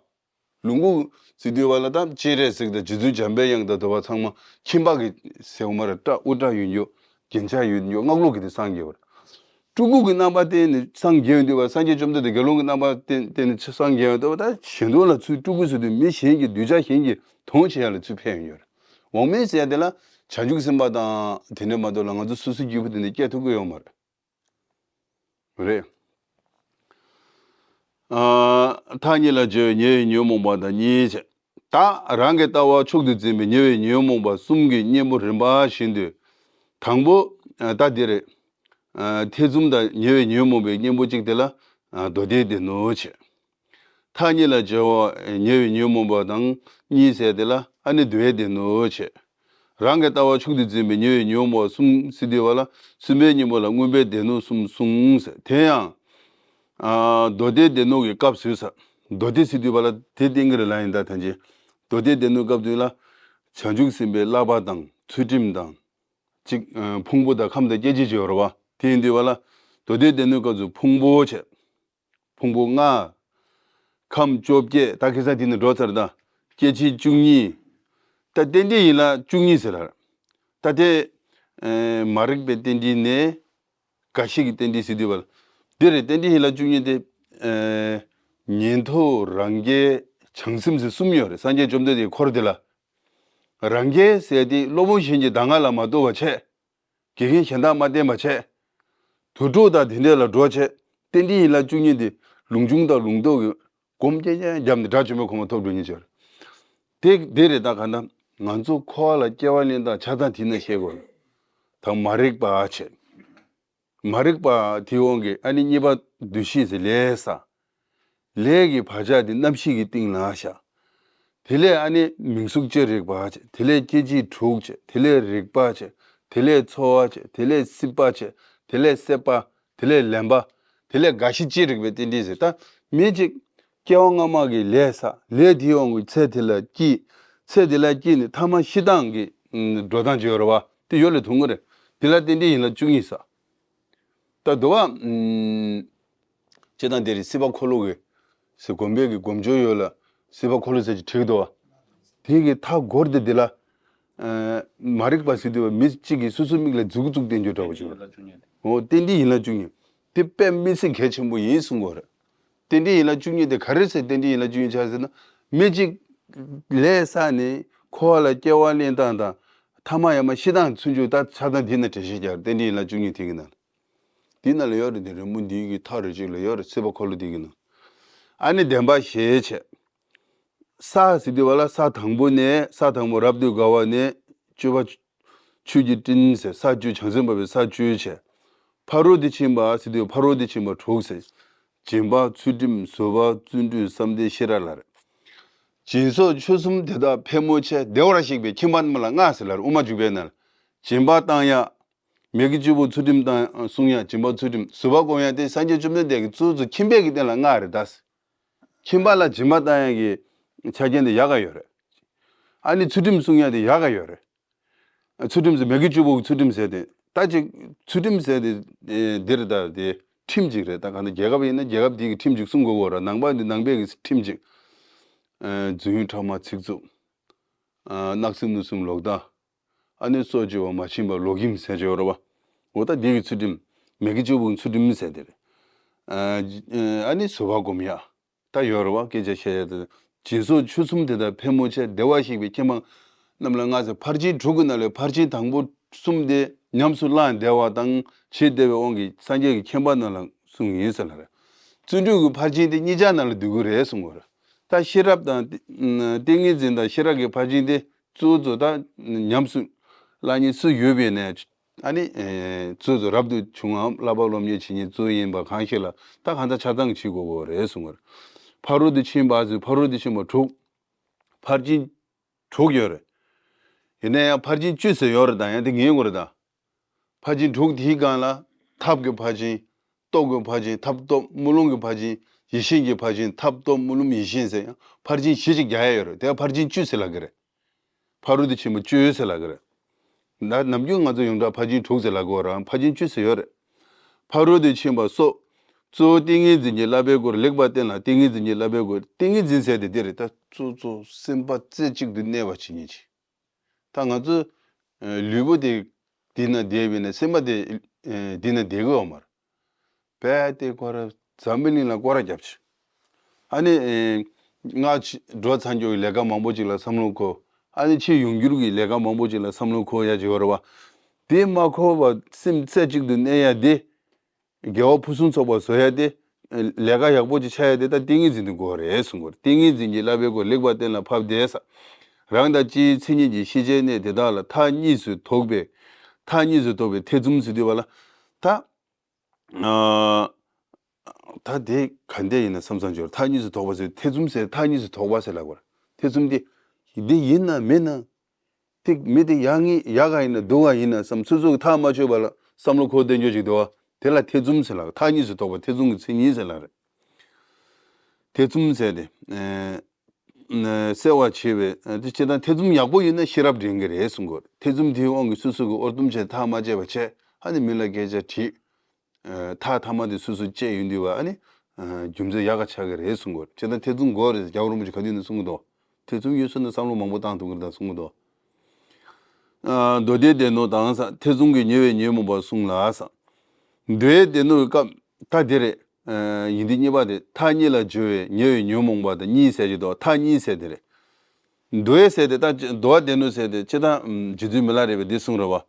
ལུང་ཁུག་ཟེར་དུས་བ་ལ་ད་སྤྱན་རས་གཟིགས་དང་རྗེ་བཙུན་འཇམ་པའི་དབྱངས་དང་དེ་བ་ཚང་མ་ཁྱིམ་པ་གི་ཟེར་བ་མ་རེད། སྐྲ་དབུ་སྐྲ་ཡོད་རྒྱུ། རྒྱན་ཆ་ཡོད་རྒྱུ། སྔགས་ལུགས་ཀྱི་དེ་སངས་རྒྱས་པ་རེད། སྤྲུལ་སྐུ་གི་རྣམ་པ་བསྟན་ནས་སངས་རྒྱས་ཡོང་དུས་བ། སངས་རྒྱས་བཅོམ་ལྡན་འདས་དགེ་སློང་གི་རྣམ་པ་བསྟན་བསྟན་ནས་སངས་རྒྱས་ཡོང་དུས་བ། ད་གཞན་དོན་ལ་ཚུར། སྤྲུལ་སྐུ་ཟེར་དུས་མི་གཞན་གྱི་གདུལ་བྱ་གཞན་གྱི་དོན་བྱེད་ཡ་ལ་ཚུར་ཕེབས་ཡོང་རྒྱུ་རེད། འོག་མིན་ཟེར་ཡ་དེ་ལ་བྱང་ཆུབ་སེམས་དཔའ་དང་དེ་འདྲ་མ་གཏོགས་ལ་ང་ཚོ་སོ་སོའི་སྐྱེས་བུ་དེ་འདྲ་སྐྱེ་ཐུབ་ཀྱི་ཡོད་མ་རེད། རེད། ཨ། མཐའ་གཉིས་ལ་སྦྱོར་བའི་ཉེ་བའི་ཉོན་མོངས་པ་དང་གཉིས་བྱས། ད་རང་གི་ལྟ་བ་མཆོག་ཏུ་འཛིན་པའི་ཉེ་བའི་ཉོན་མོངས་པ་གསུམ་གྱི་གཉེན་པོ་རིམ་པ་བཞིན་དུ། དང་པོ། ཨ། ད་འདི་རེད། ཨ། ཐེ་ཚོམ་དང་ཉེ་བའི་ཉོན་མོངས་པའི་གཉེན་པོ་གཅིག་དེ་ལ། ཨ། མདོ་སྡེའི་སྡེ་སྣོད་བྱས། མཐའ་གཉིས་ལ་སྦྱོར་བ་ཉེ་བའི་ཉོན་མོངས་པ་དང་གཉིས་བྱས་དེ་ལ་ཨ་ནི་འདུལ་བའི་སྡེ་སྣོད་བྱས། རང་གི་ལྟ་བ་མཆོག་ཏུ་འཛིན་པའི་ཉེ་བའི་ཉོན་མོངས་པ་གསུམ་ཟེར་དུས་བ་ལ་གསུམ་པའི་གཉེན་པོ་ལ་མངོན་པའི་སྡེ་སྣོད་གསུམ་གསུངས་ཟེར། དེ་ཡང་། ཨ། མདོ་སྡེའི་སྡེ་སྣོད་ཀྱི་སྐབས་སུ་ཟེར། མདོ་སྡེ་ཟེར་དུས་བ་ལ་དེ་བསྟན་གྱི་རེད་ལབ་ཡིན་ད་ཐམས་ཅད། མདོ་སྡེའི་སྡེ་སྣོད་སྐབས་དུས་ལ་བྱང་ཆུབ་སེམས་དཔའི་བསླབ་པ་དང་ཚུལ་ཁྲིམས་དང་། གཅིག་ཨ། ཕུང་པོ་དང་ཁམས་དང་སྐྱེ་མཆེད་ཅེས་ཡོད་རེད་བ། དེ་ཡིན་དུས་བ་ལ་མདོ་སྡེའི་སྡེ་སྣོད་སྐབས་སུ་ཕུང་པོ་བྱས། ཕུང་པོ་ལྔ། ཁམས་བཅོ་བརྒྱད། ད་ཁ་སང་དེ་ནས་འགྲོ་ཚར་ད། སྐྱེ་མཆེད་བཅུ་གཉིས། ད་རྟེན་འབྲེལ་ཡན་ལག་བཅུ་གཉིས་ཟེར་ལ། ད་དེ། ཨེ། མ་རིག་པའི་རྟེན་འབྲེལ་ནས། འགའ་ཞིག་གི་རྟེན་འབྲེལ་ཟེར་དུས་བ་ལ། འདི་རེད། རྟེན་འབྲེལ་ཡན་ལག་བཅུ་གཉིས་དེ། ཨེ། ཉན་ཐོས། རང་རྒྱལ། བྱང་སེམས་ཟེར་གསུམ་ཡོད་རེད། སངས་རྒྱས་བཅོམ་ལྡན་འདས་ཀྱི་འཁོར་དེ་ལ། རང་རྒྱལ་ཟེར་དེ་སློབ་དཔོན་གཞན་གྱི་གདམས་ངག་ལ་མ་ལྟོས་པ་བྱས། དགེ་རྒན་གཞན་དག་མ་བསྟེན་པ་བྱས། དུར་ཁྲོད་དང་དེ་འདྲ་ལ་འགྲོ་བྱས། རྟེན་འབྲེལ་ཡན་ལག་བཅུ་གཉིས་དེ་ལུང་ཆུང་དང་ལུང་རྟོགས་ཀྱི་སྒོམ་རྐྱང་རྐྱང་བརྒྱབ་ནས་དགྲ་བཅོམ་པའི་གོ་འཕང་ཐོབ་འགྲོ་མཁན་ཅིག་རེད། དེ་དེ་རེད། ད་གང་ལྟར་ ང་ཚོ་འཁོར་བ་ལ་སྐྱེ་བ་ལེན་སྟངས་ཆ་ཚང་དེ་ན་ཤེས་དགོས། ད་མ་རིག་པ་བྱས། མ་རིག་པ་དེའི་དབང་གིས་ཨ་ནི་གཉིས་པ་འདུ་ཤེས་ཟེར་ལས་བསགས། ལས་ཀྱི་བག་ཆགས་དེ་རྣམ་ཤེས་ཀྱི་སྟེང་ལ་བཞག། དེ་ལས་ཨ་ནི་མིང་གཟུགས་ཅན་རིག་པ་བྱས། དེ་ལས་སྐྱེ་མཆེད་དྲུག་བྱས། དེ་ལས་རེག་པ་བྱས། དེ་ལས་ཚོར་བ་བྱས། དེ་ལས་སྲིད་པ་བྱས། དེ་ལས་སྲེད་པ། དེ་ལས་ལེན་པ། དེ་ལས་རྒ་ཤི་ཅན་རིག་པའི་རྟེན་འབྲེལ་ཟེར། ད་མི་གཅིག་སྐྱེ་བ་སྔ་མ་གི་ལས་བསགས། ལས་དེའི་དབང་གིས་ཚེ་དེ་ལ་སྐྱེས། ཚེ་དེ་ལ་སྐྱེས་ནས་ཐ་མ་ཤི་སྟངས་ཀྱི་འགྲོ་སྟངས་ཅིག་ཡོད་རེད་བ། དེ་ཡོད་ལ་ཐུག་གི་རེད། དེ་ལ་རྟེན་འབྲེལ་ཡན་ལག་བཅུ་གཉིས་བསགས། ད་དུ་བ། སྤྱིར་བཏང་དེ་རེད། སྲིད་པ་འཁོར་ལོ་གི་ཟེར་སྒོམ་པའི་གི་སྒོམ་སྦྱོར་ཡོད་ལ། སྲིད་པ་འཁོར་ལོ་ཟེར་གྱི་བྲིས་འདུག་བ། དེ་གི་མཐའ་སྐོར་དེ་འདི་ལ། མ་རིག་པ་ཟེར་དུས་མི་གཅིག་གིས་སོ་སོའི་མིག་ལ་མཛུབ་གུ་བཙུགས་བསྟན་རྒྱུ་འདྲ་བོ་ཅིག་ཡོད། འོ་རྟེན་འབྲེལ་ཡན་ལག་བཅུ་གཉིས་དེ་དཔེ་མི་སྲིད་གལ་ཆེན་པོ་ཡིན་གསུང་གི་ཡོད་རེད། རྟེན་འབྲེལ་ཡན་ལག་བཅུ་གཉིས་དེ་ག་རེ་ཟེར། རྟེན་འབྲེལ་ཡན་ལག་བཅུ་གཉིས་ཆགས་ཟེར་ན། མི་གཅིག་ལས་བསགས་ནས་འཁོར་བ་ལ་སྐྱེ་བ་ལེན་སྟངས་དང་། ཐ་མ་ཡང་མ་ཤི་སྟངས་ཚུན་ཆད་ད་ཆ་ཚང་འདི་ན་འགྲེལ་བཤད་རྒྱག། རྟེན་འབྲེལ་ཡན་ལག་བཅུ་གཉིས་དེ་གི་ནང་། འདི་ནང་ལ་ཡོད་རེད། འདི་རི་མོ་འདི་གི་མཐའ་རུ་གཅིག་ལ་ཡོད་རེད། སྲིད་པ་འཁོར་ལོ་འདི་གི་ནང་། ཨ་ནི་བདེན་པ་བཞི་བྱས། ས་ཟེར་དུས་བ་ལ་ས་དང་པོ་ནས། ས་དང་པོ་རབ་ཏུ་དགའ་བ་ནས་སྤྱོད་པ་ཆོས་ཀྱི་སྤྲིན་ཟེར་ས་བཅུ། བྱང་སེམས་འབར་བའི་ས་བཅུ་བྱས། ཕ་རོལ་ཏུ་ཕྱིན་པ་ཟེར་དུས་ཕ་རོལ་ཏུ་ཕྱིན་པ་དྲུག་ཟེར། སྦྱིན་པ། ཚུལ་ཁྲིམས། བཟོད་པ། བརྩོན་འགྲུས། བསམ་གཏན། ཤེས་རབ་ལ་རེད། སྦྱིན་སོགས་ཆོས་གསུམ་དེ་དག་ཕལ་མོ་ཆེ་བདེ་བར་གཤེགས་པའི་ཁྱིམ་པ་རྣམས་ལ་མངའ་ཟེར་ལ་རེད། དབུ་མ་འཇུག་པའི་ནང་ལ། སྦྱིན་པ་བཏང་ཡ། མི་དགེ་བཅུ་སྤོང་ཚུལ་ཁྲིམས་བཏང་སྲུང་ཡ། སྦྱིན་པ་ཚུལ་ཁྲིམས། བཟོད་པ་སྒོམ་ཡ་དེ་སངས་རྒྱས་བཅོམ་ལྡན་འདས་ཀྱིས་གཙོ་གཙོ་ཁྱིམ་པའི་གི་རྟེན་ལ་མངའ་རེད་ད། ཁྱིམ་པ་ལ་སྦྱིན་པ་བཏང་ཡ་གི་ཆ་རྐྱེན་དེ་ཡག་ག་ཡོད་རེད། ཨ་ནི་ཚུལ་ཁྲིམས་སྲུང་ཡ་དེ་ཡག་ག་ཡོད་རེད། ཚུལ་ཁྲིམས་ཟེར་མི་དགེ་བཅུ་སྤོང་གི་ཚུལ་ཁྲིམས་ཟེར་དེ། ད་ཅིག་ཚུལ་ཁྲིམས་ཟེར་དེ་འདིར་ད་དེ་ཁྲིམས་ཅིག་རེད། ད་གང་ལྟར་རྒྱལ་ཁབ་ཡིན་ན་རྒྱལ་ཁབ་དེ་གི་ཁྲིམས་ཅིག་སྲུང་དགོས་གོ་ར། ནང་པ་འདི་ནང་པའི་གི་ཁྲིམས་ཅིག་རྫུན་ཕྲ་མ། ཚིག་རྩུབ། ཨ་གནག་སེམས་གནོད་སེམས་ལོག་ལྟ། ཨ་ནི་སྲོག་གཅོད་པ། མ་བྱིན་པ། ལོག་གཡེམ་ཟེར་གྱི་ཡོད་རེད་བ། འོ་ད་འདི་གི་ཚུལ་ཁྲིམས། མི་དགེ་བཅུ་སྤོང་གི་ཚུལ་ཁྲིམས་ཟེར་དེ་རེད། ཨ་ནི་བཟོད་པ་སྒོམ་ཡ་ད་ཡོད་རེད་བ། སྐད་ཆ་བཤད་ཡ་དེ། སྦྱིན་སོགས་ཆོས་གསུམ་དེ་དག་ཕལ་མོ་ཆེ་བདེ་བར་གཤེགས་པའི་ཁྱིམ་པ་རྣམས་ལ་མངའ་ཟེར། ཕར་ཕྱིན་དྲུག་གི་ནང་ལས་ཕར་ཕྱིན་དང་པོ་གསུམ་དེ་ཉམས་སུ་བླངས་བདེ་བ་དང་ཞི་བདེ་བའི་དབང་གིས་སངས་རྒྱས་ཀྱི་ཁྱིམ་པ་རྣམས་ལ་གསུངས་ཡིན་ཟེར་ལ་རེད། བརྩོན་འགྲུས་ཀྱི་ཕར་ཕྱིན་དེ་གཉིས་ཆ་ནང་ལ་འདུ་གི་རེད་གསུང་གི་རེད། ད་ཤེས་རབ་དང་ཏིང་ངེ་འཛིན་དང་ཤེས་རབ་ཀྱི་ཕར་ཕྱིན་དེ་གཙོ་བོ་གཙོ་ད་ཉམས་སུ་བླངས་མཁན་སུ་ཡོད་པའི་ནས། ཨ་ནི་གཙོ་བོ་གཙོ་རབ་ཏུ་བྱུང་བའམ་བསླབ་པ་སློབ་གཉེར་བྱེད་མཁན་གཙོ་བོ་ཡིན་པ་གང་ཞིག་ལ་ད་གང་ལྟར་ཆ་ཚང་བྱེད་དགོས་པ་རེད་གསུང་གི་རེད། ཕ་རོལ་ཏུ་ཕྱིན་པ་ཟེར། ཕ་རོལ་ཏུ་ཕྱིན་པ་དྲུག་ཕར་ཕྱིན་དྲུག་ཡོད་རེད། ཡིན་ན་ཡང་ཕར་ཕྱིན་བཅུ་ཟེར་ཡོད་རེད། ད་ཡང་དེ་ངེས་དགོས་རེད་ད། ཕར་ཕྱིན་དྲུག་དེའི་སྒང་ལ་ཐབས་ཀྱི་ཕར་ཕྱིན། སྟོབས་ཀྱི་ཕར་ཕྱིན། ཐབས་སྟོབས་དམུས་ལོང་གི་ཕར་ཕྱིན། ཡེ་ཤེས་ཀྱི་ཕར་ཕྱིན། ཐབས་སྟོབས་དམུས་ལོང་ཡེ་ཤེས་ཟེར་ཡང་ཕར་ཕྱིན་བཞི་ཅིག་རྒྱག་ཡ་ཡོད་རེད། དེ་ཕར་ཕྱིན་བཅུ་ཟེར་ལབ་ཀྱི་རེད། ཕ་རོལ་ཏུ་ཕྱིན་པ་བཅུ་ཟེར་ལབ་ཀྱི་རེད། ད་ནམ་རྒྱུན་ང་ཚོ་ཡོངས་གྲགས་ཕར་ཕྱིན་དྲུག་ཟེར་ལབ་ཀྱི་ཡོད་རེད། ཕར་ཕྱིན་བཅུ་ཟེར་ཡོད་རེད། ཕ་རོལ་ཏུ་ཕྱིན་པ་སོགས་གཙོ་བོ་ཏིང་ངེ་འཛིན་གྱི་བསླབ་པའི་སྒོར་ལེགས་པར་བསྟེན་ལ། ཏིང་ངེ་འཛིན་གྱི་བསླབ་པའི་སྒོར། ཏིང་ངེ་འཛིན་ཟེར་དེ་འདི་རེད། ད་གཙོ་གཙོ་སེམས་པ་རྩེ་གཅིག་ཏུ་གནས་པ་བྱེད་མཁན་ཅིག་ད་ང་ཚོ་ལུས་པོ་དེ་འདི་ན་བསྡད་པས་ན་སེམས་པ་དེ་འདི་ན་བསྡད་ཀྱི་ཡོད་མ་རེད། རྦད་དེ་ཁོ་ར་འཛམ་བུ་གླིང་ལ་སྐོར་ར་བརྒྱབ་ཆེ། ཨ་ནི་ཨེ་སྔ་ཕྱི་འགྲོ་ཚར་མཁན་གྱི་ལས་ཀ་མང་པོ་ཅིག་ལ་བསམ་བློ་འཁོར། ཨ་ནི་ཕྱིར་ཡོང་འགྱུར་གྱི་ལས་ཀ་མང་པོ་ཅིག་ལ་བསམ་བློ་འཁོར་ཡ་ཅིག་ཡོད་རེད་བ། དེ་མ་འཁོར་བར་སེམས་རྩེ་གཅིག་ཏུ་གནས་ཡ་དེ། དགེ་བ་ཕུན་སུམ་ཚོགས་པ་བཟོ་ཡ་དེ། ལས་ཀ་ཡག་པོ་ཅིག་ཆགས་ཡ་དེ་ད་ཏིང་ངེ་འཛིན་དུ་དགོས་རེད་གསུང་གི་རེད། ཏིང་ངེ་འཛིན་གྱི་བསླབ་པའི་སྒོར་ལེགས་པར་བསྟེན་ལ་ཕབ་སྟེ་ས། རང་དང་སྤྱིའི་མཚན་ཉིད་ཀྱི་ཤེས་བྱའི་གནས་དེ་དག་ལ་མཐའ་གཉིས་སུ་དོགས་པའི། མཐའ་གཉིས་སུ་དོགས་པའི་ཐེ་ཚོམ་ཟེར་དུས་བ་ལ། ད། ཨ། ད་དེ་ག་འདྲ་ཡིན་ན་བསམ་བསམ་འབྱོར། མཐའ་གཉིས་སུ་དོགས་པ་ཟེར། ཐེ་ཚོམ་ཟེར། མཐའ་གཉིས་སུ་དོགས་པ་ཟེར་ལབ་དགོས་རེད། ཐེ་ཚོམ་དེ། འདི་ཡིན་ན་མིན་ན། དེ་མི་དེ་ཡག་ངེས་ཡག་ག་ཡིན་ན་སྡུག་ག་ཡིན་ན་བསམ། སོ་སོ་གི་ཐག་མ་ཆོད་པ་ལ་བསམ་བློ་འཁོར་བསྡད་རྒྱུ་ཅིག་འདུག་བ། དེ་ལ་ཐེ་ཚོམ་ཟེར་ལབ། མཐའ་གཉིས་སུ་དོགས་པ། ཐེ་ཚོམ་གྱི་མཚན་ཉིད་ཟེར་ལབ་རེད། ཐེ་ཚོམ་ཟེར་དེ། ཨེ། ཨེ། སེལ་བར་བྱེད་པའི། ཨེ། དེ་བྱེད་སྟངས་ཐེ་ཚོམ་ཡག་པོ་ཡིན་ན་ཤེས་རབ་འདྲེན་གྱི་རེད་གསུང་གི་ཡོད། ཐེ་ཚོམ་དེའི་དབང་གིས་སོ་སོ་གི་ཨོར་ཏུམ་བྱས་ཐག་མ་བཅད་པ་བྱས། ཨ་ནི་མི་ལ་སྐད་ཆ་དྲིས། ཨེ། ཐག་མཐའ་མ་དེ་སོ་སོ་བཅད་ཡོང་དུས་བ་ཨ་ནི། ཨེ། རྒྱུ་མཚན་ཡག་ག་ཆགས་ཀྱི་རེད་གསུང་གི་ཡོད། བྱས་ཙང་ཐེ་ཚོམ་དགོས་རེད། རྒྱལ་བ་རིན་པོ་ཆེ་ག་དུས་ནས་གསུང་གི་འདུག་ཐེ་ཚོམ་ཡོད་ས་ན་བསམ་བློ་མང་པོ་བཏང་ཐུབ་ཀྱི་རེད་ད་གསུང་གི་འདུག་ཨ། མདོ་སྡེའི་སྡེ་སྣོད་དང་ས། ཐེ་ཚོམ་གྱིས་ཉེ་བའི་ཉོན་མོངས་པ་གསུངས་ལ་ས། མདོའི་སྡེ་སྣོད་ཀྱི་སྐབས་ད་དེ་རེད། ཨེ། ཡིན་དེ་གཉིས་པ་དེ། མཐའ་གཉིས་ལ་སྦྱོར་བའི་ཉེ་བའི་ཉོན་མོངས་པ་དང་གཉིས་ཟེར་གྱི་འདུག་མཐའ་གཉིས་ཟེར་དེ་རེད། མདོའི་ཟེར་དེ་ད་མདོ་སྡེ་སྣོད་ཟེར་དེ་སྤྱིར་བཏང་རྗེ་བཙུན་མི་ལ་རས་པས་འདི་གསུངས་རེད་བ།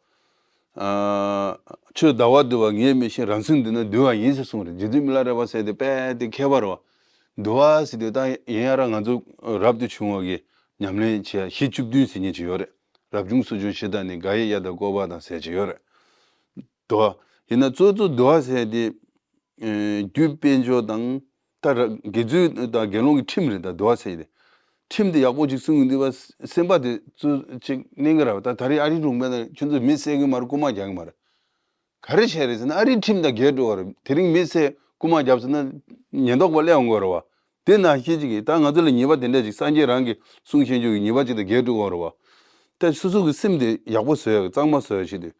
ཨ། ཆོས་ཟླ་བ་འདུལ་བ་ངས་མི་ཤེས། རང་སེམས་འདུལ་ན་འདུལ་བ་ཡིན་ཟེར་གསུངས་རེད། རྗེ་བཙུན་མི་ལ་རས་པ་ཟེར་དེ་རྦད་དེ་མཁས་པ་རེད་བ། འདུལ་བ་ཟེར་དུས་ད་ཡིན་ཡང་ར་ང་ཚོ་རབ་ཏུ་བྱུང་བ་གི་ ཉམས་ལེན་བྱས་བཞི་བཅུ་བདུན་ཟེར་མཁན་ཅིག་ཡོད་རེད། རབ་བྱུང་སོར་ཆུད་ཕྱི་དང་ནི། དགག་དབྱེ་དབྱར་དང་བསྐོར་བ་དང་ཟེར་ཅིག་ཡོད་རེད། དུ་བ། ཡིན་ན་གཙོ་གཙོ་དུ་བ་ཟེར་དེ། ཨེ། རྒྱུད་དཔལ་འབྱོར་དང་། ད་ར་དགེ་ཚུལ་དང་དགེ་སློང་གི་ཁྲིམས་རེད། ད་དུ་བ་ཟེར་དེ། ཁྲིམས་དེ་ཡག་པོ་ཅིག་སྲུང་གི་འདུག་པ། སེམས་པ་དེ་ཚུར་ཅིག་གནས་ཀྱི་རེད་པ། ད་ད་རེས་ཨ་རིའི་སྒྲུང་དཔེར་ན་ཁྱོད་ཚོས་མི་བསད་གི་མ་རེད། རྐུ་མ་རྒྱག་གི་མ་རེད། ག་རེ་བྱས་རེད་ཟེར་ན་ཨ་རིའི་ཁྲིམས་དང་འགལ་འགྲོ་བ་རེད། དེ་རིང་མི་བསད་རྐུ་མ་བརྒྱབ་ཟེར་ན་ཉེན་རྟོག་པ་སླེབས་འོང་གི་རེད་པ། དེ་ནང་བཞིན་ཅིག་གིས་ད་ང་ཚོ་ལ་ཉེས་པ་དེ་འདྲ་ཅིག་སངས་རྒྱས་རང་གིས་གསུངས་བཞིན་ཅིག་གི་ཉེས་པ་ཅིག་དང་འགལ་འགྲོ་གི་རེད་པ། ད་སོ་སོ་གི་སེམས་དེ་ཡག་པོ་བཟོ་ཡག་གཙང་མ་བཟོ་ཡག་ཆེད་དུ།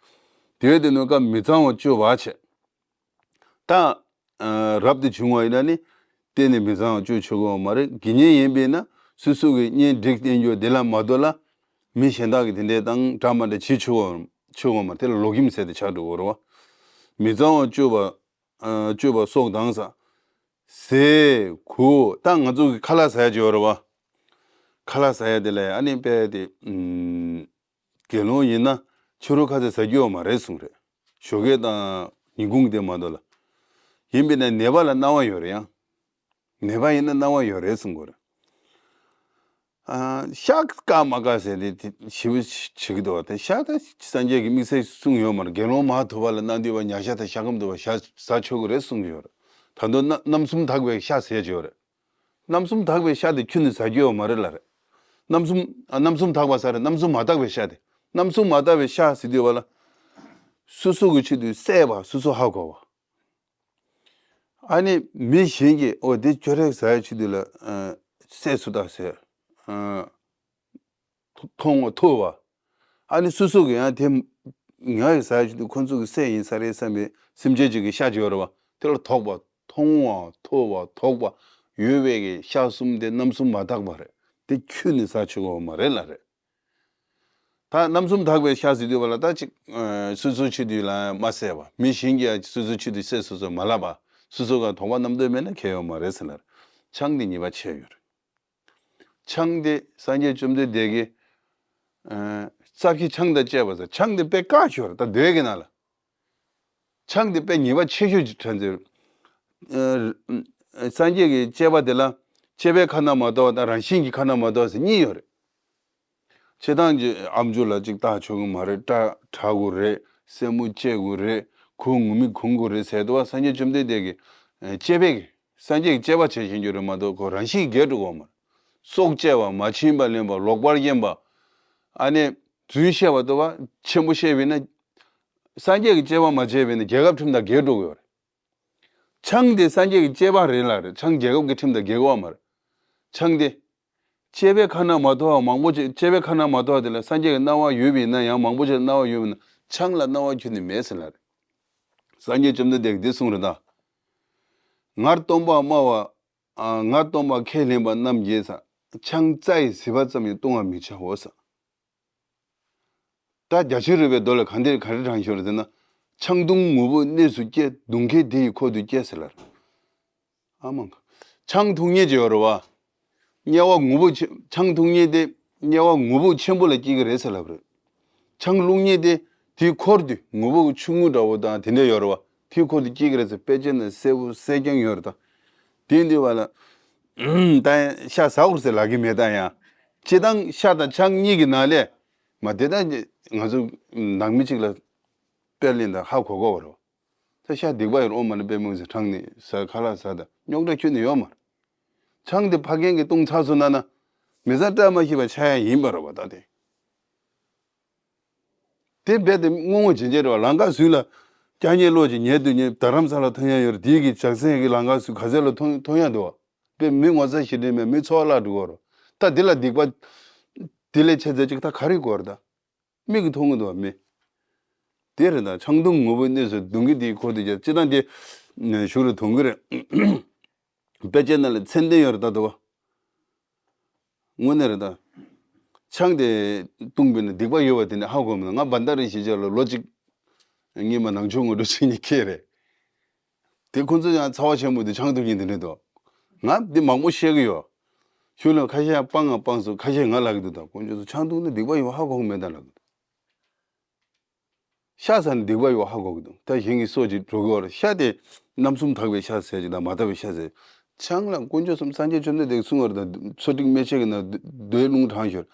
དེ་བས་དེ་ནོ་ཀ་མི་གཙང་བ་བཅོས་པ་བྱས། ད། ཨ། རབ་ཏུ་བྱུང་བ་ཡིན་ན་ནི། གཏན་ནས་མི་གཙང་བ་བཅོས་ཆོག་གི་ཡོད་མ་རེད། དགེ་བསྙེན་ཡིན་པས་ན་སོ་སོ་གི་གཉེན་སྒྲིག་བསྟེན་རྒྱུ་དེ་ལ་མ་གཏོགས་ལ། མི་གཞན་དག་གི་དེ་འདྲའི་དང་འདྲ་མ་འདྲ་བྱེད་ཆོག་གི་ཆོག་གི་ཡོད་མ་རེད། དེ་ལ་ལོག་གཡེམ་ཟེར་དེ་ཆགས་འགྲོ་གི་རེད་པ། མི་གཙང་བ་བཅོས་པ། ཨ། བཅོས་པ་སོགས་དང་ཟ། ཟས། གོས། ད་ང་ཚོ་གི་ཁ་ལག་ཟ་ཡག་ཅིག་ཡོད་རེད་པ། ཁ་ལག་ཟ་ཡག་དེ་ལ་ཨ་ནི་དཔེ་དེ། ཨུམ། དགེ་སློང་ཡིན་ན་ཕྱི་རོལ་ཁ་ཟས་ཟ་རྒྱུ་ཡོད་མ་རེད་གསུངས་རེད། ཞོགས་ཀས་དང་ཉིན་གུང་དེ་མ་གཏོགས་ལ། ཡིན་པས་ན་ནད་པ་ལ་གནང་བ་ཡོད་རེད་ཡ། ནད་པ་ཡིན་ན་གནང་བ་ཡོད་རེད་གསུང་གི་རེད། ཨ། ཤ་བཀག་མ་བཀག་ཟེར་དེ་དེ་ཞེ་པོ་བྱེད་ཀྱི་འདུག་པ། དེ་ཤ་ད་སངས་རྒྱས་ཀྱིས་དམིགས་བསལ་གསུངས་ཡོད་མ་རེད། དགེ་སློང་མ་ཐུབ་པ་ལ་གནང་འདོད་པ་ཉ་ཤ་དང་ཤ་སྐམ་འདུག་པ། ཤ་ཟ་ཆོག་གི་རེད་གསུང་གི་ཡོད་རེད། ད་དུང་རྣམ་གསུམ་དག་པའི་ཤ་ཟེར་གྱི་ཡོད་རེད། རྣམ་གསུམ་དག་པའི་ཤ་དེ་ཁྱོན་ནས་ཟ་རྒྱུ་ཡོད་མ་རེད་ལབ་རེད། རྣམ་གསུམ། ཨ། རྣམ་གསུམ་དག་པ་ཟེར་རེད། རྣམ་གསུམ་མ་དག་པའི་ཤ་དེ། རྣམ་གསུམ་མ་དག་པའི་ཤ་ཟེར་དུས་བ་ལ། སོ་སོ་གི་ཆེད་དུ་བསད་པ། སོ་སོ་ཧ་གོ་བ། ཨ་ནི་མི་གཞན་གྱིས་ཨོ་དེ་ཁྱོད་རང་ཟ་ཡག་ཆེད་དུ་ལ། ཨ། བསད་སོང་ད་ཟེར། ཨ། མཐོང་བ་ཐོས་པ། ཨ་ནི་སོ་སོ་གི་ཡང་དེ་ང་ཡི་ཟ་ཡག་ཆེད་དུ་ཁོ་ཚོ་གི་བསད་ཡིན་ས་རེད་བསམ་པའི་སེམས་ཅན་ཅིག་གི་ཤ་ཅིག་ཡོད་རེད་པ། དེ་ལ་དོགས་པ། མཐོང་བ་ཐོས་པ་དོགས་པ་ཡོད་པའི་གི་ཤ་གསུམ་དེ་རྣམ་གསུམ་མ་དག་པ་རེད། དེ་ཁྱོན་ནས་ཟ་ཆོག་གི་ཡོད་མ་རེད་ལབ་རེད། ད་རྣམ་གསུམ་དག་པའི་ཤ་ཟེར་དུས་བ་ལ་ད་ཅིག་ཨ། སོ་སོའི་ཆེད་དུ་ལ་མ་བསད་པ། མི་གཞན་གྱིས་སོ་སོའི་ཆེད་དུ་བསད་སོ་སོ་མ་ལབ་པ། སོ་སོ་ག་དོགས་པ་རྣམ་རྟོག་མེད་ན་ཁྱད་ཡོད་མ་རེད་ཟེར་ལབ་རེད། ཆང་དེ་ཉེས་པ་ཆེ་ཡོད་རེད། ཆང་དེ་སངས་རྒྱས་བཅོམ་ལྡན་འདས་ཀྱིས། ཨ། རྩ་བཞི་ཆང་དང་བཅས་པ་ཟེར། ཆང་དེ་དཔེ་བཀག་ཤོར་ད་མདོའི་གི་ནང་ལ། ཆང་དེ་དཔེ་ཉེས་པ་ཆེ་ཤོས་ཀྱི་ཕྲན་ཚེ། ཨ། སངས་རྒྱས་ཀྱི་བཅས་པ་དེ་ལ་བཅས་པའི་ཁ་ན་མ་ཐོ་བ་དང་རང་བཞིན་གྱི་ཁ་ན་མ་ཐོ་བ་ཟེར་གཉིས་ཡོད་རེད། སྤྱིར་བཏང་གི་ཨམ་ཅོག་ལ་ཅིག་ལྟ་ཆོག་གི་མ་རེད། སྐྲ་བྲེག་དགོས་རེད། སེན་མོ་བཅད་དགོས་རེད། གོས་ངུར་སྨྲིག་གོན་དགོས་རེད་ཟེར་དུས་བ། སངས་རྒྱས་བཅོམ་ལྡན་འདས་ཀྱིས། ཨ། བཅས་པའི། སངས་རྒྱས་ཀྱིས་བཅས་པ་བྱས་བཞིན་རྒྱུ་རེད་མ་གཏོགས་ཁོ་རང་བཞིན་གྱིས་འགལ་འགྲོ་གི་ཡོད་མ་རེད། སྲོག་བཅད་པ། མ་བྱིན་པ་ལེན་པ། ལོག་པར་གཡེམ་པ། ཨ་ནི་རྫུན་བཤད་པ་དུ་བ་ཆེན་པོ་བཤད་པས་ན། སངས་རྒྱས་ཀྱིས་བཅས་པ་མ་བྱས་པས་ན་རྒྱལ་ཁབ་ཁྲིམས་དང་འགལ་འགྲོ་གི་ཡོད་རེད། ཆང་དེ་སངས་རྒྱས་ཀྱིས་བཅས་པ་རེད་ལབ་རེད། ཆང་རྒྱལ་ཁབ་ཀྱི་ཁྲིམས་དང་འགལ་གི་ཡོད་མ་རེད། ཆང་དེ། བཅས་པའི་ཁ་ན་མ་ཐོ་བ་མང་པོ་ཅིག་བཅས་པའི་ཁ་ན་མ་ཐོ་བ་དེ་ལ་སངས་རྒྱས་ཀྱི་གནང་བ་ཡོད་པས་ན་ཡང་མང་པོ་ཅིག་ལ་གནང་བ་ཡོད་པས་ན་ཆང་ལ་གནང་བ་ཁྱོན་ནས་མེད་ཟེར་ལབ་རེད། སངས་རྒྱས་བཅོམ་ལྡན་འདས་ཀྱིས་འདི་གསུངས་རེད་ད། ངར་སྟོན་པ་སྨྲ་བ། ཨ། ངར་སྟོན་པ་ཁས་ལེན་པ་རྣམས་ཀྱིས་ས། ཆང་རྩ་ཡི་ཟིལ་པ་ཙམ་ཡང་བཏུང་བར་མི་བྱའོ་ས། ད་རྒྱ་ཆེར་རོལ་པའི་མདོ་ལ་གང་འདིར་ག་རེ་དྲངས་ཤོར་ཟེར་ན། ཆང་འཐུང་ངུ་བོ་གནས་སུ་སྐྱེ། གདུང་ཁའི་དེ་ཡི་འཁོར་དུ་སྐྱེ་ཟེར་ལབ། ཨ་མ། ཆང་འཐུང་མཁན་ཅིག་ཡོད་རེད་བ། དམྱལ་བ་ངུ་བོ་ཆེ། ཆང་འཐུང་མཁན་དེ་དམྱལ་བ་ངུ་བོ་ཆེན་པོ་ལ་སྐྱེ་གི་རེད་ཟེར་ལབ་རེད། ཆང་བླུགས་མཁན་དེ་དེའི་འཁོར་དུ་ངུ་བོ་ཆུང་ངུ་འདྲ་བོ་དང་དེ་འདྲ་ཡོད་རེད་བ། དེའི་འཁོར་དུ་སྐྱེ་གི་རེད་ཟེར། དཔེ་ཆ་ན་གསལ་པོ་གསལ་རྐྱང་ཡོད་རེད་ད། དེ་འདི་བ་ལ། ད་ཤ་ཟ་དགོས་ཟེར་ལབ་ཀྱི་མེད་ད་ཡང་། སྤྱིར་བཏང་ཤ་དང་ཆང་གཉིས་ཀྱི་ནང་ལས། མ་དེ་ད་ང་ཚོ་ནང་མི་གཅིག་ལ་དཔེ་ལེན་དང་ཧ་གོ་གོ་བ་རེད། ད་ཤ་སྡིག་པ་ཡོད་རེད། ཨོཾ་མ་ཎི་པདྨེ་ཧཱུྃ་ཟེར་དྲངས་ནས་ཟ། ཁ་ལག་ཟ་ད་རྙོག་དྲ་ཁྱོན་ནས་ཡོད་མ་རེད། ཆང་དེ་ཕ་རྒན་གྱིས་བཏུང་ཚར་སོང་ན་ན། མི་ཚང་བཀྲ་མ་ཤིས་པ་ཆགས་ཡ་ཡིན་པ་རེད་བ་ད་དེ། དེ་རྦད་དེ་སྔོན་ངོ་ཇེ་ཇེ་རེད་བ། ལམ་ཁ་ཟུར་ལ་སྐྱ་ཉལ་གློག་ཅིག་ཉལ་དུས་ཉལ། རྡ་རམ་ས་ལ་ཐོན་ཡ་ཡོད་རེད། དེའི་གི་ཇག་སན་གི་ལམ་ཁ་ཟུར་ག་ཚད་ལ་ཐོན་ཐོན་ཡ་འདུག་བ། དེ་མི་ངོ་ཚ་ཞེ་དྲག་མེད། མི་འཚོ་བ་བརླག་འགྲོ་གི་རེད། ད་དེ་ལ་སྡིག་པ་དེ་ལས་ཆེ་ཚད་ཅིག་ད་ག་རེ་དགོས་རེད་ད། མིག་གིས་མཐོང་གི་འདུག་བ་མི། དེ་རེད་ད། ཆང་འཐུང་ངུ་བོའི་གནས་སུ། གདུང་ཁའི་དེའི་འཁོར་དུ་སྐྱེ། སྤྱིར་བཏང་དེ་གཞུག་ལ་ཐོན་གི་རེད། དཔེ་ཆ་ནང་ལ་མཚན་ལྡན་ཡོད་རེད་ད་འདུག་བ། དངོས་གནས་རེད་ད། ཆང་དེ་བཏུང་བས་ན་སྡིག་པ་ཡོད་པ་དེ་ནི་ཧ་གོ་མི་འདུག་ང་བན་ད་རི་གཞིས་ཆགས་ལ་ལོ་གཅིག་སྔོན་མ་ནང་ཆོས་ངོ་སྤྲོད་བྱེད་ནས་འཁྱེར་རེད། དེ་ཁོ་ཚོ་ཡང་ཚ་བ་ཆེན་པོ་འདུག་ཆང་འཐུང་མཁན་དེ་འདྲ་འདུག་ང་འདི་མང་པོ་བཤད་གི་ཡོད། ཁྱོད་ལ་ཁ་ཤས་ཡང་སྤང་ང་སྤངས་སོང་། ཁ་ཤས་ང་ལབ་གི་འདུག་ད་དཀོན་མཆོག་གསུམ། ཆང་འཐུང་ན་སྡིག་པ་ཡོད་པ་ཧ་གོ་གི་མེད་ད་ལབ་གི་འདུག་ཤ་ཟ་ན་སྡིག་པ་ཡོད་པ་ཧ་གོ་གི་འདུག་ད་གཞན་གྱི་སྲོག་ཅིག་འགྲོ་གི་ཡོད་རེད། ཤ་དེ་རྣམ་གསུམ་དག་པའི་ཤ་ཟེར་ཅིག་དང་མ་དག་པའི་ཤ་ཟེར། ཆང་ལ་དཀོན་མཆོག་གསུམ་སངས་རྒྱས་བཅོམ་ལྡན་འདས་གསུང་བར་དང་མཚོ་སྤྲིན་མེ་ལྕེ་གི་ནང་རྡོའི་རླུང་དྲངས་ཞོར།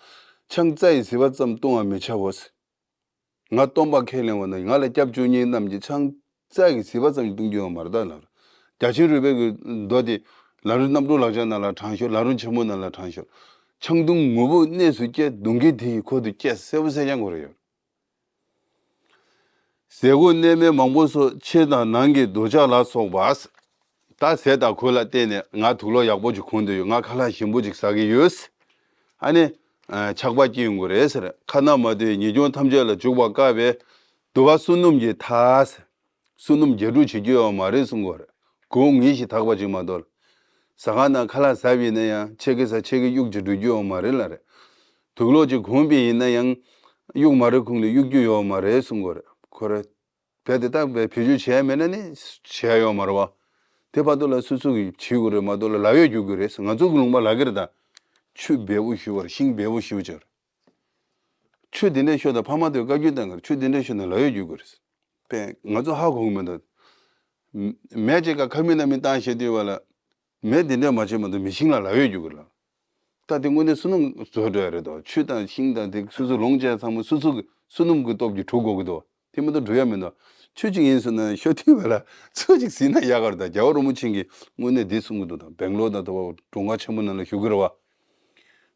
ཆང་རྩྭ་ཡི་ཟིལ་པ་ཙམ་བཏུང་བར་མི་བྱའོ། ང་སྟོན་པ་ཁས་ལེན་པ་ན་ང་ལ་སྐྱབས་བཅོལ་མཁན་རྣམས་ཀྱིས་ཆང་རྩྭ་གི་ཟིལ་པ་ཙམ་གྱིས་བཏུང་རྒྱུ་ཡོད་མ་རེད་ད་ལབ། རྒྱ་ཆེན་རོལ་པའི་གི་མདོ་དེ་ལམ་རིམ་རྣམ་གྲོལ་ལག་ཆ་ནང་ལ་དྲངས་ཞོར། ལམ་རིམ་ཆེན་མོ་ནང་ལ་དྲངས་ཞོར། ཆང་བཏུང་ངུ་འབོད་གནས་སུ་སྐྱེ། གདུང་གི་དེ་ཡི་ཁུར་དུ་སྐྱེ། གསལ་པོ་གསལ་རྐྱང་གོ་རེ་ཡོད། ཟས་གོས་གནས་མལ་མང་པོ་སོགས། ཕྱི་དང་ནང་གི་འདོད་ཆགས་ལ་སོགས་པ། ད་ཟས་དང་གོས་ལ་བརྟེན་ནས་ང་དུག་ལོག་ཡག་པོ་ཅིག་གོན་འདོད་ཡོད། ང་ཁ་ལག་ཞིམ་པོ་ཅིག་ཟ་གི་ཡོད། ཨ་ནི། ཆགས་པ་སྐྱེ་ཡོང་གི་རེད་ཟེར། ཁ་ན་མ་ཐོའི་ཉེས་སྐྱོན་ཐམས་ཅད་ལ་འཇུག་པ་དཀའ་བས། དུ་བ་བསོད་ནམས་ཀྱི་མཐའ། བསོད་ནམས་རྒྱས་སྤྲོས་བྱེད་རྒྱུ་ཡོད་མ་རེད་གསུང་གི་ཡོད་རེད། གོ་ངེས་ཤིག་དག་པ་ཅིག་མ་གཏོགས། ཟ་ཁང་ནང་ཁ་ལག་ཟ་བ་ཡིན་ན་ཡང་ཕྱེད་ཀ་ཟ་ཕྱེད་ཀ་གཡུག་ཅིག་འགྲོ་རྒྱུ་ཡོད་མ་རེད་ལབ་རེད། དུག་ལོག་ཅིག་གོན་པ་ཡིན་ན་ཡང་གཡུག་མ་རེད། ཁུང་ལ་གཡུག་རྒྱུ་ཡོད་མ་རེད་གསུང་གི་ཡོད་རེད། ཁོ་རེ། བས་དེ་དག་བས་བེད་སྤྱོད་བྱས་མེད་ན་ནི་བྱས་ཡོད་མ་རེད་བ། དེ་བར་དུ་ལ་སོ་སོ་གིས་བྱེད་དགོས་རེད་མ་གཏོགས་ལ་ལབ་ཡས་རྒྱུག་གི་རེད། ང་ཚོ་གི་ལུང་པ་ལབ་གི་རེད་ད། ཆུ་འབེལ་པོ་ཞུ་བར་ཤིང་འབེལ་པོ་ཞུ་བྱར། ཆུ་དེ་འདྲས་ཤོད་དང་ཕ་མ་དེར་བཀའ་བཀྱོན་བཏང་གི་རེད། ཆུ་དེ་འདྲས་ཤོད་དང་ལབ་ཡས་རྒྱུག་གི་རེད། བས་ང་ཚོ་ཧ་གོ་གི་མི་འདུག་མེ་ཅིག་ག་ཁ་མིན་སྣ་མིན་བཏང་བྱེད་དུས་བ་ལ། མེ་དེ་འདྲས་མ་བྱེད་མ་གཏོགས་མེ་ཤིང་ལ་ལབ་ཡས་རྒྱུག་གི་རེད་ལ། ད་དེ་དངོས་གནས་བསོད་ནམས་རྫོགས་འགྲོ་ཡ་རེད་དོ། ཆུ་དང་ཤིང་དང་དེ་སོ་སོ་ལོངས་སྤྱད་ཚང་མ་སོ་སོ་གི་བསོད་ནམས་ཀྱི་སྟོབས་ཀྱིས་གྲུབ་དགོས་ཀྱི་འདུག་དེ་མ་གཏོགས་འགྲུབ་ཡ་མི་འདུག་ཆུ་གཅིག་ཡིན་ཟེར་ན་ཤོད་དུས་བ་ལ་ཆུ་གཅིག་ཟིན་ན་ཡག་ག་རེད་ད། རྒྱལ་བ་རིན་པོ་ཆེ་གིས་དངོས་གནས་འདི་གསུང་གི་འདུག་ད་སྦེང་ལོར་དང་དེ་བ་གྲོང་ཁྱེར་ཆེན་པོ་ནང་ལ་བཞུགས་ཀྱི་རེད་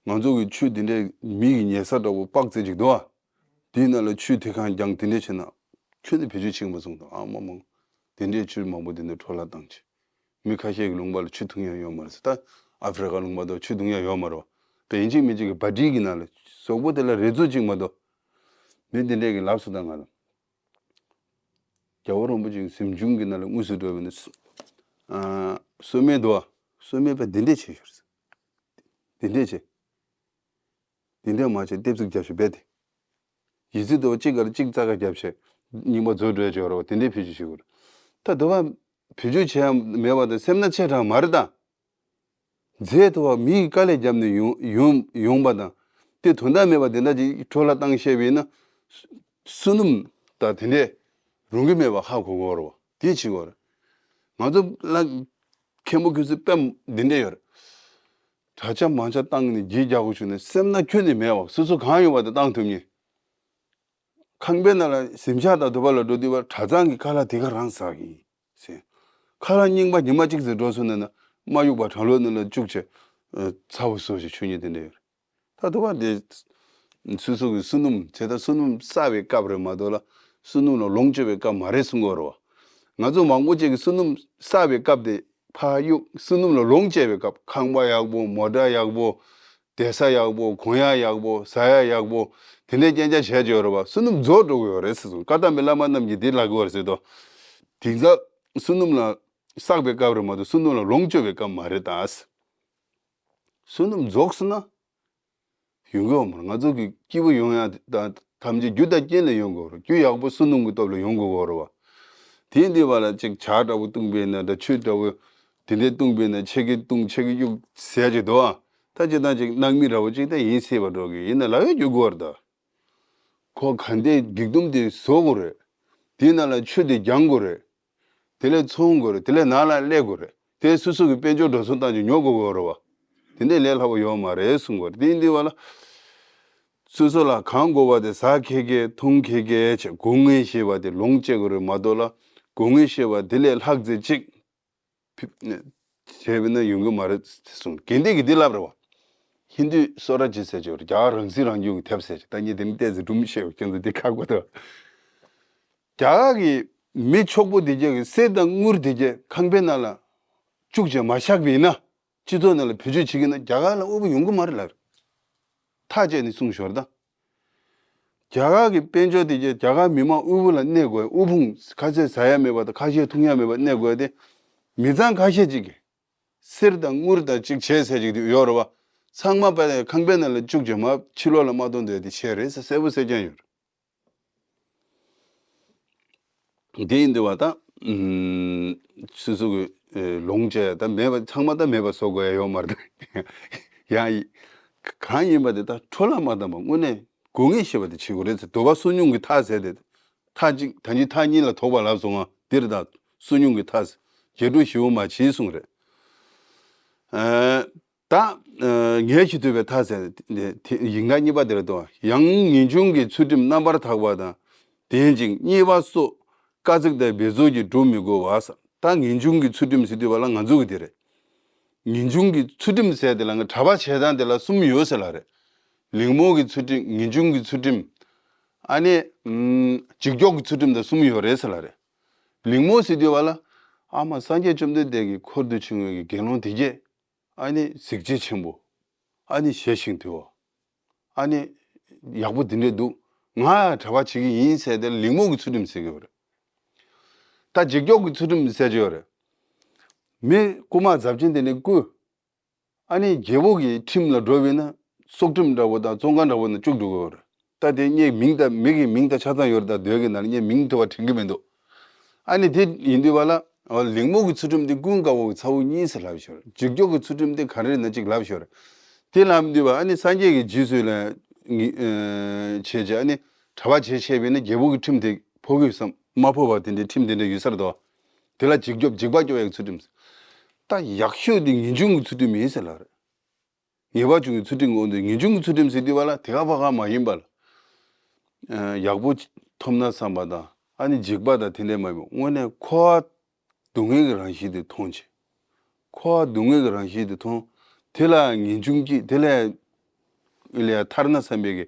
བ། ང་ཚོ་གི་ཆུ་དེ་འདྲའི་མི་གི་ཉལ་ས་འདྲ་བོ་དཔག་ཚད་ཅིག་འདུག་ཨ། དེའི་ནང་ལ་ཆུ་དེ་གང་རྒྱང་དེ་འདྲས་བྱས་ན། ཁྱོན་ནས་བེད་སྤྱོད་བྱེད་ཀྱི་མ་སོང་དང་ཨ་མ་མང་། དེ་འདྲས་ཆུ་མང་པོ་དེ་འདྲས་འཕྲོ་བརླག་བཏང་ཆེ། མི་ཁ་ཤས་ཀྱི་ལུང་པ་ལ་ཆུ་འཐུང་ཡ་ཡོད་མ་རེད་ཟེར། ད་ཨ་ཧྥེ་རི་ཁ་ལུང་པ་དུ་ཆུ་འཐུང་ཡ་ཡོད་མ་རེད་བ། དེ་ཡིན་གཅིག་མིན་གཅིག་གི་བ་ཊི་གི་ནང་ལ་གཟུགས་པོ་དེ་ལ་རེ་ཚུལ་གཅིག་མ་གཏོགས། མི་དེ་འདྲས་ཀྱི་ལབ་སོང་ད་ང་ལ། རྒྱལ་བ་རིན་པོ་ཆེའི་གཟིམ་ཆུང་གི་ནང་ལ་དངོས་སུ་འགྲོ་བའི་ནི། ཨ། བསོད་སྨན་འདུག་བ། བསོད་སྨན་པས་དེ་འདྲས་བྱས་ཤོར་ཟེར། དེ་འདྲས་བྱས། དེ་འདྲས་མ་བྱས་ལྟེབ་ཚིགས་རྒྱབ་ཤིག་རྦད་དེ། ཡི་ཙི་དོ་གཅིག་གར་གཅིག་རྩ་ཁ་རྒྱབ་བྱས། རྙིང་པ་རྫོགས་འགྲོ་ཡ་ཅིག་ཡོད་རེད་བ། དེ་འདྲས་བེད་སྤྱོད་བྱེད་དགོས་རེད། ད་དོ་བ། བེད་སྤྱོད་བྱས་ཡ་མེད་པ་དང་སེམས་ན་ཆེ་དྲགས་མ་རེད་ད། རྫས་དོ་བ་མི་ཡི་དཀའ་ལས་བརྒྱབ་ནས་ཡོང་ཡོང་ཡོང་པ་དང་། དེ་དོན་དག་མེད་པ་དེ་འདྲ་ཅིག་འཕྲོ་བརླག་བཏང་བཤད་པ་ཡིན་ན། བསོད་ནམས་དང་དེ་འདྲས་རུང་གི་མེད་པ་ཧ་གོ་དགོས་རེད་བ། དེ་བྱེད་དགོས་རེད། ང་ཚོ་ལ་མཁན་པོ་ཁྱོད་ཚོའི་དཔེ་འདི་འདྲས་ཡོད་རེད། གྲྭ་ཆ་མང་ཆ་བཏང་ནས་རྒྱུ་རྒྱག་དགོས་བྱུང་ན་སེམས་ན་ཁྱོན་ནས་མེད་བ། སོ་སོ་གང་ཡོད་པ་དེ་བཏང་ཐུབ་ཉེ། ཁང་པའི་ནང་ལ་གཟིམ་ཤག་དང་དུ་བ་ལ་འགྲོ་དུས་བ་གྲྭ་ཚང་གི་ཁ་ལག་དེ་ག་རང་ཟ་གི་ཡིན་ཟེར། ཁ་ལག་རྙིང་པ་ཉི་མ་གཅིག་ཙམ་འགྲོ་སོང་ན་ན་མ་གཡུག་པ་གྲང་ལོག་ནང་ལ་བཅུག་བྱས། ཚ་བོ་བཟོ་ཞིག་ཆུ་ཉེ་དེ་འདྲས་ཡོད་རེད། ད་དུ་བ་དེ། སོ་སོ་གི་བསོད་ནམས་བྱས་ད་བསོད་ནམས་བསགས་པའི་སྐབས་རེད་མ་གཏོགས་ལ། བསོད་ནམས་ལ་ལོངས་སྤྱོད་པའི་སྐབས་མ་རེད་གསུང་གི་ཡོད་རེད་བ། ང་ཚོ་མང་པོ་ཅིག་གི་བསོད་ནམས་བསགས་པའི་སྐབས་དེ་ཕར་གཡུག་བསོད་ནམས་ལ་ལོངས་སྤྱད་པའི་སྐབས་ཁང་པ་ཡག་པོ་མོ་ཊ་ཡག་པོ། བསྡད་ས་ཡག་པོ་གོན་ཡ་ཡག་པོ་ཟ་ཡ་ཡག་པོ། དེ་འདྲའི་རྐྱང་རྐྱང་བྱས་བྱས་ཡོད་རེད་བ། བསོད་ནམས་རྫོགས་འགྲོ་གི་ཡོད་རེད་ཟེར་སོང་། བཀའ་གདམས་པའི་བླ་མ་རྣམས་ཀྱིས་འདི་ལབ་ཀྱི་ཡོད་རེད་ཟེར་དོ། དེང་སང་བསོད་ནམས་ལ་བསགས་པའི་སྐབས་རེད་མ་གཏོགས་བསོད་ནམས་ལ་ལོངས་སྤྱོད་པའི་སྐབས་མ་རེད་ད། བསོད་ནམས་རྫོགས་སོང་ན། ཡོང་གི་ཡོད་མ་རེད། ང་ཚོ་གི་སྐྱིད་པོ་ཡོང་ཡ་དང་ཐམས་ཅད་རྒྱུ་དང་རྐྱེན་ལ་ཡོང་གི་ཡོད་རེད། རྒྱུ་ཡག་པོ་བསོད་ནམས་ཀྱི་སྟོབས་ལ་ཡོང་གི་ཡོད་རེད་བ། དེ་འདི་བ་ལ་ཅིག་ཇ་འདྲ་བོ་བཏུང་པས་ན་འདྲ་ཆུ་འདྲ་བོ་དེ་འདྲས་བཏུང་པས་ན་ཕྱེད་ཀ་བཏུང་ཕྱེད་ཀ་གཡུག་ཟེར་གྱི་འདུག་ཨ། ད་ཅི་ད་ཅིག་སྣང་མི་འདྲ་བོ་ཅིག་ད་ཡིན་སྲིད་པ་འགྲོ་གི་ཡིན་ན་ལབ་ཡ་རྒྱུག་གི་ཡོད་རེད་ད། ཁོ་ག་འདྲས་སྒྲིག་དུམ་དེ་བཟོ་དགོས་རེད། དེའི་ནང་ལ་ཆུ་དེ་རྒྱང་དགོས་རེད། དེ་ལས་ཚོང་དགོས་རེད། དེ་ལས་ནང་ལ་སླེབས་དགོས་རེད། དེ་སོ་སོ་གི་དཔལ་འབྱོར་འགྲོ་སོང་བཏང་རྒྱུ་ཉོ་དགོས་དགོས་རེད་བ། དེ་འདྲས་ལས་སླ་པོ་ཡོད་མ་རེད་གསུང་དགོས་རེད། དེ་ཡིན་དུས་བ་ལ། སོ་སོ་ལ་གང་དགོས་པ་དེ་ཟ་མཁས་མཁས་འཐུང་མཁས་མཁས་བྱས་དགོས་ངེས་ཤེས་པ་དེ་ལོངས་སྤྱད་དགོས་རེད་མ་གཏོགས་ལ། དགོས་ངེས་ཤེས་པ་དེ་ལས་ལྷག་ཙམ་ཅིག་ཕིབ་ནས་བྱས་པ་ན་ཡོང་གི་མ་རེད་གསུངས། དགེ་འདུན་གྱིས་འདི་ལབ་རེད་བ། ཧིན་དུའི་སོ་ར་ཇི་ཟེར་གྱི་ཡོད་རེད། རྒྱ་གར་རང་སྲིད་རང་སྐྱོང་གི་དེབ་ཟེར་གྱི། ད་ངས་དེ་མི་ཏོག་ཙམ་སྒྲུང་བཤད་པ་ཁྱེད་ཚོ་འདི་ཁག་པོ་འདུག་རྒྱ་གར་གྱི་མི་ཕྱུག་པོ་དེ་གྱད་ཀྱིས་གསེར་དང་དངུལ་དེ་གྱད་ཁང་པའི་ནང་ལ་བཅུག་བྱས་མ་བཞག་པ་ཡིན་ན། སྤྱི་ཚོགས་ནང་ལ་བེད་སྤྱོད་བྱེད་ཀྱི་ན་རྒྱ་གར་ལ་དབུལ་པོ་ཡོང་གི་མ་རེད་ལབ། ཐག་བཅད་ནས་གསུངས་ཞོར་དང་། རྒྱ་གར་གྱི་དཔལ་འབྱོར་དེ་གྱད་རྒྱ་གར་མི་མང་དབུལ་པོ་ལ་གནས་དགོས། དབུལ་ཕོངས་ཁ་ཟས་ཟ་ཡ་མེད་པ་དང་ཁ་ཤས་འཐུང་ཡ་མེད་པ་གནས་དགོས་ཏེ། མི་ཚང་ཁ་ཤས་ཅིག་གིས་གསེར་དང་དངུལ་དང་ཅིག་བྱས་ཟེར་ཅིག་ཡོད་རེད་བ། ཚང་མ་པ་ཁང་པའི་ནང་ལ་བཅུག་བྱས་མ་ཕྱི་ལོགས་ལ་མ་གཏོང་འདོད་དེ་བྱས་རེད་ཟེར་གསལ་པོ་གསལ་རྐྱང་ཡོད་རེད། དེ་ཡིན་དུས་བ་ད། ཨུམ། སོ་སོ་གི་ཨེ་ལོངས་སྤྱད་ད་མེད་པ་ཚང་མ་ད་མེད་པ་བཟོ་དགོས་ཡ་ཡོད་མ་རེད། ཡང་ཡི་གང་ཡིན་པ་དེ་ད་འཕྲོ་བརླག་མ་བཏང་པ་དངོས་གནས་དགོས་ངེས་ཤེས་པ་དེ་བྱེད་དགོས་རེད་ཟེར། དོ་བ་བསོད་སྙོམས་ཀྱི་མཐའ་ཟེར་དེ། མཐའ་གཅིག་ད་གཅིག་མཐའ་གཉིས་ལ་དོགས་པ་ལབ་སོང་ང་། འདིར་ད་བསོད་སྙོམས་ཀྱི་མཐའ་ཟེར། རྒྱས་སྤྲོས་ཞིབ་པོ་མ་བྱེད་གསུངས་རེད། ཨ། ད་ཨ་ངལ་གྱིས་དུད་པའི་མཐའ་ཟེར་དེ་དེ་ཡིག་ངག་གཉིས་པ་དེ་རེད་དོ། ཡང་ངེས་འབྱུང་གི་ཚུལ་ཁྲིམས་རྣམ་པར་དག་པ་དང་ལྡན་ཅིང་རྙེད་པ་སོགས་བཀའ་བརྩེགས་དང་འབད་རྩོལ་གྱིས་སྒྲུབ་མི་དགོས་པ་ཟེར། ད་ངེས་འབྱུང་གི་ཚུལ་ཁྲིམས་ཟེར་དུས་བ་ལ་ང་ཚོ་གི་དེ་རེད། ངེས་འབྱུང་གི་ཚུལ་ཁྲིམས་ཟེར་དེ་ལ་ང་གྲྭ་པ་བྱེད་སྟངས་དེ་ལ་གསུམ་ཡོད་ཟེར་ལ་རེད། ལིང་མོ་གི་ཚུལ་ཁྲིམས། ངེས་འབྱུང་གི་ཚུལ་ཁྲིམས། ཨ་ནི་ཨམ་འཇིགས་སྐྱོབ་ཀྱི་ཚུལ་ཁྲིམས་དང་གསུམ་ཡོད་རེད་ཟེར་ལ་རེད། ལིང་མོ་ཟེར་དུས་བ་ལ་ཨ་མ་སངས་རྒྱས་བཅོམ་ལྡན་འདས་ཀྱི་འཁོར་དུ་ཕྱིན་པའི་དགེ་སློང་དེ་གས་ཨ་ནི་གཟི་བརྗིད་ཆེན་པོ། ཨ་ནི་ཞེ་ཞིང་དུལ་བ། ཨ་ནི་ཡག་པོ་འདི་འདྲས་འདུག་ང་གྲྭ་པ་བྱེད་ཀྱི་ཡིན་ཟེར་དེ་ལ་ལིང་མོ་གི་ཚུལ་ཁྲིམས་ཟེར་གྱི་ཡོད་རེད། ད་འཇིགས་སྐྱོབ་ཀྱི་ཚུལ་ཁྲིམས་ཟེར་གྱི་ཡོད་རེད། མི་རྐུ་མ་རྫབ་ཆེན་དེ་ནས་རྐུས། ཨ་ནི་རྒྱལ་པོ་གི་ཁྲིམས་ལ་འགྲོ་བས་ན་སྲོག་ཁྲིམས་འདྲ་བོ་དང་བཙོན་ཁང་འདྲ་བོ་ནང་བཅུག་འགྲོ་གི་ཡོད་རེད། ད་དེ་ངའི་མིང་དང་མི་གི་མིང་དང་ཆ་ཚང་ཡོད་རེད། ད་དོལ་གྱི་ནང་ལ་ངའི་མིང་དེ་བ་དྲན་གྱི་མི་འདུག་ཨ་ནི་དེ་ཡིན་དུས་བ་ལ་ཨོ་ལིང་མོ་གི་ཚུལ་ཁྲིམས་དེ་ཀུན་དགའ་བོ་གི་ཚ་བོ་གཉིས་ཟེར་ལབ་ཞོར། འཇིགས་སྐྱོབ་ཀྱི་ཚུལ་ཁྲིམས་དེ་ག་རེ་ན་ཅིག་ལབ་ཞོར། དེ་ལབ་དུས་བ་ཨ་ནི་སངས་རྒྱས་ཀྱི་རྗེས་སུ་ལ་ངི་ཨ་བྱས་བྱས་ཨ་ནི་གྲྭ་པ་བྱས་བྱས་པས་ན་རྒྱལ་པོ་གི་ཁྲིམས་དེ་ཕོག་གི་བསམ་མ་ཕོག་པ་དེ་འདྲའི་ཁྲིམས་དེ་འདྲ་ཡོད་ས་རེད་དོ། དེ་ལ་འཇིགས་སྐྱོབ་འཇིགས་པ་སྐྱོབ་ཡག་ཚུལ་ཁྲིམས། ད་ཡག་ཤོས་དེ་ངེས་འབྱུང་གི་ཚུལ་ཁྲིམས་ཡིན་ཟེར་ལབ་རེད། ངེས་པ་འབྱུང་གི་ཚུལ་ཁྲིམས་འོང་དུས་ངེས་འབྱུང་གི་ཚུལ་ཁྲིམས་ཟེར་དུས་བ་ལ་དེ་ག་ཕ་ག་མ་ཡིན་པ་ལ། ཨ་ཡག་པོ་ཐོབ་ན་བསམ་པ་དང་ཨ་ནི་འཇིགས་པ་དང་དེ་འདྲས་མ་ཡིན་པ་དངོས་གནས་འཁོར་བ་སྡུག་བསྔལ་གྱི་རང་བཞིན་དེ་མཐོང་བྱས། འཁོར་བ་སྡུག་བསྔལ་གྱི་རང་བཞིན་དེ་མཐོང་། དེ་ལ་ངེས་འབྱུང་སྐྱེས། དེ་ལས་ལས་ཐར་ན་བསམ་པའི་གི་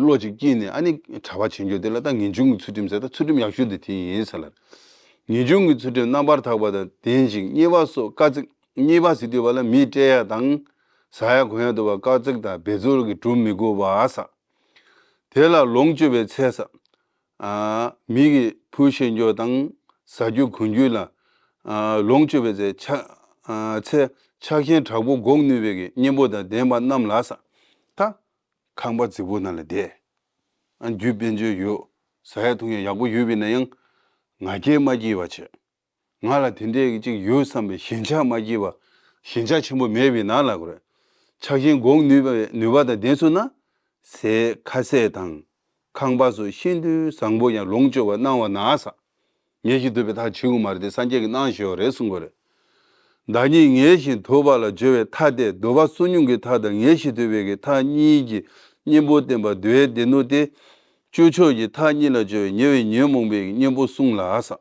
བློ་ཅིག་སྐྱེས་ནས་ཨ་ནི་གྲྭ་པ་བྱེད་རྒྱུ་དེ་ལ་ད་ངེས་འབྱུང་གི་ཚུལ་ཁྲིམས་ཟེར། ད་ཚུལ་ཁྲིམས་ཡག་ཤོས་དེ་དེ་ཡིན་ཟེར་ལ། ངེས་འབྱུང་གི་ཚུལ་ཁྲིམས་རྣམ་པར་དག་པ་དང་ལྡན་ཞིང་རྙེད་པ་སོགས་བཀའ་བརྩེགས། རྙེད་པ་ཟེར་དུས་བ་ལ་མི་བསྐྲད་ཡ་དང་ཟ་ཡ་གོན་ཡ་དུ་བ་བཀའ་བརྩེགས་དང་འབད་རྩོལ་གྱིས་སྒྲུབ་མི་དགོས་པ་ཟེར། དེ་ལ་ལོངས་སྤྱོད་པའི་ཚེ་ས། ཨ་མི་གི་ཕུལ་བཞེས་རྒྱུ་དང་ཟ་རྒྱུ་གོན་རྒྱུ་ལ་ཨ་ལོངས་སྤྱོད་པའི་ཚེ་ཆ་ཨ་ཚེ་ཆགས་ཞེན་དྲག་པོ་འགོག་ནུས་པའི་གི་གཉེན་པོ་དང་ལྡན་པ་རྣམས་ལ་ཟེར། ད་ཁང་པ་རྫིག་པོ་ནང་ལ་བསྡད། ཨ་རྒྱུ་དཔལ་འབྱོར་ཡོད། ཟ་ཡ་འཐུང་ཡ་ཡག་པོ་ཡོད་པས་ན་ཡང་ང་རྒྱལ་མ་སྐྱེས་པ་བྱས། ང་ལ་དེ་འདྲའི་ཅིག་ཡོད་བསམ་པའི་ཞེན་ཆགས་མ་སྐྱེས་པ། ཞེན་ཆགས་ཆེན་པོ་མེད་པའི་ནང་ལ་གོ་རེད། ཆགས་ཞེན་འགོག་ནུས་པའི་ནུས་པ་དང་ལྡན་སོང་ན། ཟས་ཁ་ཟས་དང་ཁང་པ་སོགས་ཤིན་ཏུ་བཟང་པོ་ཡང་ལོངས་སྤྱོད་པ་གནང་བ་ན་ཟེར། ངལ་ཞིང་དུད་པའི་མཐའ་བྱེད་དགོས་མ་རེད་དེ་སངས་རྒྱས་ཀྱིས་གནང་ཞེས་པ་རེད་གསུང་གི་རེད། བདག་ཉིད་ངལ་ཞིང་དུད་པ་ལ་སྦྱོར་བའི་མཐའ་སྟེ་འདོད་པ་སོ་ཉུལ་གྱི་མཐའ་དང་ངལ་ཞིང་དུད་པའི་གི་མཐའ་གཉིས་ཀྱི་གཉེན་པོ་བསྟེན་པ་དེའི་སྡེ་སྣོད་དེ། སྤྱོད་ཕྱོགས་ཀྱི་མཐའ་གཉིས་ལ་སྦྱོར་བའི་ཉེ་བའི་ཉོན་མོངས་པའི་གཉེན་པོ་གསུམ་ལ་ཟེར།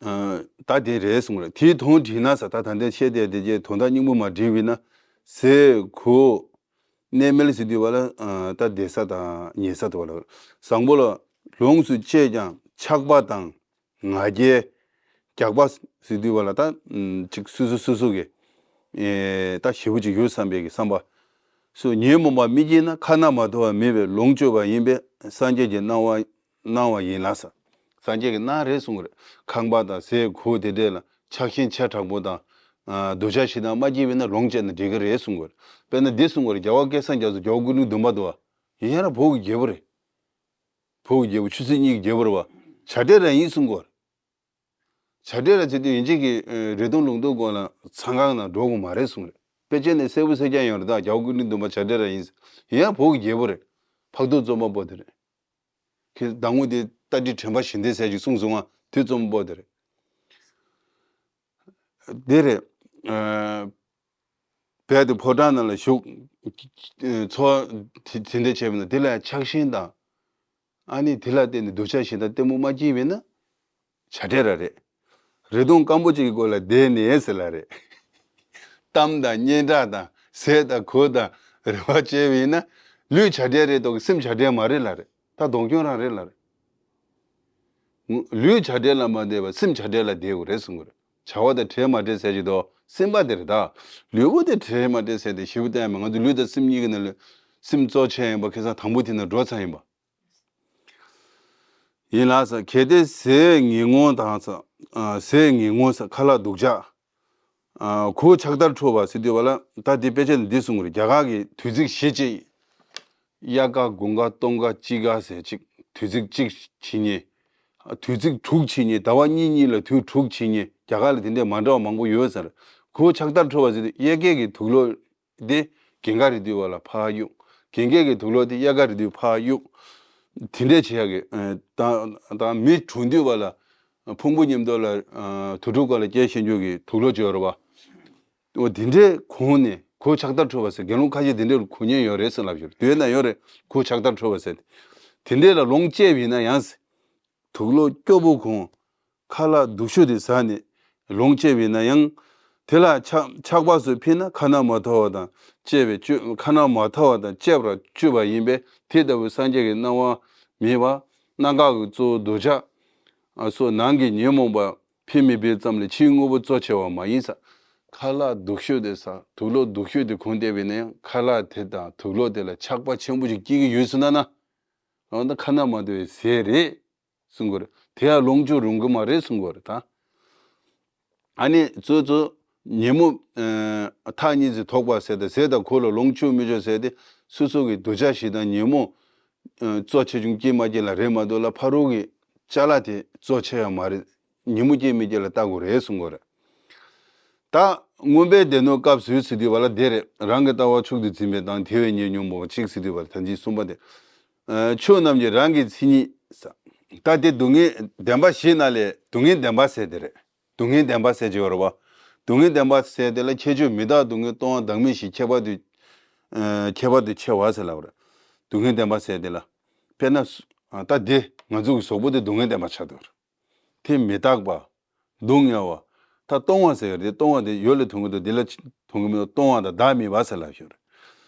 ཨ་ད་དེ་རེད་གསུངས་རེད། དེའི་དོན་དྲིས་ན་ཟེར། ད་ད་ལྟའི་བཤད་བསྡད་དེ་རྗེས་དོན་དག་སྙིང་པོ་མ་དྲིས་པས་ན། ཟས་གོས་གནས་མལ་ཟེར་དུས་བ་ལ་ཨ་ད་བསྡད་ས་དང་ཉལ་ས་དུ་བ་ལ་བཟང་པོ་ལ་ལོངས་སུ་སྤྱད་ཀྱང་ཆགས་པ་དང་ང་རྒྱལ་རྒྱགས་པ་ཟེར་དུས་བ་ལ་ད་ཨམ་ཅིག་སོ་སོ་སོ་སོ་གི་ཨེ་ད་ཞེ་པོ་ཅིག་ཡོད་བསམ་པའི་གི་བསམ་པ། སོ་ཉོན་མོངས་པ་མི་སྐྱེས་ན་ཁ་ན་མ་ཐོ་བ་མེད་པའི་ལོངས་སྤྱོད་པ་ཡིན་པས་སངས་རྒྱས་ཀྱིས་གནང་བ་གནང་བ་ཡིན་ལ་ཟེར། སངས་རྒྱས་ཀྱིས་གནང་རེད་གསུང་གི་རེད། ཁང་པ་དང་ཟས་གོས་དེ་འདྲས་ལ་ཆགས་ཞེན་ཆེ་དྲག་པོ་དང་ཨ་འདོད་ཆགས་ཞེ་སྡང་མ་སྐྱེས་པས་ན་ལོངས་སྤྱད་ན་འགྲིག་གི་རེད་གསུང་གི་རེད། དཔེར་ན་འདི་གསུང་གི་རེད། རྒྱལ་བ་སྐལ་བཟང་རྒྱ་མཚོ་རྒྱལ་བ་ཀུན་འདུས་བདུན་པ་དུ་བ། ཡིན་ཡང་ར་བོད་ཀྱི་རྒྱལ་པོ་རེད། བོད་ཀྱི་རྒྱལ་པོ་ཆོས་སྲིད་གཉིས་ཀྱི་རྒྱལ་པོ་རེད་བ། བྱ་བྲལ་རང་ཡིན་གསུང་གི་རེད། བྱ་བྲལ་ལ་བྱེད་དུས་ཡིན་གཅིག་གི་ཨ་རེ་སྟོང་ལུང་རྟོགས་སྐོར་ལ་ཚང་ཁང་ནང་འགྲོ་དགོས་མ་རེད་གསུངས་རེད། དཔེ་ཆ་ནས་གསལ་པོ་གསལ་རྐྱང་ཡོད་རེད། ད་རྒྱལ་བ་ཀུན་འདུས་བདུན་པ་བྱ་བྲལ་རང་ཡིན། ཡིན་ཡང་བོད་ཀྱི་རྒྱལ་པོ་རེད། འཕགས་བསྟོད་རྩོམ་པ་པོ་དེ་རེད། ཁྱེད་ཟླ་ངོ་དེ་རྟ་མགྲིན་དྲན་པ་བཞི་ལྡན་ཟེར་ཅིག་གསུངས་སོང་ང་། དེ་རྩོམ་པ་པོ་དེ་རེད། དེ་རེད། ཨ་རྦད་དེ་ཕོ་བྲང་ནང་ལ་བཞུགས། འཚོ་བ་དེ་དེ་འདྲ་བྱས་པ་ན་དེ་ལ་ཆགས་ཞེན་དང་། ཨ་ནི་དེ་ལ་བརྟེན་ནས་འདོད་ཆགས་ཞེ་སྡང་གཏི་མུག་མ་སྐྱེས་པས་ན་བྱ་བྲལ་ར་རེད། རེ་སྟོང་སྐམ་པོ་ཅིག་གི་སྐོར་ལ་བསྡད་ནས་ཟེར་ལ་རེད། གཏམ་དང་སྙན་གྲགས་དང་ཟས་དང་གོས་དང་རེ་བ་བྱས་པ་ཡིན་ན་ལུས་བྱ་བྲལ་རེད་དོ་གི་སེམས་བྱ་བྲལ་མ་རེད་ལ་རེད། ད་གདོང་སྐྱོན་རང་རེད་ལ་རེད། ལུས་བྱ་བྲལ་ལ་མ་བསྡད་པར་སེམས་བྱ་བྲལ་ལ་བསྡད་དགོས་རེད་གསུངས་གི་རེད། བྱ་བ་དང་བྲལ་མ་བྲལ་ཟེར་གྱི་འདུག་སེམས་པ་དེ་རེད་ད། ལུས་པོ་དེ་བྲལ་མ་བྲལ་ཟེར་ཏེ་ཞེ་པོ་བསྟན་ཡ་མེད། ང་ཚོ་ལུས་དང་སེམས་གཉིས་ཀྱི་ནང་ལ་སེམས་གཙོ་ཆེ་ཡིན་པ་ཁ་སང་དང་པོ་དེ་ན་འགྲོ་ཚར་ཡིན་པ། ཡིན་ལགས་སོ། གལ་ཏེ་ཟས་ངན་ངོན་དང་ཟེར། ཨ་ཟས་ངན་ངོན་ཟེར་ཁ་ལག་སྡུག་ཅག་ཨ་གོས་ཕྱག་དར་འཕྲོག་པ་ཟེར་དུས་བ་ལ་ད་དེ་དཔེ་ཆ་ནས་འདི་གསུངས་རེད། རྒྱ་གར་གྱི་དུས་ཚིགས་བཞི་ཅིག་དབྱར་ཁ་དགུན་ཁ་སྟོན་ཁ་དཔྱིད་ཁ་ཟེར་ཅིག་དུས་ཚིགས་གཅིག་བྱེད་མཁན། དུས་ཚིགས་དྲུག་བྱེད་མཁན། ཟླ་བ་གཉིས་གཉིས་ལ་དུས་དྲུག་བྱེད་མཁན། རྒྱ་གར་ལ་དེ་འདྲའི་མ་འདྲ་བ་མང་པོ་ཡོད་ཟེར། གོས་ཕྱག་དར་འཕྲོག་པ་ཟེར་དུས་གཡས་སྐྱེས་ཀྱི་དུག་ལོག་དེ་གན་རྐྱལ་རེད་དུས་བ་ལ་ཕར་གཡུག་གན་རྐྱལ་གྱི་དུག་ལོག་དེ་གཡས་ཁ་རེད་དུས་ཕར་གཡུག་དེ་འདྲས་བྱེད་ཡག་གི་ཨ་ད་ད་མི་གྲོངས་དུས་བ་ལ་ཕུང་པོ་མཉམ་དུ་ལ་ཨ་དུར་ཁྲོད་སྒང་ལ་སྐྱེལ་ཤེས་རྒྱུ་གི་དུག་ལོག་ཅིག་ཡོད་རེད་བ། འོ་དེ་འདྲའི་གོང་ནས་གོས་ཕྱག་དར་འཁྲོལ་བ་ཟེར། དགེ་སློང་ཁ་ཤས་དེ་འདྲའི་གོ་མཁན་ཡོད་རེད་ཟེར་ལབ་ཞུ། དུས་ན་ཡོད་རེད། གོས་ཕྱག་དར་འཁྲོལ་བ་ཟེར། དེ་འདྲའི་ལ་ལོངས་སྤྱད་པ་ཡིན་ན་ཡང་ཟེར། དུག་ལོག་སྐྱོ་པོ་གོང་། ཁ་ལག་སྡུག་ཤོས་དེ་ཟ་ནས་ལོངས་སྤྱད་པ་ཡིན་ན་ཡང་། དེ་ལ་ཆགས་ཆགས་པ་སོགས་ཕྱིན་ན་ཁ་ན་མ་ཐོ་བ་དང་བཅས་པའི་སྤྱོད། ཁ་ན་མ་ཐོ་བ་དང་བཅས་པར་སྤྱོད་པ་ཡིན་པས། དེ་ལྟ་བུའི་སངས་རྒྱས་ཀྱི་གནང་བ་མེད་པ། གནང་བ་གི་གཙོ་བོ་འདོད་ཆགས་སོགས་ནང་གི་ཉོན་མོངས་པ་འཕེལ་མི་འཕེལ་ཙམ་ལས་ཕྱིའི་དངོས་པོ་གཙོ་ཆེ་བ་མ་ཡིན་ས། ཁ་ལག་སྡུག་ཤོས་དེ་ཟ། དུག་ལོག་སྡུག་ཤོས་དེ་གོང་བསྡད་པ་ཡིན་ན་ཡང་ཁ་ལག་དེ་དང་དུག་ལོག་དེ་ལ་ཆགས་པ་ཆེན་པོ་ཞིག་སྐྱེ་གི་ཡོད་ཟེར་ན་ན། འོ་ན་ཁ་ན་མ་ཐོ་བའི་ཟས་རེད་གསུང་གི་རེད། དེ་ཡང་ལོངས་སྤྱོད་རུང་གི་མ་རེད་གསུང་གི་རེད་ད། ཨ་ནི་གཙོ་གཙོ་ཉོན་མོངས་ཨ་ཐག་ཉེ་ཚེ་དོག་པ་ཟེར་དང་། ཟས་དང་གོས་ལ་ལོངས་སྤྱོད་མི་ཆོག་ཟེར་དེ། སོ་སོ་གི་འདོད་ཆགས་ཞེ་སྡང་ཉོན་མོངས་ཨ་གཙོ་ཆེ་ཆུང་སྐྱེ་མ་སྐྱེ་ལ་རེད་མ་གཏོགས་ལ། ཕ་རོལ་གྱི་ཅ་ལག་དེ་གཙོ་ཆེ་ཡང་མ་རེད། ཉིན་མོ་སྐྱེ་མི་སྐྱེ་ལ་ལྟ་དགོས་རེད་གསུང་གི་རེད། ད་མངོན་པའི་སྡེ་སྣོད་སྐབས་སུ་ཟེར་དུས་བ་ལ་དེ་རེད། རང་གི་ལྟ་བ་མཆོག་ཏུ་འཛིན་པའི་དང་། དེ་བས་ཉེ་ཉོན་མོངས་པ་གཅིག་ཟེར་དུས་བ་ལ་ད་ཅི་གསུངས་པ་དེ། ཨ་ཆོས་རྣམས་ཀྱི་རང་གི་མཚན་ཉིད་ས། ད་དེ་སྡུག་བསྔལ་བདེན་པ་བཞི་ན་ལས་སྡུག་བསྔལ་བདེན་པ་ཟེར་དེ་རེད། སྡུག་བསྔལ་བདེན་པ་ཟེར་གྱི་ཡོད་རེད་བ། སྡུག་བསྔལ་བདེན་པ་ཟེར་དེ་ལ་ཁྱད་ཆོས་མི་རྟག་སྡུག་བསྔལ་སྟོང་པ་བདག་མེད་བཞི་ཁྱད་པར་དུ་ཨ་ཁྱད་པར་དུ་ཕྱེ་བ་ཟེར་ལབ་རེད། སྡུག་བསྔལ་བདེན་པ་ཟེར་དེ་ལ། དཔེར་ན་སུ་ཨ་ད་དེ་ང་ཚོ་གི་གཟུགས་པོ་དེ་སྡུག་བསྔལ་བདེན་པ་ཆགས་འདུག་རེད། དེ་མི་རྟག་པ། སྡུག་བསྔལ་བ། ད་གཏོང་བ་ཟེར་ཡ་དེ། གཏོང་བ་དེ་ཡོད་ལ་ཐོན་གྱི་འདུག་དེ་ལ་ཐོན་གྱི་མི་འདུག་གཏོང་བ་དང་བདག་མེད་པ་ཟེར་ལབ་ཞུ་རེད།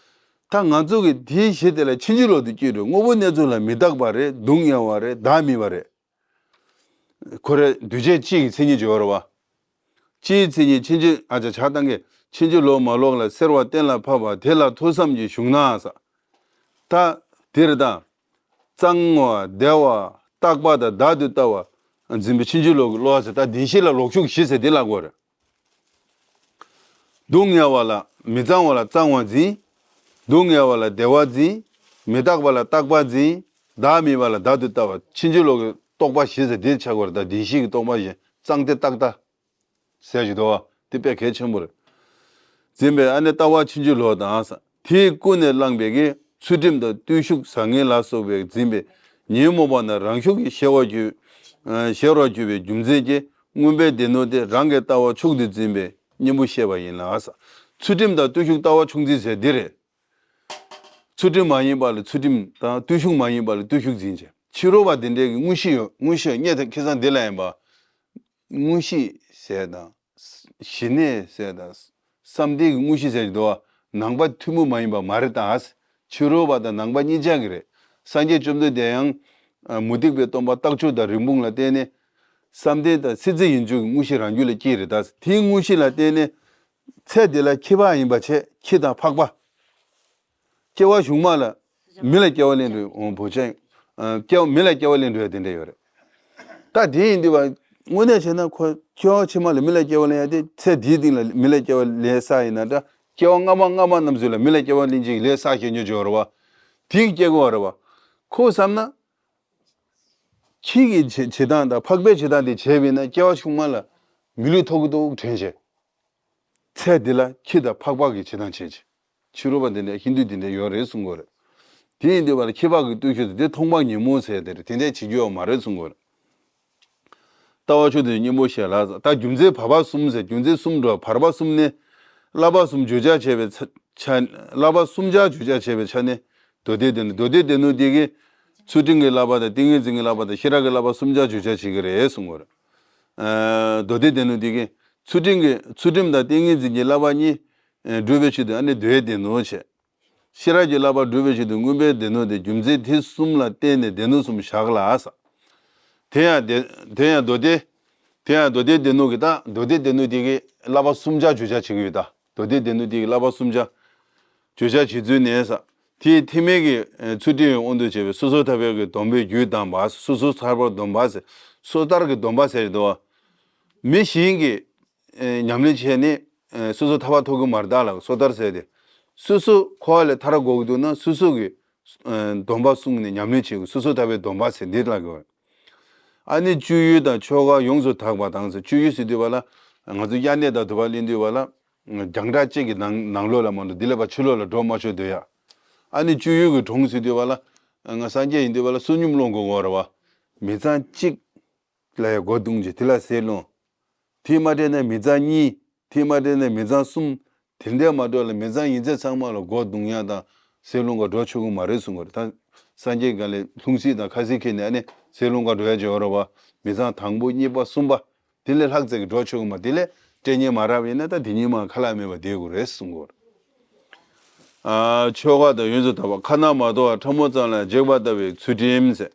ད་ང་ཚོ་གི་དེའི་གཞི་དེ་ལ་ཕྱིན་ཅི་ལོག་ཏུ་སྐྱེས་འགྲོ། དངོས་པོ་གནས་ཚུལ་ལ་མི་རྟག་པ་རེད། སྡུག་བསྔལ་བ་རེད། བདག་མེད་པ་རེད། ཁོ་རེ་འདུས་བྱས་སྤྱི་ཡི་མཚན་ཉིད་ཅིག་ཡོད་རེད་བ། སྤྱིའི་མཚན་ཉིད་ཕྱིན་ཅི་ཨ་ཅག་ཆགས་སྡང་གི་ཕྱིན་ཅི་ལོག་མ་ལོག་ལ་སེལ་བ་གཏན་ལ་ཕབ་པ་དེ་ལ་ཐོས་བསམ་གྱིས་ཞུགས་ན་ས། ད་དེ་རེད་ད། གཙང་བ་བདེ་བ་རྟག་པ་དང་བདག་ཏུ་ལྟ་བ་འཛིན་པའི་ཕྱིན་ཅི་ལོག་གི་བློ་ཟེར། ད་བདེན་བཞི་ལ་ལོག་ཞུགས་བཞི་ཟེར་དེ་ལ་གོ་རེད། སྡུག་བསྔལ་བ་ལ་མི་གཙང་བ་ལ་གཙང་བ་འཛིན། སྡུག་བསྔལ་བ་ལ་བདེ་བ་འཛིན། མི་རྟག་པ་ལ་རྟག་པ་འཛིན། བདག་མེད་པ་ལ་བདག་ཏུ་ལྟ་བ། ཕྱིན་ཅི་ལོག་གི་རྟོག་པ་བཞི་ཟེར་དེ་ཆགས་དགོས་རེད། ད་བདེན་བཞི་གི་རྟོག་པ་བཞི། གཙང་བདེ་རྟག་ལྟ་ཟེར་གྱི་འདུག་བ། དེ་དཔེ་གལ་ཆེན་པོ་རེད། འཛིན་པའི་ཨ་ནི་ལྟ་བ་ཕྱིན་ཅི་ལོག་དང་ས། དེས་ཀུན་ནས་བསླངས་པའི་གི་ཚུལ་ཁྲིམས་དང་བརྟུལ་ཞུགས་བཟང་ངན་ལ་སོགས་པའི་འཛིན་པའི་ཉོན་མོངས་པ་རྣམས་རང་ཤུགས་ཀྱིས་གཞལ་བར་གྱུར། ཨ་གཞལ་བར་གྱུར་པའི་རྒྱུ་མཚན་གྱིས། མངོན་པའི་སྡེ་སྣོད་དེ་རང་གི་ལྟ་བ་མཆོག་ཏུ་འཛིན་པའི་གཉེན་པོ་བཤད་པ་ཡིན་ལ། ཚུལ་ཁྲིམས་དང་བརྟུལ་ཞུགས་ལྟ་བ་མཆོག་འཛིན་ཟེར་འདི་རེད། ཚུལ་ཁྲིམས་མ་ཡིན་པ་ལ་ཚུལ་ཁྲིམས་དང་། བརྟུལ་ཞུགས་མ་ཡིན་པ་ལ་བརྟུལ་ཞུགས་འཛིན་བྱེད། ཕྱི་རོལ་པ་དེ་འདྲའི་གི་དངོས་གཞི་ཡོད། དངོས་གཞི་ཡོད་ངེས་དང་ཁེ་སང་འདི་ལ་ཡིན་པ། དངོས་གཞི་ཟེར་དང་། ཞི་གནས་ཟེར་དང་། བསམ་གཏན་གྱི་དངོས་གཞི་ཟེར་གྱི་འདུག་བ། ནང་པ་ཐུན་མོང་མ་ཡིན་པ་མ་རེད་ད། ཕྱི་རོལ་པ་དང་ནང་པ་གཉིས་ཆ་གི་རེད། སངས་རྒྱས་བཅོམ་ལྡན་འདས་ཡང་། ཨ་མུ་སྟེགས་པའི་སྟོན་པ་རྟགས་བཅུ་དང་རིགས་འབུམ་ལ་བརྟེན་ནས། བསམ་གཏན་དང་སྲིད་རྩེ་ཡན་ཆོད་ཀྱི་དངོས་གཞི་རང་རྒྱུད་ལ་སྐྱེས་རེད་ད། དེའི་དངོས་གཞི་ལ་བརྟེན་ནས། ཚེ་འདི་ལ་ཁྱི་ཕག་ཡིན་པ་བྱས། ཁྱི་དང་ཕག་པ། སྐྱེ་བ་གཞུག་མ་ལ་མི་ལ་སྐྱེ་བ་ལེན་འགྲོ་ཡ། འོ་བོ་ཆེན། ཨ་སྐྱེ་བ་མི་ལ་སྐྱེ་བ་ལེན་འགྲོ་ཡ་དེ་འདྲ་ཡོད་རེད། ད་དེ་ཡིན་དུས་བ་དངོས་གནས་བྱས་ན་ཁོ་སྐྱེ་བ་ཕྱི་མ་ལ་མི་ལ་སྐྱེ་བ་ལེན་ཡ་དེ། ཚེ་འདིའི་སྟེང་ལ་མི་ལ་སྐྱེ་བ་ལེན་ས་ཡིན་ན་འདྲ། སྐྱེ་བ་སྔ་མ་སྔ་མ་རྣམས་སུ་ལ་མི་ལ་སྐྱེ་བ་ལེན་ཅིག་ལས་བསགས་ཤེས་ཉོ་འཇོག་རེད་བ། དེ་གི་སྐྱེ་དགོས་བ་རེད་བ། ཁོ་བསམ་ན། ཁྱི་གི་བྱེད་བྱེད་སྟངས་དང་ཕག་པའི་བྱེད་སྟངས་དེ་བྱས་པས་ན། སྐྱེ་བ་ཆུང་མ་ལ་མི་ལུས་ཐོག་གི་ཐོག་དྲན་བྱས། ཚེ་འདི་ལ་ཁྱི་དང་ཕག་པ་གི་བྱེད་སྟངས་བྱས་བྱས། ཕྱི་རོལ་པ་དེ་འདྲ་ཧིན་དུ་དེ་འདྲ་ཡོད་རེད་གསུང་གི་རེད། དེ་ཡིན་དུས་བ་ལ་ཁྱི་ཕག་གི་བརྟུལ་ཞུགས་དེ་མཐོང་སྤང་ཉོན་མོངས་ཟེར་དེ་རེད། དེ་འདྲ་བྱེད་རྒྱུ་ཡོད་མ་རེད་གསུང་གི་རེད། ལྟ་བ་མཆོག་ཏུ་གཉེན་པོ་བཤད་ལ། ད་རྒྱུ་མཚན་བར་པ་གསུམ་ཟེར། རྒྱུ་མཚན་གསུམ་འགྲོ། བར་པ་གསུམ་ནི། བསླབ་པ་གསུམ་བརྗོད་བྱར་བྱས་པའི་ཆ་ཆ། བསླབ་པ་གསུམ་ཆར་བརྗོད་བྱར་བྱས་པའི་ཆ་ནས། མདོ་སྡེ་སྡེ་སྣོད། མདོ་སྡེ་སྡེ་སྣོད་འདི་གིས་ཚུལ་ཁྲིམས་ཀྱི་བསླབ་པ་དང་ཏིང་ངེ་འཛིན་གྱི་བསླབ་པ་དང་ཤེས་རབ་ཀྱི་བསླབ་པ་གསུམ་ཆར་བརྗོད་བྱར་བྱེད་ཀྱི་རེད་གསུང་གི་རེད། ཨ་མདོ་སྡེ་སྡེ་སྣོད་འདི་གིས་ཚུལ་ཁྲིམས་ཀྱི། ཚུལ་ཁྲིམས་དང་ཏིང་ངེ་འཛིན་གྱི་བསླབ་པ་གཉིས་སྒྲུབ་པའི་ཆེད་དུ་ཨ་ནི་མདོའི་སྡེ་སྣོད་བྱས། ཤེས་རབ་ཀྱི་བསླབ་པ་སྒྲུབ་པའི་ཆེད་དུ་མངོན་པའི་སྡེ་སྣོད་དེ། རྒྱུ་མཚན་དེ་གསུམ་ལ་བརྟེན་ནས་སྡེ་སྣོད་གསུམ་བཞག་ལ་ཟེར། དེ་ཡང་དེ། དེ་ཡང་མདོ་སྡེ། དེ་ཡང་མདོ་སྡེ་སྡེ་སྣོད་ཀྱི། ད་མདོ་སྡེ་སྡེ་སྣོད་དེ་གིས་བསླབ་པ་གསུམ་ཆར་བརྗོད་བྱར་བྱེད་ཀྱི་ཡོད་ད། མདོ་སྡེ་སྡེ་སྣོད་དེ་གིས་བསླབ་པ་གསུམ་ཆར་བརྗོད་བྱར་བྱེད་ཚུལ་ནས་ཟེར། དེའི་ཐེག་དམན་གྱི་ཚུལ་ཁྲིམས་ཡང་དབང་དུ་བྱས་པའི་སོ་སོར་ཐར་པའི་གི་སྡོམ་པའི་རྒྱུད་དམ་པ། སོ་སོར་ཐར་པར་སྡོམ་པ་ཟེར། སོ་ཐར་གྱི་སྡོམ་པ་ཟེར་དུས། མི་གཞན་གྱིས་ཨེ་ཉམས་ལེན་བྱས་ནས་ཨེ་སོ་སོ་ཐར་པ་ཐོབ་ཀྱི་མ་རེད་ད་ལ། སོ་ཐར་ཟེར་དེ། སོ་སོ་འཁོར་བ་ལས་ཐར་དགོས་ཀྱི་འདུག་ན་སོ་སོ་གི་ཨེ་སྡོམ་པ་བསྲུངས་ནས་ཉམས་ལེན་བྱེད་དགོས། སོ་སོར་ཐར་པའི་སྡོམ་པ་ཟེར་འདི་ལ་གོ། ཨ་ནི་སྤྱོད་ཡུལ་དང་ཆོ་ག་ཡོངས་སུ་དག་པ་དང་ཟེར། སྤྱོད་ཡུལ་ཟེར་དུས་བ་ལ་ང་ཚོ་དབྱར་གནས་དང་དུ་བ་ལེན་དུས་བ་ལ་རྒྱང་གྲགས་གཅིག་གི་ནང་ནང་ལོགས་ལ་མ་འགྲོ། འདི་ལས་ཕར་ཕྱི་ལོགས་ལ་འགྲོ་མ་ཆོག་སྡོད་ཡ། ཨ་ནི་སྤྱོད་ཡུལ་གྱི་གྲོང་ཟེར་དུས་བ་ལ་ང་སངས་རྒྱས་ཡིན་དུས་བ་ལ་བསོད་སྙོམས་སློང་དགོས་གོ་རེད་བ། མི་ཚང་གཅིག་ལ་ཡ་སྒོ་བརྡུང་བྱས། དེ་ལ་ཟས་སློང་། དེ་མ་སྤྲད་ན་མི་ཚང་གཉིས། དེ་མ་སྤྲད་ནས་མི་ཚང་གསུམ་དེ་འདྲས་མ་འགྲོ་ལ། མི་ཚང་ཡིན་ཚད་ཚང་མ་ལ་སྒོ་རྡུང་ཡག་དང་ཟས་བླུག་ག་འགྲོ་ཆོག་གི་མ་རེད་གསུང་གི་རེད། ད་སངས་རྒྱས་ག་ལས་ལྷུང་བཟེད་དང་ཁ་ཟས་ཁྱེར་ནས་ཨ་ནི་ཟས་བླུག་ག་འགྲོ་ཡག་ཅིག་ཡོད་རེད་བ། མི་ཚང་དང་པོ་གཉིས་པ་གསུམ་པ་དེ་ལས་ལྷག་ཙམ་གྱི་འགྲོ་ཆོག་གི་མ། དེ་ལས་སྤྲད་མཁན་མ་རག་པ་ཡིན་ན་ད་དེ་གཉིས་མ་ཁ་ལག་མེད་པ་བསྡད་དགོས་རེད་གསུང་གི་རེད། ཨ། ཆོ་ག་དང་ཡོངས་སུ་དག་པ། ཁ་ན་མ་ཐོ་བ་ཕྲ་མོ་ཙམ་ལ་འཇིགས་པ་ལྟ་བུའི་ཚུལ་ཁྲིམས་ཟེར།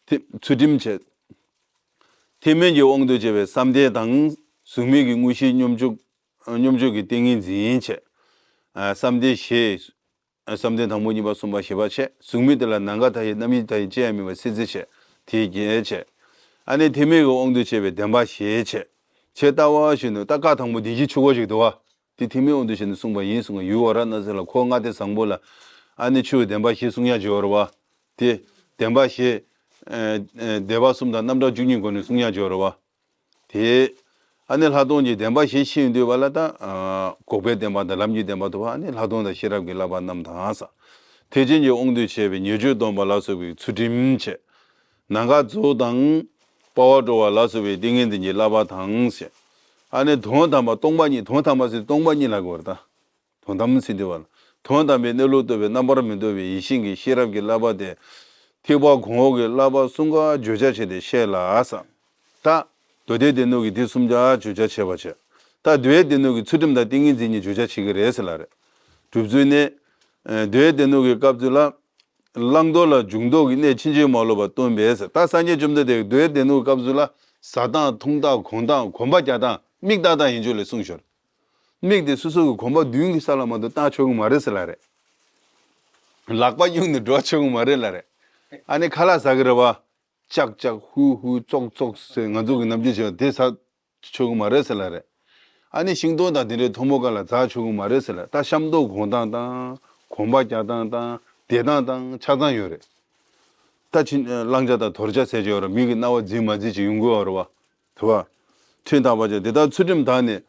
ཐི་ཚུལ་ཁྲིམས་བྱེད། ཐེག་དམན་གྱི་དབང་དུ་བྱས་པའི་བསམ་གཏན་དང་། གཟུགས་མེད་ཀྱི་དངོས་གཞིའི་སྙོམས་འཇུག་སྙོམས་འཇུག་གི་ཏིང་ངེ་འཛིན་བྱེད། ཨ། བསམ་གཏན་བཞི། བསམ་གཏན་དང་པོ་གཉིས་པ་གསུམ་པ་བཞི་པ་བྱས། གཟུགས་མེད་དེ་ལ་ནམ་མཁའ་མཐའ་ཡས་རྣམ་གཡེང་མཐའ་ཡས་ཅི་ཡང་མེད་པ་སྲིད་རྩེ་བྱས། དེའི་རྒྱན་བྱས། ཨ་ནི་ཐེག་དམན་གྱི་དབང་དུ་བྱས་པའི་བདེན་པ་བཞི་བྱས། ཅེས་ལྟ་བ་བཞིན་དུ། ད་བཀའ་དང་པོ་བདེན་བཞིའི་ཆོས་འཁོར་ཞིག་འདུག་བ། དེ་ཐེག་དམན་དབང་དུ་བྱས་ནས་གསུངས་པ་ཡིན་གསུང་གི། ཡུལ་ཝཱ་ར་ཎ་སི་ལ་འཁོར་ལྔ་སྡེ་བཟང་པོ་ལ། ཨ་ནི་ཆོས་བདེན་པ་བཞི་གསུང་ཡག་ཅིག་ཡོད་རེད་བ། དེ་བདེན་པ་བཞི། ཨ། ཨ། སྡེ་པ་གསུམ་དང་རྣམ་གྲངས་བཅུ་གཉིས་སྒོ་ནས་གསུང་ཡག་ཅིག་ཡོད་རེད་བ། དེ་ཨ་ནི་ལྷག་མཐོང་གི་བདེན་པ་བཞི་ཤེས་ཡོང་དུས་བ་ལ་ད། ཨ། འགོག་པའི་བདེན་པ་དང་ལམ་གྱི་བདེན་པ་ཐོབ་པ། ཨ་ནི་ལྷག་མཐོང་དང་ཤེས་རབ་ཀྱི་བསླབ་པ་རྣམས་དང་ས། ཐེག་ཆེན་གྱི་དབང་དུ་བྱས་པའི་ཉེས་སྤྱོད་སྡོམ་པ་ལ་སོགས་པའི་ཚུལ་ཁྲིམས་བྱས། ནམ་མཁའ་མཛོད་དང་། དཔའ་བར་སྤྲོ་བ་ལ་སོགས་པའི་ཏིང་ངེ་འཛིན་གྱི་བསླབ་པ་དང་ཞེས། ཨ་ནི་དོན་དམ་པ་སྟོང་པ་ཉིད། དོན་དམ་པ་ཟེར་སྟོང་པ་ཉིད་ལ་གོ་བར་ད། དོན་དམ་ཟེར་དུས་བ་ལ། དོན་དམ་པའི་གནས་ལུགས་རྟོགས་པའི་རྣམ་པར་མི་རྟོག་པའི་ཡེ་ཤེས་ཀྱི་ཤེས་རབ་ཀྱི་བསླབ་པ་སྟེ། ཐེག་པ་གོང་འོག་གི་བསླབ་པ་གསུམ་ཀ་བརྗོད་བྱ་བྱས་ཏེ་བཤད་ལ་ས། ད་མདོ་སྡེ་སྡེ་སྣོད་ཀྱི་དེ་གསུམ་ཀ་བརྗོད་བྱ་བྱས་པ་བྱས། ད་མདོའི་སྡེ་སྣོད་ཀྱི་ཚུལ་ཁྲིམས་དང་ཏིང་ངེ་འཛིན་གཉིས་བརྗོད་བྱ་བྱེད་ཀྱི་རེད་ཟེར་ལ་རེད། སྒྲུབ་ཚུལ་ནི། ཨ། མདོའི་སྡེ་སྣོད་ཀྱི་སྐབས་སུ་ལ། བླང་དོར་ལ་འཇུག་ལྡོག་གི་གནད་ཕྱིན་ཅི་མ་ལོག་པར་སྟོན་པས་ཟེར། ད་སངས་རྒྱས་བཅོམ་ལྡན་འདས་ཀྱིས་མདོའི་སྡེ་སྣོད་སྐབས་སུ་ལ། ཟ་སྟངས་འཐུང་སྟངས་གོན་སྟངས་གོན་པ་རྒྱག་སྟངས་མིག་ལྟ་སྟངས་ཡན་ཆོད་ལས་གསུངས་ཤོར། མིག་དེ་སོ་སོ་གི་གོན་པ་མདུན་གྱི་ས་ལ་མ་གཏོགས་ལྟ་ཆོག་གི་མ་རེད་ཟེར་ལ་རེད། ལག་པ་གཡུག་ནས་འགྲོ་ཆོག་གི་མ་རེད་ལ་རེད། ཨ་ནི་ཁ་ལག་ཟ་གི་རེད་བ། ཅག་ཅག་ཧུ་ཧུ་ཙོག་ཙོག་ཟེར་ང་ཚོ་གི་ནམ་རྒྱུན་བྱེད་པ་དེ་ཟ་ཆོག་གི་མ་རེད་ཟེར་ལ་རེད། ཨ་ནི་ཤིང་སྡོང་དང་དེ་འདྲའི་མཐོན་པོ་སྒང་ལ་འཛེག་ཆོག་གི་མ་རེད་ཟེར་ལ། ད་ཤ་མདོག་གོན་སྟངས་དང་གོན་པ་རྒྱག་སྟངས་དང་བསྡད་སྟངས་དང་ཆ་ཚང་ཡོད་རེད། ད་ཕྱིན་བླང་བྱ་དང་དོར་བྱ་ཟེར་གྱི་ཡོད་རེད། མིག་གི་རྣ་བ་རྫིག་མ་རྫིག་ཅིག་ཡོང་གི་ཡོད་རེད་བ། དེ་བ། ཁྲིམས་དག་པ་བྱ། དེ་ལྟར་ཚུལ་ཁྲིམས་དག་ནས།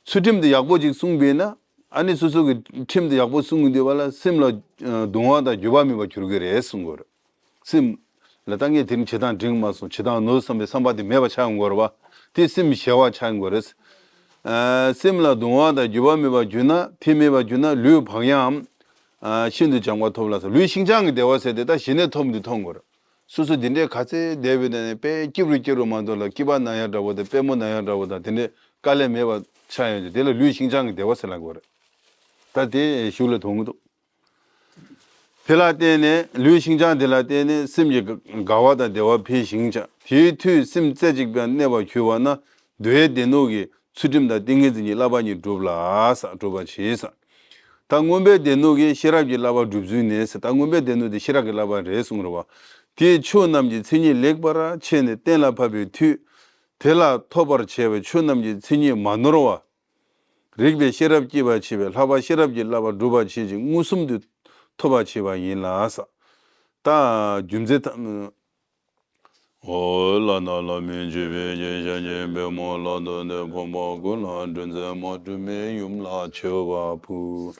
ཚུལ་ཁྲིམས་དེ་ཡག་པོ་ཅིག་སྲུང་བས་ན། ཨ་ནི་སོ་སོ་གི་ཁྲིམས་དེ་ཡག་པོ་སྲུང་གི་འདུག་བ་ལ། སེམས་ལ་གདུང་བ་དང་འགྱོད་པ་མེད་པར་འགྱུར་གི་རེད་གསུང་གི་ཡོད་རེད། སེམས་ལ་ད་ངས་དེ་རིང་བྱེད་སྟངས་འགྲིག་མ་སོང་། བྱེད་སྟངས་ནོར་བསམ་པའི་བསམ་པ་དེ་མེད་པ་ཆགས་ཡོང་གི་ཡོད་རེད་བ། དེ་སེམས་ཞི་བ་ཆགས་ཡོང་གི་ཡོད་རེད། ཨ། སེམས་ལ་གདུང་བ་དང་འགྱོད་པ་མེད་པར་གྱུར་ན། དེ་མེད་པར་གྱུར་ན་ལུས་བག་ཡངས། ཨ། ཤིན་ཏུ་སྦྱངས་པ་ཐོབ་ལ་སོགས། ལུས་ཤིན་སྦྱངས་ཀྱི་བདེ་བ་ཟེར་དེ་ད་ཞི་གནས་ཐོབ་འདི་མཐོང་དགོས་རེད། སོ་སོ་འདི་འདྲའི་ག་ཚད་བསྡད་པའི་ནང་ནས་དཔེ་སྐྱིད་རུ་སྐྱིད་རུ་མ་གཏོགས་ལ་སྐྱིད་པ་ན་ཡག་འདྲ་བོ་དང་དཔལ་མོ་ན་ཡག་འདྲ་བོ་དང་དེ་འདྲའི་དཀའ་ལས་མེད་པ་ཆགས་ཡོང་དུས་དེ་ལ་ལུས་ཤིན་སྦྱངས་ཀྱི་བདེ་བ་ཟེར་ལབ་དགོས་རེད། ད་དེ་གཞུག་ལ་མཐོང་གི་འདུག་དེ་ལ་བརྟེན་ནས་ལུས་ཤིན་སྦྱངས་དེ་ལ་བརྟེན་ནས་སེམས་ཀྱི་དགའ་བ་དང་བདེ་བ་འཕེལ་ཞིང་ཆགས། དེའི་མཐུས་སེམས་རྩེ་གཅིག་པ་གནས་པར་གྱུར་པ་ན། མདོའི་སྡེ་སྣོད་ཀྱི་ཚུལ་ཁྲིམས་དང་ཏིང་ངེ་འཛིན་གྱི་བསླབ་པ་གཉིས་གྲུབ་ལ་ས། གྲུབ་པར་བྱེད་ས། ད་མངོན་པའི་སྡེ་སྣོད་ཀྱི་ཤེས་རབ་ཀྱི་བསླབ་པ་སྒྲུབ་ཚུལ་ནི་ས། ད་མངོན་པའི་སྡེ་སྣོད་དེ་ཤེས་རབ་ཀྱི་བསླབ་པ་རེད་གསུངས་རེད་བ། དེས་ཆོས་རྣམས་ཀྱི་མཚན་ཉིད་ལེགས་པར་ཕྱེ་ནས་གཏན་ལ་ཕབ་པའི་མཐུས། དེ་ལ་ཐོབ་པར་བྱ་བའི་ཆོས་རྣམས་ཀྱི་མཚན་ཉིད་མ་ནོར་བ། རིགས་པའི་ཤེས་རབ་སྐྱེད་པར་བྱེད་པའི་ལྷག་པ་ཤེས་རབ་ཀྱི་བསླབ་པ་སྒྲུབ་པར་བྱེད་ཅིང་མངོན་སུམ་དུ་ཐོབ་པར་བྱེད་པ་ཡིན་ལ་ས། ད་རྒྱུ་མཚན་ཐ། ཨོ་ལ་ན་ལ་མི་འཇིགས་པའི་རྒྱལ་ཤཱཀྱའི་པདྨོ་ལ་འདུད་དེ་ཕོངས་པ་ཀུན་ལ་སྒྲོལ་མཛད་མ་སྒྲོལ་མའི་ཡུམ་ལ་མཆོད་པ་ཕུལ།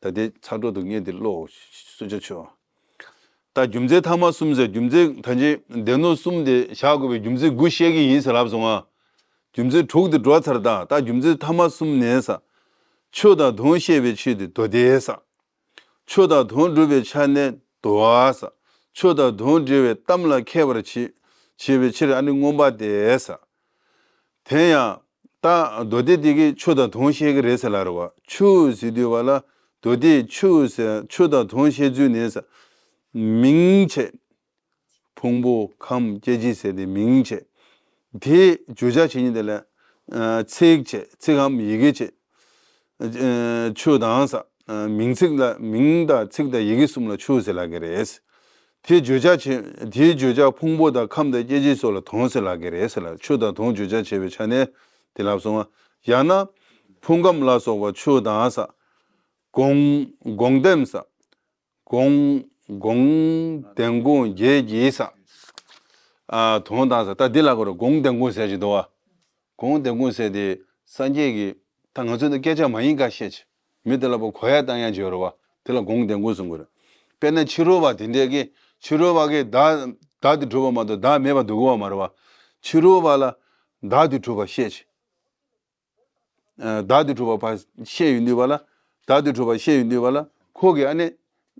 ད་དེ་ཚར་འགྲོ་འདུག་ངས་དེ་ཀློག་གསོལ་ཇ་མཆོད། ད་རྒྱུ་མཚན་ཐ་མ་གསུམ་ཟེར། རྒྱུ་མཚན་ད་ཅི་སྡེ་སྣོད་གསུམ་དེ་བཞག་དགོས་པའི་རྒྱུ་མཚན་དགུ་བཤད་ཀྱི་ཡིན་ཟེར་ལབ་སོང་ང་། རྒྱུ་མཚན་དྲུག་དེ་འགྲོ་ཚར། ད་ད་རྒྱུ་མཚན་ཐ་མ་གསུམ་ནས་ས། ཆོས་དང་དོན་བཤད་པའི་ཆེད་དུ་མདོ་སྡེ་ས། ཆོས་དང་དོན་སྒྲུབ་པའི་ཆ་ནས་མདོ་བ་ས། ཆོས་དང་དོན་འབྲེལ་བའི་གཏམ་ལ་མཁས་པར་བྱེད་བྱེད་པའི་ཕྱིར་ཨ་ནི་མངོན་པ་སྟེ་ས། དེ་ཡང་ད་མདོ་སྡེ་འདི་གིས་ཆོས་དང་དོན་བཤད་ཀྱི་རེད་ཟེར་ལབ་རེད་བ། ཆོས་ཟེར་དུས་བ་ལ་མདོ་སྡེས་ཆོས་ཟེར་ཆོས་དང་དོན་བཤད་ཚུལ་ནི་ས། མིང་བྱས། ཕུང་པོ་ཁམས་སྐྱེ་མཆེད་ཟེར་ཏེ་མིང་བྱས། དེ་བརྗོད་བྱ་བྱེད་ཉིད་དེ་ལ་ཚིག་བྱས། ཚིག་གམ་ཡི་གེ་བྱས། ཆོས་དང་ས། མིང་ཚིག་ལ་མིང་དང་ཚིག་དང་ཡི་གེ་གསུམ་ལ་ཆོས་ཟེར་ལབ་ཀྱི་རེད། དེ་བརྗོད་བྱ་བྱེད་དེའི་བརྗོད་བྱ་ཕུང་པོ་དང་ཁམས་དང་སྐྱེ་མཆེད་སོགས་ལ་དོན་ཟེར་ལབ་ཀྱི་རེད་ཟེར་ལ། ཆོས་དང་དོན་བརྗོད་བྱ་བྱེད་པའི་ཆ་ནས་དེ་ལབ་སོང་ང་། ཡང་ན་ཕུང་ཁམས་ལ་སོགས་པ་ཆོས་དང་ས། དགོངས་དགོངས་ལྡེམ་ས། དགོངས་དགོངས་ལྡེམ་དགོངས་འགྱེད་ཀྱི་ས། ཨ་དོན་དང་ས། ད་འདི་ལ་གོ་ར་དགོངས་ལྡེམ་དགོངས་ཟེར་གྱི་འདུག་བ། དགོངས་ལྡེམ་དགོངས་ཟེར་དེ་སངས་རྒྱས་ཀྱི་ད་ང་ཚོ་འདི་སྐད་ཆ་མ་ཡིན་ཁ་བཤད་ཅིག་མི་དེ་ལ་པོ་གོ་ཡ་བཏང་ཡ་བྱེད་ར་བ། དེ་ལ་དགོངས་ལྡེམ་དགོངས་གསུང་གི་རེད། དཔེར་ན་ཕྱི་རོལ་པ་དེ་འདྲས་ཀྱིས་ཕྱི་རོལ་པ་གིས་བདག་བདག་ཏུ་གྲུབ་པ་མ་གཏོགས་བདག་མེད་པ་འདུག་གི་བ་མ་རེད་བ། ཕྱི་རོལ་པ་ལ་བདག་ཏུ་གྲུབ་པ་བཤད་ཅིག་བདག་ཏུ་གྲུབ་པ་ཕར་བཤད་ཡོང་དུས་པ་ལ། བདག་ཏུ་གྲུབ་པ་བཤད་ཡོང་དུས་པ་ལ་ཁོ་གིས་ཨ་ནི་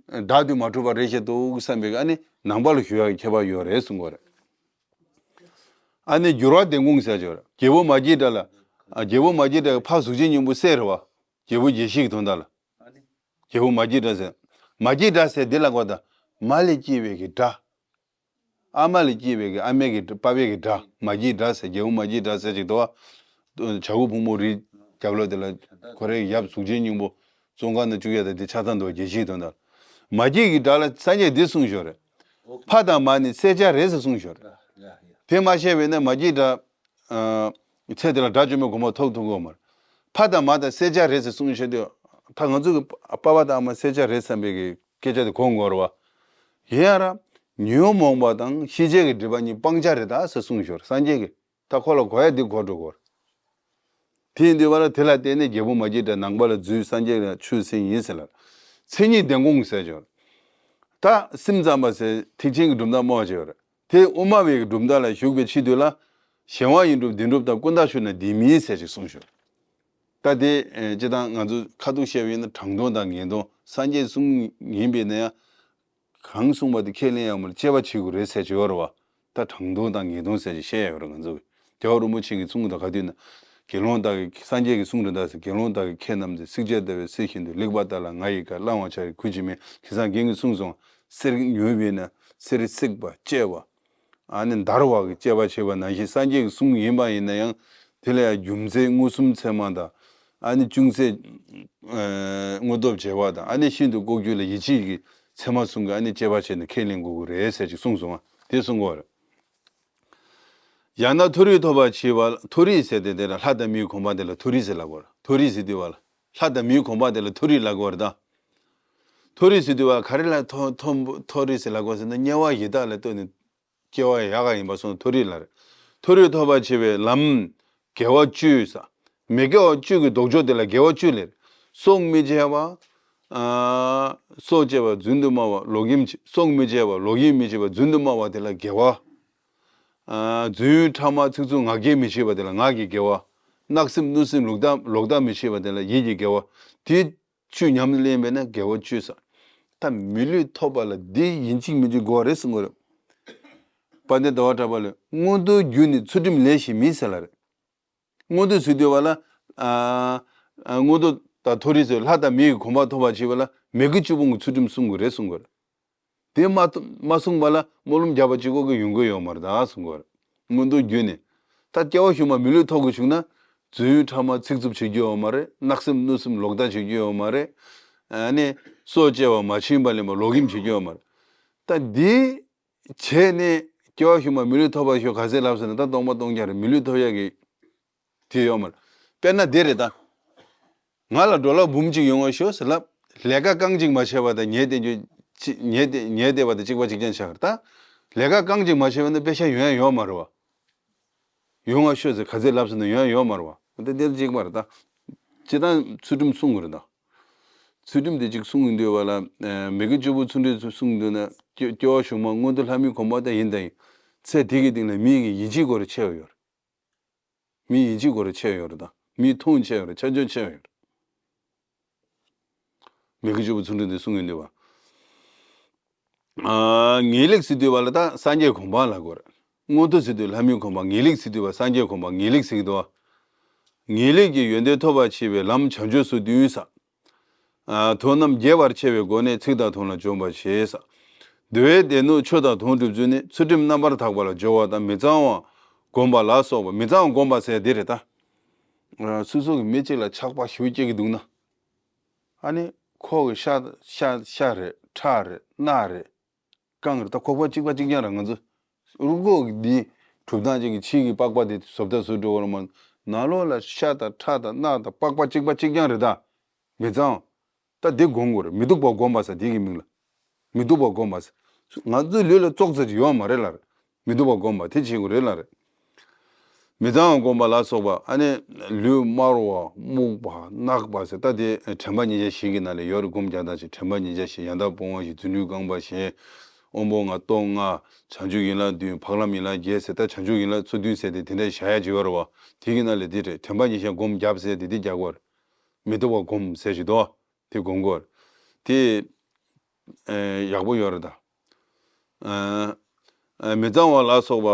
བདག་ཏུ་མ་གྲུབ་པ་རེད་བཤད་འདུག་བསམ་པའི་ཨ་ནི་ནང་པ་ལ་ཞུགས་ཡག་གི་ཁྱད་པར་ཡོད་རེད་གསུང་གི་ཡོད་རེད། ཨ་ནི་འགྱུར་བ་ལྡན་གུང་ཟེར་ཅིག་ཡོད་རེད། རྒྱལ་པོ་མ་སྐྱེས་དགྲ་ལ། ཨ། རྒྱལ་པོ་མ་སྐྱེས་དགྲ་གི་ཕ་གཟུགས་ཅན་སྙིང་པོ་སྲས་རེད་བ། རྒྱལ་པོ་རྒྱལ་བཞི་གི་དོན་དག་ལ། རྒྱལ་པོ་མ་སྐྱེས་དགྲ་ཟེར། མ་སྐྱེས་དགྲ་ཟེར་འདི་ལ་གོ་ད། མ་ལས་སྐྱེས་པའི་གི་དགྲ། ཨ་མ་ལས་སྐྱེས་པའི་གི་ཨ་མའི་གི་དགྲ། པ་ཕའི་གི་དགྲ། མ་སྐྱེས་དགྲ་ཟེར། རྒྱལ་པོ་མ་སྐྱེས་དགྲ་ཟེར་ཅིག་འདུག་བ། བྱ་ཁུ་ཕུང་པོ་རིའི་རྒྱབ་ལོགས་དེ་ལ་ཁོ་རའི་ཡབ་གཟུགས་ཅན་སྙིང་པོ་ཙོང་ཁ་ན་བཅུག་ཡ་ད་དེ་ཆགས་སྡང་འདུག་བ། རྒྱལ་བཞི་གི་དོན་དག་ལ། མ་སྐྱེས་ཀྱི་དགྲ་ལ་སངས་རྒྱས་འདི་གསུངས་ཞོར་རེད། ཕ་དང་མ་ནི་བསད་བྱ་རེད་ཟེར་གསུངས་ཞོར་རེད། དེ་མ་བཤད་པས་ན་མ་སྐྱེས་དགྲ། ཨ། ཚེ་འདི་ལ་དགྲ་བཅོམ་པའི་གོ་འཕང་ཐོབ་ཐུབ་ཀྱི་ཡོད་མ་རེད། ཕ་དང་མ་དང་བསད་བྱ་རེད་ཟེར་གསུངས་བཤད་དུས། ད་ང་ཚོ་གི་པ་ཕ་དང་ཨ་མ་བསད་བྱ་རེད་བསམ་པའི་གི་སྐད་ཆ་དེ་གོ་དགོས་རེད་བ། ཡིན་ཡང་ར། ཉོན་མོངས་པ་དང་ཤེས་བྱའི་གི་སྒྲིབ་པ་གཉིས་སྤང་བྱ་རེད་ད་ཟེར་གསུངས་ཞོར་སངས་རྒྱས་ཀྱིས། ད་ཁོ་ལ་གོ་ཡ་འདི་གོ་འགྲོ་གོ། དེ་ཡིན་དུས་བ་ལ་དེ་ལ་བརྟེན་ནས་རྒྱལ་པོ་མ་སྐྱེས་དགྲ་ནང་པ་ལ་འཛུལ། སངས་རྒྱས་ལ་ཆོས་གསན་ཡིན་ཟེར་ལ། མཚན་ཉིད་ལྡན་གུང་ཟེར་ཅིག་ཡོད་རེད། ད་སེམས་ཙམ་པ་ཟེར་ཐེག་ཆེན་གྱི་གྲུབ་མཐའ་སྨྲ་བ་ཅིག་ཡོད་རེད། དེ་དབུ་མ་པའི་གྲུབ་མཐའ་ལ་ཞུགས་པའི་ཆེད་དུ་ལ། གཞན་དབང་ཡིན་གྲུབ་བདེན་གྲུབ་དང་། ཀུན་བརྟགས་ཞུགས་ན་བདེན་མིན་ཟེར་ཅིག་གསུངས་ཞུ། ད་དེ་སྤྱིར་བཏང་ང་ཚོ་ཁ་ཐུག་བཤད་པ་ཡིན་ན་དྲང་དོན་དང་ངེས་དོན། སངས་རྒྱས་གསུང་ཡིན་པས་ན་ཡང་། གང་གསུངས་པ་དེ་ཁས་ལེན་ཡག་མོ་ལ་དཔྱད་པ་བྱེད་དགོས་རེད་ཟེར་གྱི་ཡོད་རེད་བ། ད་དྲང་དོན་དང་ངེས་དོན་ཟེར་གྱི་བཤད་ཡོད་རེད་ང་ཚོ་གི། རྒྱལ་བ་རིན་པོ་ཆེ་གི་གསུང་གི་ད་ག་དུས་ན། དགེ་སློང་དག་གི་སངས་རྒྱས་ཀྱི་གསུང་རེད་ད་ཟེར། དགེ་སློང་དག་གི་ཁྱེད་རྣམས་ཀྱིས་བསྲེགས་བཅད་བརྡར་བའི་གསེར་བཞིན་དུ། ལེགས་པར་བལྟ་ལ་ང་ཡི་བཀའ། བླང་བར་བྱ་ཡི་གུས་ཕྱིར་མིན། དེང་སང་རྒན་གྱིས་གསུངས་སོང་། གསེར་ཉོས་པས་ན་གསེར་བསྲེགས་པ་བཅད་པ། ཨ་ནི་འདར་བ་གི་དཔྱད་པ་བྱེད་པ་ནང་བཞིན་སངས་རྒྱས་ཀྱི་གསུང་ཡིན་པ་ཡིན་ན་ཡང་། དེ་ལ་ཡང་རྒྱུ་མཚན་མངོན་སུམ་ཚད་མ་དང་། ཨ་ནི་ཅུང་ཟད་དངོས་སྟོབས་བྱེད་པ་དང་། ཨ་ནི་ཤིན་ཏུ་ལྐོག་གྱུར་ལ་ཡིད་ཆེས་ཀྱི་ཚད་མ་གསུམ་གྱི་ཨ་ནི་དཔྱད་པ་བྱས་ནས་ཁས་ལེན་དགོས་ཀྱི་རེད་ཟེར་ཅིག་གསུངས་སོང་ང་། དེ་གསུང་གི་ཡོད་རེད། ཡང་ན་མཐོ་རིས་ཐོབ་པར་བྱེད་པ། མཐོ་རིས་ཟེར་དེ་དེ་ལ་ལྷ་དང་མིའི་གོ་འཕང་དེ་ལ་མཐོ་རིས་ཟེར་ལབ་དགོས་རེད། མཐོ་རིས་ཟེར་དུས་བ་ལ་ལྷ་དང་མིའི་གོ་འཕང་དེ་ལ་མཐོ་རིས་ལབ་དགོས་རེད་ད། མཐོ་རིས་ཟེར་དུས་བ་ག་རེ་ལ་མཐོ་མཐོ་མཐོ་རིས་ཟེར་ལབ་དགོས་ཟེར་ན། དམྱལ་བ་ཡི་དྭགས་ལ་ལྟོས་ནས། སྐྱེ་བ་ཡག་ག་ཡིན་པ་སོང་མཐོ་རིས་ལ་རེད། མཐོ་རིས་ཐོབ་པར་བྱེད་པའི་ལམ། དགེ་བ་བཅུ་ཟེར། མི་དགེ་བ་བཅུ་གི་ལྡོག་ཕྱོགས་དེ་ལ་དགེ་བ་བཅུ་ལབ། སྲོག་མི་གཅོད་པ། ཨ། སྲོག་གཅོད་པ། རྫུན་དུ་སྨྲ་བ། ལོག་གཡེམ་བྱེད། སྲོག་མི་གཅོད་པ། ལོག་གཡེམ་མི་བྱེད་པ། རྫུན་དུ་སྨྲ་བ་དེ་ལ་དགེ་བ། ཨ། རྫུན་ཕྲ་མ་ཚིག་རྩུབ་ངག་འཁྱལ་མི་བྱེད་པ་དེ་ལ་ངག་གི་དགེ་བ། བརྣབ་སེམས་གནོད་སེམས་ལོག་ལྟ་ལོག་ལྟ་མི་བྱེད་པ་དེ་ལ་ཡིད་ཀྱི་དགེ་བ། དེ་བཅུ་ཉམས་ལེན་བྱས་ན་དགེ་བ་བཅུ་ཟེར། ད་མི་ལུས་ཐོབ་པ་ལ་འདི་ཡིན་གཅིག་མིན་གཅིག་དགོས་པ་རེད་གསུང་གི་རེད། དཔལ་ལྡན་ཟླ་བ་གྲགས་པ་ལས། མངོན་མཐོའི་རྒྱུ་ནི་ཚུལ་ཁྲིམས་ལས་གཞན་མིན་ཟེར་ལ་རེད། མངོན་མཐོ་ཟེར་དུས་བ་ལ། ཨ། ཨ། མངོན་མཐོ་དང་མཐོ་རིས་ཟེར། ལྷ་དང་མི་ཡི་གོ་འཕང་ཐོབ་པར་བྱེད་པ་ལ་མི་དགེ་བཅུ་སྤོང་གི་ཚུལ་ཁྲིམས་སྲུང་དགོས་རེད་གསུང་གི་རེད། དེ་མ་མ་བསྲུངས་པ་ལ་སྨོན་ལམ་བརྒྱབ་པ་གཅིག་པོ་གིས་ཡོང་གི་ཡོད་མ་རེད་ད་གསུང་གི་རེད། མངོན་མཐོའི་རྒྱུ་ནི། ད་སྐྱེ་བ་གཞུག་མ་མི་ལུས་ཐོབ་དགོས་བྱུང་ན། རྫུན་ཕྲ་མ་ཚིག་རྩུབ་བྱེད་རྒྱུ་ཡོད་མ་རེད། བརྣབ་སེམས་གནོད་སེམས་ལོག་ལྟ་བྱེད་རྒྱུ་ཡོད་མ་རེད། ཨ་ནི་སྲོག་གཅོད་པ། མ་བྱིན་པ་ལེན་པ། ལོག་གཡེམ་བྱེད་རྒྱུ་ཡོད་མ་རེད། ད་འདི་བྱས་ནས་སྐྱེ་བ་གཞུག་མ་མི་ལུས་ཐོབ་པར་ཤོག་ག་ཚད་ལབ་ཟེར་ན། ད་སྟོང་པ་སྟོང་རྐྱང་རེད། མི་ལུས་ཐོབ་ཡག་གི་དེ་ཡོད་མ་རེད། དཔེར་ན་འདི་རེད་ད། ང་ལ་འགྲོ་ལ་འབུམ་གཅིག་ཡོང་བར་ཤོག་ཟེར་ལབ། ལས་ཀ་རྐང་གཅིག་མ་བྱས་པ་དང་ཉལ་བསྡད་རྒྱུ་གཅིག་ཉལ་བསྡད་ཉལ་བསྡད་པ་དང་གཅིག་པ་གཅིག་རྐྱང་ཆགས་རེད་ད། ལས་ཀ་རྐང་གཅིག་མ་བྱས་པ་ན་པེ་ཤ་ཡོང་ཡ་ཡོད་མ་རེད་བ། ཡོང་བར་ཤོག་ཟེར་ག་ཚད་ལབ་ཟེར་ན་ཡོང་ཡ་ཡོད་མ་རེད་བ། འདི་འདིར་གཅིག་པ་རེད་ད། སྤྱིར་བཏང་ཚུལ་ཁྲིམས་སྲུང་དགོས་རེད་ད། ཚུལ་ཁྲིམས་དེ་གཅིག་སྲུང་གི་འདུག་བ་ལ། མི་དགེ་བཅུ་པོ་ཚུལ་ཁྲིམས་སྲུང་གི་འདུག་ན། སྐྱེ་སྐྱེ་བ་གཞུག་མ་མངོན་མཐོ་ལྷ་མིའི་གོ་འཕང་ད་ཡིན་ད་ཡིན། ཚེ་འདི་གི་སྟེང་ལ་མི་གི་ཡིད་ཆེས་སྐོར་ཆེ་བ་ཡོད་རེད། མི་ཡིད་ཆེས་སྐོར་ཆེ་ཡོད་རེད་ད། མི་མཐོང་ཆེ་ཡོད་རེད། ཆ་འཇོག་ཆེ་ཡོད་རེད། མི་དགེ་བཅུ་པོ་ཚུལ་ཁྲིམས་དེ་སྲུང་གི་འདུག་བ། ཨ། ངེས་ལེགས་ཟེར་དུས་བ་ལ་ད་སངས་རྒྱས་གོ་འཕང་ལ་གོ་རེད། མངོན་མཐོ་ཟེར་དུས་ལྷ་མིའི་གོ་འཕང་། ངེས་ལེགས་ཟེར་དུས་བ་སངས་རྒྱས་གོ་འཕང་ངེས་ལེགས་ཟེར་གི་འདུག་བ། ངེས་ལེགས་ཀྱི་ཡོན་ཏན་ཐོབ་པར་བྱེད་པའི་ལམ་བྱང་ཆུབ་སོ་བདུན་ཟེར། ཨ། དོན་རྣམས་རྒྱས་པར་ཕྱེ་བའི་སྒོ་ནས་ཚིག་དང་དོན་ལ་འཇོམས་པར་བྱེད་ཟེར། འདུལ་བའི་སྡེ་སྣོད་ཆོས་དང་དོན་སྒྲུབ་ཚུལ་ནི། ཚུལ་ཁྲིམས་རྣམ་པར་དག་པ་ལ་སྦྱོར་བ་དང་། མི་གཙང་བ་བསྒོམ་པ་ལ་སོགས་པ། མི་གཙང་བ་བསྒོམ་པ་ཟེར་འདི་རེད་ད། སོ་སོ་གི་མི་གཅིག་ལ་ཆགས་པ་ཞེ་པོ་སྐྱེ་གི་འདུག་ན། ཨ་ནི་ཁོ་གི་ཤ་ཤ་ཤ་རེད། ཁྲག་རེད། རྣག་རེད། རྐང་རེད། ད་ཁོག་པ་གཅིག་པ་གཅིག་རྐྱང་རེད། ང་ཚོ་རུས་ཁོག་གི་འདི་གྲུབ་སྟངས་གཅིག་གི་ཕྱི་གི་པགས་པ་དེ་བཟོ་ལྟ་བཟོ་འགྲོ་བ་ལ་མ། ནང་ལོགས་ལ་ཤ་དང་ཁྲག་དང་རྣག་དང་པགས་པ་གཅིག་པ་གཅིག་རྐྱང་རེད་ད། མི་གཙང་། ད་འདི་སྒོམ་དགོས་རེད། མི་སྡུག་པ་སྒོམ་པ་ཟེར་འདི་གི་མིང་ལ། མི་སྡུག་པ་སྒོམ་པ་ཟེར། ང་ཚོའི་ལུས་ལ་ཙོག་ཙེ་ཅིག་ཡོད་མ་རེད་ལ། མི་སྡུག་པ་སྒོམ་པ་དེ་བྱེད་དགོས་རེད་ལ་རེད། མི་གཙང་བ་སྒོམ་པ་ལ་སོགས་པ། ཨ་ནི་ལུས་དམར་བ་སྨུག་པ་རྣག་པ་ཟེར། ད་དེ་དྲན་པ་ཉེར་བཞག་བཞི་གི་ནང་ལ་ཡོད་རེད། སྒོམ་རྒྱག་སྟངས་ཤིག་དྲན་པ་ཉེར་བཞག་བཞི། ཡང་དག་སྤོང་བ་བཞི། རྫུ་འཕྲུལ་རྐང་པ་བཞི། དབང་པོ་ལྔ་སྟོང་ལྔ། བྱང་ཆུབ་ཡན་ལག་བདུན། འཕགས་ལམ་ཡན་ལག་བརྒྱད་ཟེར། ད་བྱང་ཆུབ་ཡན་ལག་ཚོ་བདུན་ཟེར་ཏེ་དེ་འདྲ་བཞག་ཡ་ཅིག་ཡོད་རེད་བ། དེ་གི་ནང་ལས་དེ་རེད། དྲན་པ་ཉེར་བཞག་སྒོམ་རྒྱབ་ཟེར་ཏེ་དེ་རྒྱག་དགོས་རེད། མི་ལྡོག་པ་སྒོམ་ཟེར་ཞིག་འདུག་བ། དེ་སྒོམ་དགོས་རེད། དེ་ཨེ་ཡག་པོ་ཡོད་རེད་ད། ཨ་ཨ་མི་གཙང་བ་ལ་སོགས་པ་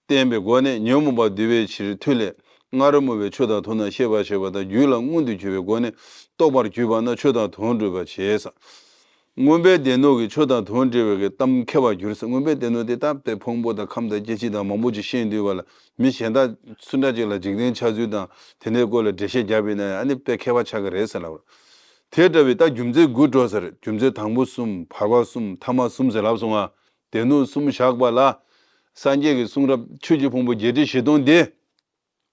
བསྟེན་པའི་སྒོ་ནས་ཉོན་མོངས་པ་འདུལ་བའི་ཕྱིར་མཐུ་ལས། སྔ་རོལ་མོ་བའི་ཆོས་དང་དོན་རྣམས་ཤེས་པར་བྱེད་པ་དང་། རྒྱུད་ལ་མངོན་དུ་གྱུར་པའི་སྒོ་ནས་རྟོགས་པར་གྱུར་པ་རྣམས་ཆོས་དང་དོན་སྒྲུབ་པར་བྱེད། མངོན་པའི་སྡེ་སྣོད་ཀྱི་ཆོས་དང་དོན་འབྲེལ་བའི་གཏམ་མཁས་པར་འགྱུར་ཟེར། མངོན་པའི་སྡེ་སྣོད་དེ་ད་དཔེ་ཕུང་པོ་དང་ཁམས་དང་སྐྱེ་མཆེད་དང་མང་པོ་ཅིག་ཤེས་འདུག་པ་ལ། མི་གཞན་དག་སུ་འདྲ་ཅིག་ལ་འཇིག་རྟེན་ཆགས་ཚུལ་དང་དེ་འདྲའི་སྐོར་ལ་འགྲེལ་བཤད་རྒྱབ་པ་ཡིན་ན་ཡང་ཨ་ནི་དཔེ་མཁས་པ་ཆགས་ཀྱི་རེད་ཟེར་ལབ། དེ་འདྲ་བའི་ད་རྒྱུ་མཚན་དགུ་འགྲོ་ཟེར། རྒྱུ་མཚན་དང་པོ་གསུམ། བར་པ་གསུམ། ཐ་མ་གསུམ་ཟེར་ལབ་སོང་ང་། སྡེ་སྣོད་གསུམ་བཞག་པ་ལ། སངས་རྒྱས་ཀྱི་གསུང་རབ་ཆོས་ཀྱི་ཕུང་པོ་བརྒྱད་ཁྲི་བཞི་སྟོང་དེ།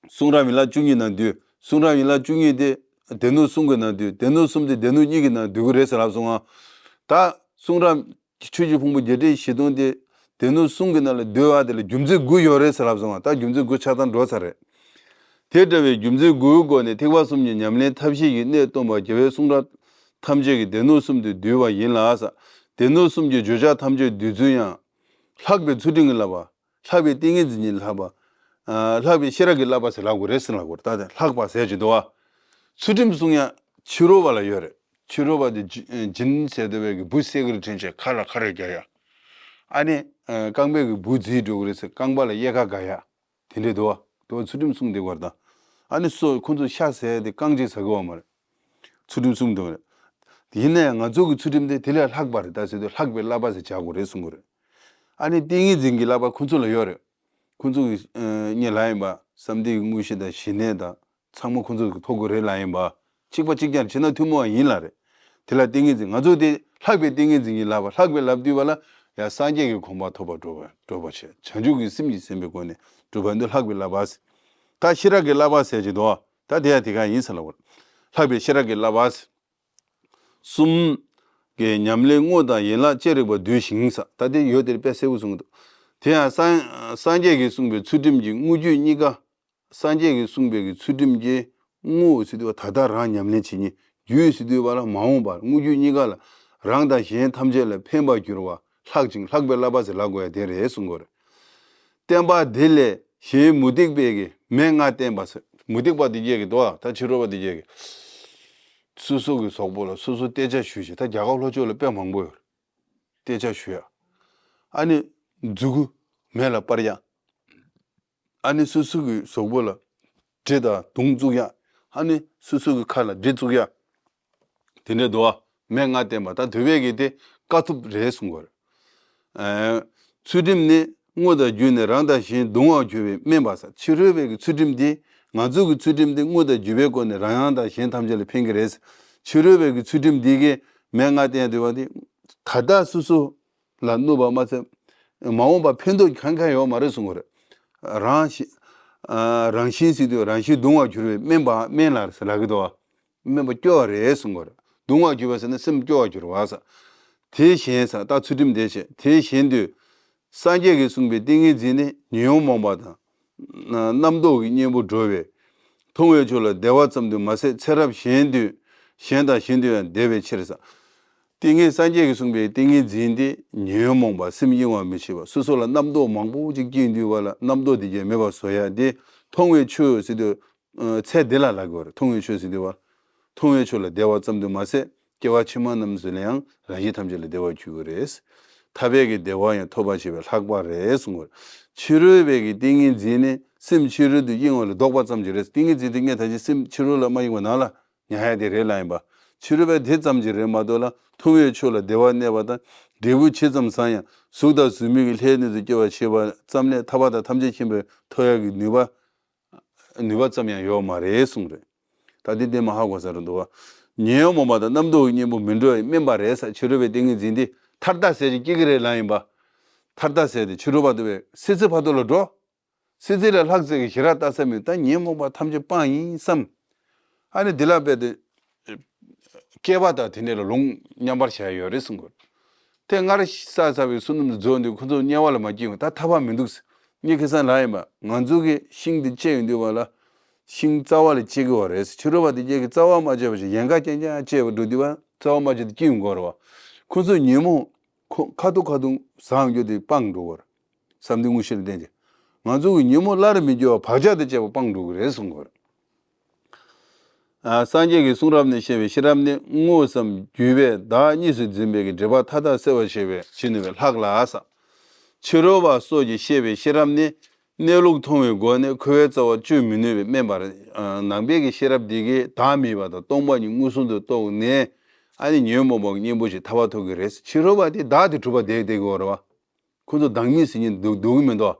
གསུང་རབ་ཡན་ལག་བཅུ་གཉིས་ནང་འདུས། གསུང་རབ་ཡན་ལག་བཅུ་གཉིས་དེ་སྡེ་སྣོད་གསུམ་གྱི་ནང་འདུས། སྡེ་སྣོད་གསུམ་དེ་སྡེ་སྣོད་གཉིས་ཀྱི་ནང་འདུས་ཀྱི་རེད་ཟེར་ལབ་སོང་ང་། ད་གསུང་རབ་ཆོས་ཀྱི་ཕུང་པོ་བརྒྱད་ཁྲི་བཞི་སྟོང་དེ་སྡེ་སྣོད་གསུམ་གྱི་ནང་ལ་འདུས་པ་དེ་ལ་རྒྱུ་མཚན་དགུ་ཡོད་རེད་ཟེར་ལབ་སོང་ང་། ད་རྒྱུ་མཚན་དགུ་ཆགས་སྡང་འགྲོ་ཚར་རེད། དེ་འདྲ་བའི་རྒྱུ་མཚན་དགུའི་སྒོ་ནས་ཐེག་པ་གསུམ་གྱི་ཉམས་ལེན་ཐབས་ཤེས་ཀྱི་གནད་སྟོན་པ་རྒྱལ་བའི་གསུང་རབ་ཐམས་ཅད་ཀྱི་སྡེ་སྣོད་གསུམ་དུ་འདུས་པ་ཡིན་ལ། སྡེ་སྣོད་གསུམ་གྱི་བརྗོད་བྱ་ཐམས་ཅད་འདུས་ཚུལ་ཡང་། ལྷག་པའི་ཚུལ་ཁྲིམས་ཀྱི་བསླབ་པ། ལྷག་པའི་ཏིང་ངེ་འཛིན་གྱི་བསླབ་པ། ཨ་ལྷག་པའི་ཤེས་རབ་ཀྱི་བསླབ་པ་ཟེར་ལབ་དགོས་རེད་ཟེར་ལབ་དགོས་རེད། ད་ལྷག་པ་ཟེར་གྱི་འདུག་བ། ཚུལ་ཁྲིམས་གསུང་ཡ་ཕྱི་རོལ་པ་ལ་ཡོད་རེད། ཕྱི་རོལ་པ་དེ་ཇི་ཨ་སྦྱིན་ཟེར་བསྡད་པའི་གི་འབུ་སེ་གེར་འཐེན་བྱས་ཁ་ལ་ཁ་རས་རྒྱག་ཡ། ཨ་ནི་ཨ་རྐང་པའི་གི་འབུ་བརྫིས་འགྲོ་གི་རེད་ཟེར་རྐང་པ་ལ་གཡས་ཁ་དགའ་ཡ། དེ་འདྲས་འདུག་བ། དེ་བ་ཚུལ་ཁྲིམས་གསུང་བསྡད་དགོས་རེད་ད། ཨ་ནི་སོ་ཁོ་ཚོ་ཤ་ཟ་ཡ་དེ་རྐང་གཅིག་ཟ་གི་བ་མ་རེད། ཚུལ་ཁྲིམས་གསུང་འདུག་རེད། ཡིན་ན་ཡང་ང་ཚོ་གི་ཚུལ་ཁྲིམས་དེ་དེ་ལས་ལྷག་པ་རེད་ད་ཟེར་དུས་ལྷག་པའི་བསླབ་པ་ཟེར་བྱ་དགོས་རེད་གསུང་གི་རེད། ཨ་ནི་ཏིང་ངེ་འཛིན་གྱི་བསླབ་པ་ཁོ་ཚོ་ལ་ཡོད་རེད། ཁོ་ཚོ་གི་ཨ་ཉེ་ལ་ཡིན་པ་བསམ་གཏན་གྱི་དངོས་གཞི་དང་ཞི་གནས་དང་ཚང་མ་ཁོ་ཚོ་གི་ཐོབ་དགོས་རེད་ལ་ཡིན་པ། གཅིག་པ་གཅིག་རྐྱང་བྱེད་ན་ཐུན་མོང་བ་ཡིན་ལ་རེད། དེ་ལ་ཏིང་ངེ་འཛིན་ང་ཚོ་དེ་ལྷག་པའི་ཏིང་ངེ་འཛིན་གྱི་བསླབ་པ་ལྷག་པའི་བསླབ་བཏུས་པ་ལ་ཡང་སངས་རྒྱས་ཀྱི་གོ་འཕང་ཐོབ་པར་འགྲོ་བ་འགྲོ་བ་བྱེད། བྱང་ཆུབ་ཀྱི་སེམས་ཀྱིས་ཟིན་པའི་སྒོ་ནས་སྒྲུབ་པ་འདི་ལྷག་པའི་བསླབ་པ་ཟེར། ད་ཤེས་རབ་ཀྱི་བསླབ་པ་ཟེར་གྱི་འདུག་ད་དེ་ཡང་དེ་ག་ཡིན་ཟེར་ལབ་པ། ལྷག་པའི་ཤེས་རབ་ཀྱི་བསླབ་པ་ཟེར། གསུམ་གྱི་ཉམས་ལེན་དངོས་དང་ཡན་ལག་ཅི་རིགས་པ་བསྡུས་ཤིང་ཟེར། ད་དེ་ཡོད་དེར་དཔེ་གསལ་པོ་གསུངས་འདུག་དེ་ཡང་སངས་སངས་རྒྱས་ཀྱིས་གསུངས་པའི་ཚུལ་ཁྲིམས་ཀྱི་དངོས་རྒྱུད་གཉིས་ཀ་སངས་རྒྱས་ཀྱིས་གསུངས་པའི་གི་ཚུལ་ཁྲིམས་ཀྱི་དངོས་ཟེར་དུས་པ་ད་ལྟ་རང་ཉམས་ལེན་བྱེད་ཉིད། རྒྱུད་ཟེར་དུས་པ་ལ་མ་འོངས་པ། དངོས་རྒྱུད་གཉིས་ཀ་ལ་རང་དང་གཞན་ཐམས་ཅད་ལ་ཕན་པར་འགྱུར་བ། ལྷག་ཅིང་ལྷག་པའི་བསླབ་པ་ཟེར་ལབ་དགོས་ཡ་དེ་རེད་གསུང་གི་རེད། བསྟན་པ་འདི་ལས་གཞན་མུ་སྟེགས་པའི་གི་མན་ངག་བསྟན་པ་ཟེར། མུ་སྟེགས་པ་འདི་གྱད་ཀྱི་དོ་ད་ཕྱི་རོལ་པ་འདི་གྱད་ཀྱི་སོ་སོ་གི་གཟུགས་པོ་ལ་སོ་སོ་གཏད་ཆ་ཞུ་ཞིང་། ད་རྒྱ་གར་ལྷོ་ཕྱོགས་ལ་དཔེ་མང་པོ་ཡོད་རེད། གཏད་ཆ་ཞུ་ཡ། ཨ་ནི་མཛུ་གུ་མེ་ལ་སྤར་ཡ། ཨ་ནི་སོ་སོ་གི་གཟུགས་པོ་ལ་གྲི་དང་མདུང་བཙུགས་ཡ། ཨ་ནི་སོ་སོ་གི་ཁ་ལ་གྲི་བཙུགས་ཡ། དེ་འདྲའི་འདུག་བ། མན་ངག་བསྟན་པ་ད་དུ་བས་ཀྱི་དེ་དཀའ་ཐུབ་རེད་གསུང་གི་རེད། ཨ་ཚུལ་ཁྲིམས་ནི་དངོས་དང་བརྒྱུད་ནས་རང་དང་གཞན་གདུང་བར་གྱུར་པའི་སྨན་པ་ཟེར། ཕྱི་རོལ་པའི་གི་ཚུལ་ཁྲིམས་འདི་ང་ཚོ་གི་ཚུལ་ཁྲིམས་འདི་དངོས་དང་བརྒྱུད་པའི་སྒོ་ནས་རང་ཡང་དང་གཞན་ཐམས་ཅད་ལ་ཕན་གྱི་རེད་ཟེར། ཕྱི་རོལ་པའི་གི་ཚུལ་ཁྲིམས་འདི་གི་མན་ངག་བསྟན་ཡ་འདུག་བ། འདི་ད་ལྟ་སོ་སོ་ལ་གནོད་པ་མ་ཚད་མ་འོངས་པ་ཕན་ཐོགས་གང་གང་ཡོད་མ་རེད་གསུང་གི་རེད། རང་ཤི་ཨ་རང་བཞིན་ཟེར་དུས་རང་བཞིན་གདུང་བར་གྱུར་པའི་སྨན་པ་སྨན་ལ་ཟེར་ལབ་ཀྱི་འདུག་བ། སྨན་པ་སྐྱོ་བ་རེད་གསུང་གི་རེད། གདུང་བར་གྱུར་པ་ཟེར་ན་སེམས་སྐྱོ་བར་གྱུར་བ་ཟེར། དེ་གཞན་ཟེར་ད་ཚུལ་ཁྲིམས་དེ་བྱས། དེ་གཞན་དུ་སངས་རྒྱས་ཀྱིས་གསུངས་པའི་ཏིང་ངེ་འཛིན་ནི་ཉོན་མོངས་པ་དང་རྣམ་རྟོག་གི་གཉེན་པོར་འགྲོ་བས། མཐོང་བའི་ཆོས་ལ་བདེ་བ་ཙམ་དུ་མ་ཟད་ཚེ་རབས་གཞན་དུ་གཞན་དང་གཞན་དུ་ཡང་བདེ་བའི་ཕྱིར་ཟེར། ཏིང་ངེ་སངས་རྒྱས་ཀྱིས་གསུངས་པའི་ཏིང་ངེ་འཛིན་དེ་ཉོན་མོངས་པ་སེམས་གཡེང་བ་མི་བྱེད་པ། སོ་སོ་ལ་རྣམ་རྟོག་མང་པོ་ཅིག་སྐྱེས་འདུག་བ་ལ་རྣམ་རྟོག་དེ་གས་མེད་པར་བཟོ་ཡ་དེ་མཐོང་བའི་ཆོས་ཟེར་དུས་ཚད་དེ་ལ་ལབ་དགོས་རེད། མཐོང་བའི་ཆོས་ཟེར་དུས་བ། མཐོང་བའི་ཆོས་ལ་བདེ་བ་ཙམ་དུ་མ་ཟད་སྐྱེ་བ་ཕྱི་མ་རྣམས་སུ་ལ་ཡང་རང་བཞིན་ཐམས་ཅད་ལ་བདེ་བར་གྱུར་གྱི་རེད། ཐར་པའི་གི་བདེ་བ་ཡང་ཐོབ་པར་བྱེད་པའི་ལྷག་པ་རེད་གསུངས་པ་རེད། ཕྱི་རོལ་པའི་གི་ཏིང་ངེ་འཛིན་ནི་སེམས་ཕྱི་རོལ་དུ་གཡེང་བ་ལ་ལྡོག་པ་ཙམ་གྱིས་རེད། ཏིང་ངེ་འཛིན་དེ་ངས་ད་ཅི་སེམས་ཕྱི་རོལ་ལ་མ་གཡེང་བ་ནང་ལ་ཉར་ཡ་དེ་རེད་ལ་ཡིན་པ། ཕྱི་རོལ་པ་དེ་ཙམ་གྱིས་རེད་མ་གཏོགས་ལ་མཐོང་བའི་ཆོས་ལ་བདེ་བར་གནས་པ་དང་འབྲས་བུ་ཇི་ཙམ་བཟང་ཡང་གཟུགས་དང་གཟུགས་མེད་ཀྱི་ལྷའི་གནས་སུ་སྐྱེ་བར་བྱེད་པ་ཙམ་ལས་ཐར་པ་དང་ཐམས་ཅད་མཁྱེན་པའི་ཐོབ་ཡ་གི་ནུས་པ་ནུས་པ་ཙམ་ཡང་ཡོད་མ་རེད་གསུངས་རེད། ད་འདི་དེ་མ་ཧ་གོ་ས་རེད་འདུག་བ། ཉོན་མོངས་པ་དང་རྣམ་རྟོག་གི་གཉེན་པོ་མི་འགྲོ་བའི་སྨན་པ་རེད་ཟེར། ཕྱི་རོལ་པའི་ཏིང་ངེ་འཛིན་འདི་མཐར་ལྟ་ཟེར་ཅིག་སྐྱེ་གི་རེད་ལ་ཡིན་པ། མཐར་ལྟ་ཟེར་དེ་ཕྱི་རོལ་པ་འདུག་བས་སྲིད་རྩེ་བར་དོ་ལ་འགྲོ། སྲིད་རྩེ་ལ་ལྷག་ཟེར་གི་ཞེ་དྲག་ལྟ་ས་མེད། ད་ཉོན་མོངས་པ་ཐམས་ཅད་སྤངས་ཡིན་བསམ། ཨ་ནི་འདི་ལ་དཔེ་དེ། སྐྱེས་པ་དང་དེ་འདྲ་ལ་ལུང་མཉམ་པར་བྱས་ཡོད་རེད་གསུང་གི་རེད། དེ་སྔར་བསགས་ཚར་བའི་བསོད་ནམས་རྫོགས་འདུག་ཁོ་ཚོ་དམྱལ་བ་ལ་མ་སྐྱེས་ཡོང་ད་ཐར་པ་མི་འདུག་ཟེར། ངས་ཁ་སང་ལབ་ཡིན་པ་ང་ཚོ་གི་ཤིང་འདི་བཅད་ཡོང་དུས་བ་ལ། ཤིང་རྩ་བ་ལ་བཅད་ཀྱི་བ་རེད་ཟེར། ཕྱི་རོལ་པ་དེ་གྱད་ཀྱི་རྩ་བ་མ་བཅད་པ་ཞིག་ཡན་ག་རྐྱང་རྐྱང་བཅད་པ་འགྲོ་དུས་བ་རྩ་བ་མ་བཅད་དེ་སྐྱེས་ཡོང་གི་རེད་བ། ཁོ་ཚོ་ཉོན་མོངས་ ཁོ་ཁ་ཐུག་ཁ་ཐུག་ཟ་འགྱོ་དེ་སྤང་འགྲོ་བར། བསམ་གཏན་དངོས་གཞི་ལ་བརྟེན་ཏེ། ང་ཚོ་གི་ཉོན་མོངས་སླར་མི་རྒྱུ་བ་བག་ཆགས་དང་བཅས་པ་སྤང་འགྲོ་གི་རེད་གསུང་གི་ཡོད་རེད། ཨ། སངས་རྒྱས་ཀྱི་གསུང་རབ་ནས་བཤད་པའི་ཤེས་རབ་ནི། དངོས་སམ་བརྒྱུད་པས་བདག་གཉིས་སུ་འཛིན་པའི་གི་སྒྲིབ་པ་མཐའ་དག་སེལ་བར་བྱེད་པའི་བྱེད་ནུས་པའི་ལྷག་ལ་ཟེར། ཕྱི་རོལ་པ་སོགས་ཀྱིས་བཤད་པའི་ཤེས་རབ་ནི། གནས་ལུགས་མཐོང་བའི་སྒོ་ནས་འཁོར་བའི་རྩ་བ་གཅོད་མི་ནུས་པས་དམན་པར། ཨ། ནང་པའི་གི་ཤེས་རབ་འདི་གིས་བདག་མེད་པ་དང་སྟོང་པ་ཉིད་མངོན་སུམ་དུ་རྟོགས་ནས། ཨ་ནི་ཉོན་མོངས་པ་གཉེན་པོ་ཞིག་ཐར་པ་ཐོབ་ཀྱི་རེད། ཕྱི་རོལ་པ་དེ་བདག་དེ་གྲུབ་པ་དེ་བསྡད་ཀྱི་ཡོད་རེད་བ། ཁོ་ཚོ་བདག་མེད་ཟེར་མཁན་འདུག་འདུག་གི་མི་འདུག་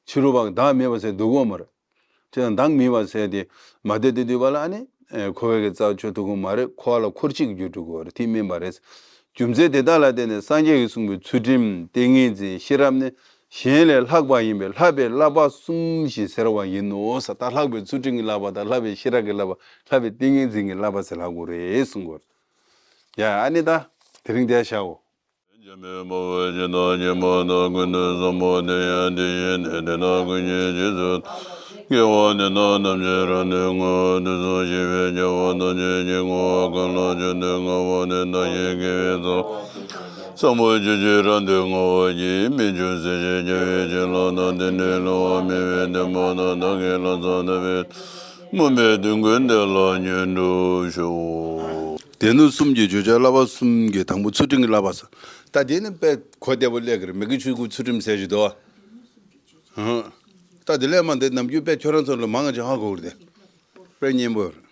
ཕྱི་རོལ་པ་བདག་མེད་པ་ཟེར་འདུག་གི་མ་རེད། དེ་ཡང་བདག་མེད་པ་ཟེར་དེ་མ་བསྡད་དེ་འདུག་པ་ལ། ཨ་ནི་ཨེ་འཁོར་བའི་གི་རྩ་བ་གཅོད་ཐུབ་ཀྱི་མ་རེད། འཁོར་བ་ལ་འཁོར་བྱེད་ཀྱི་རྒྱུར་འགྲོ་གི་རེད། དེ་དམན་པ་རེད། རྒྱུ་མཚན་དེ་དག་ལ་བརྟེན་ནས་སངས་རྒྱས་ཀྱིས་གསུངས་པའི་ཚུལ་ཁྲིམས་ཏིང་ངེ་འཛིན་ཤེས་རབ་ནི་གཞན་ལས་ལྷག་པ་ཡིན་པས་ལྷག་པའི་བསླབ་པ་གསུམ་ཞེས་ཟེར་བ་ཡིན་ནོ་ཟེར། ད་ལྷག་པའི་ཚུལ་ཁྲིམས་ཀྱི་བསླབ་པ་དང་། ལྷག་པའི་ཤེས་རབ་ཀྱི་བསླབ་པ། ལྷག་པའི་ཏིང་ངེ་འཛིན་གྱི་བསླབ་པ་ཟེར་ལབ་དགོས་རེད་གསུང་གི་ཡོད་རེད། ཡ། ཨ་ནི་ད་དེ་རིང་དེ་བཞག་འོ། འཇིགས་མེད་དཔའ་བོས་ཇི་ལྟར་མཁྱེན་པ་དང་། ཀུན་ཏུ་བཟང་པོ་དེ་ཡང་དེ་བཞིན་ཏེ། དེ་དག་ཀུན་གྱི་རྗེས་སུ་བདག། དགེ་བ་འདི་དག་ཐམས་ཅད་རབ་ཏུ་བསྔོ། དུས་གསུམ་གཤེགས་པའི་རྒྱལ་བ་ཐམས་ཅད་ཀྱིས། བསྔོ་བ་གང་ལ་མཆོག་ཏུ་བསྔགས་པ་དེས། བདག་གཞན་དགེ་བའི་རྩ་བ་ཟབ་མོ་སྤྱོད་ཕྱིར་རབ་ཏུ་བསྔོ་བར་བགྱི། མི་འབྱུང་སྲིད་ཞིའི་རྒྱལ་བའི་བྱིན་རླབས་དང་། དེང་འདིར་སློབ་པ་མེད་པའི་བསྟན་པ་དང་། བདག་གི་ལྷག་བསམ་དམ་པའི་སྨོན་པའི་དོན་ཀུན་དེ་ལ་སྙོན་དུ་ཞུ། སྡེ་སྣོད་གསུམ་གྱི་བརྗོད་བྱ་བསླབ་པ་གསུམ་གྱི་དང་པོ་ཚུལ་ཁྲིམས་ཀྱི་བསླབ་པ་ཟེར། ད་དེ་ནི་དཔེ་གོ་བདེ་པོ་སླེབས་ཀྱི་རེད། མི་དགེ་བཅུ་དགུ་ཚུལ་ཁྲིམས་ཟེར་གྱི་འདུག་ཨ། ད་དེ་ལས་མ་འདི་ནམ་རྒྱུན་དཔེ་ཁྱོད་རང་ཚོ་ལ་མང་ང་ཅིག་ཧ་གོ་གི་རེད། དཔེ་སྙན་པོ་ཡོད་རེད།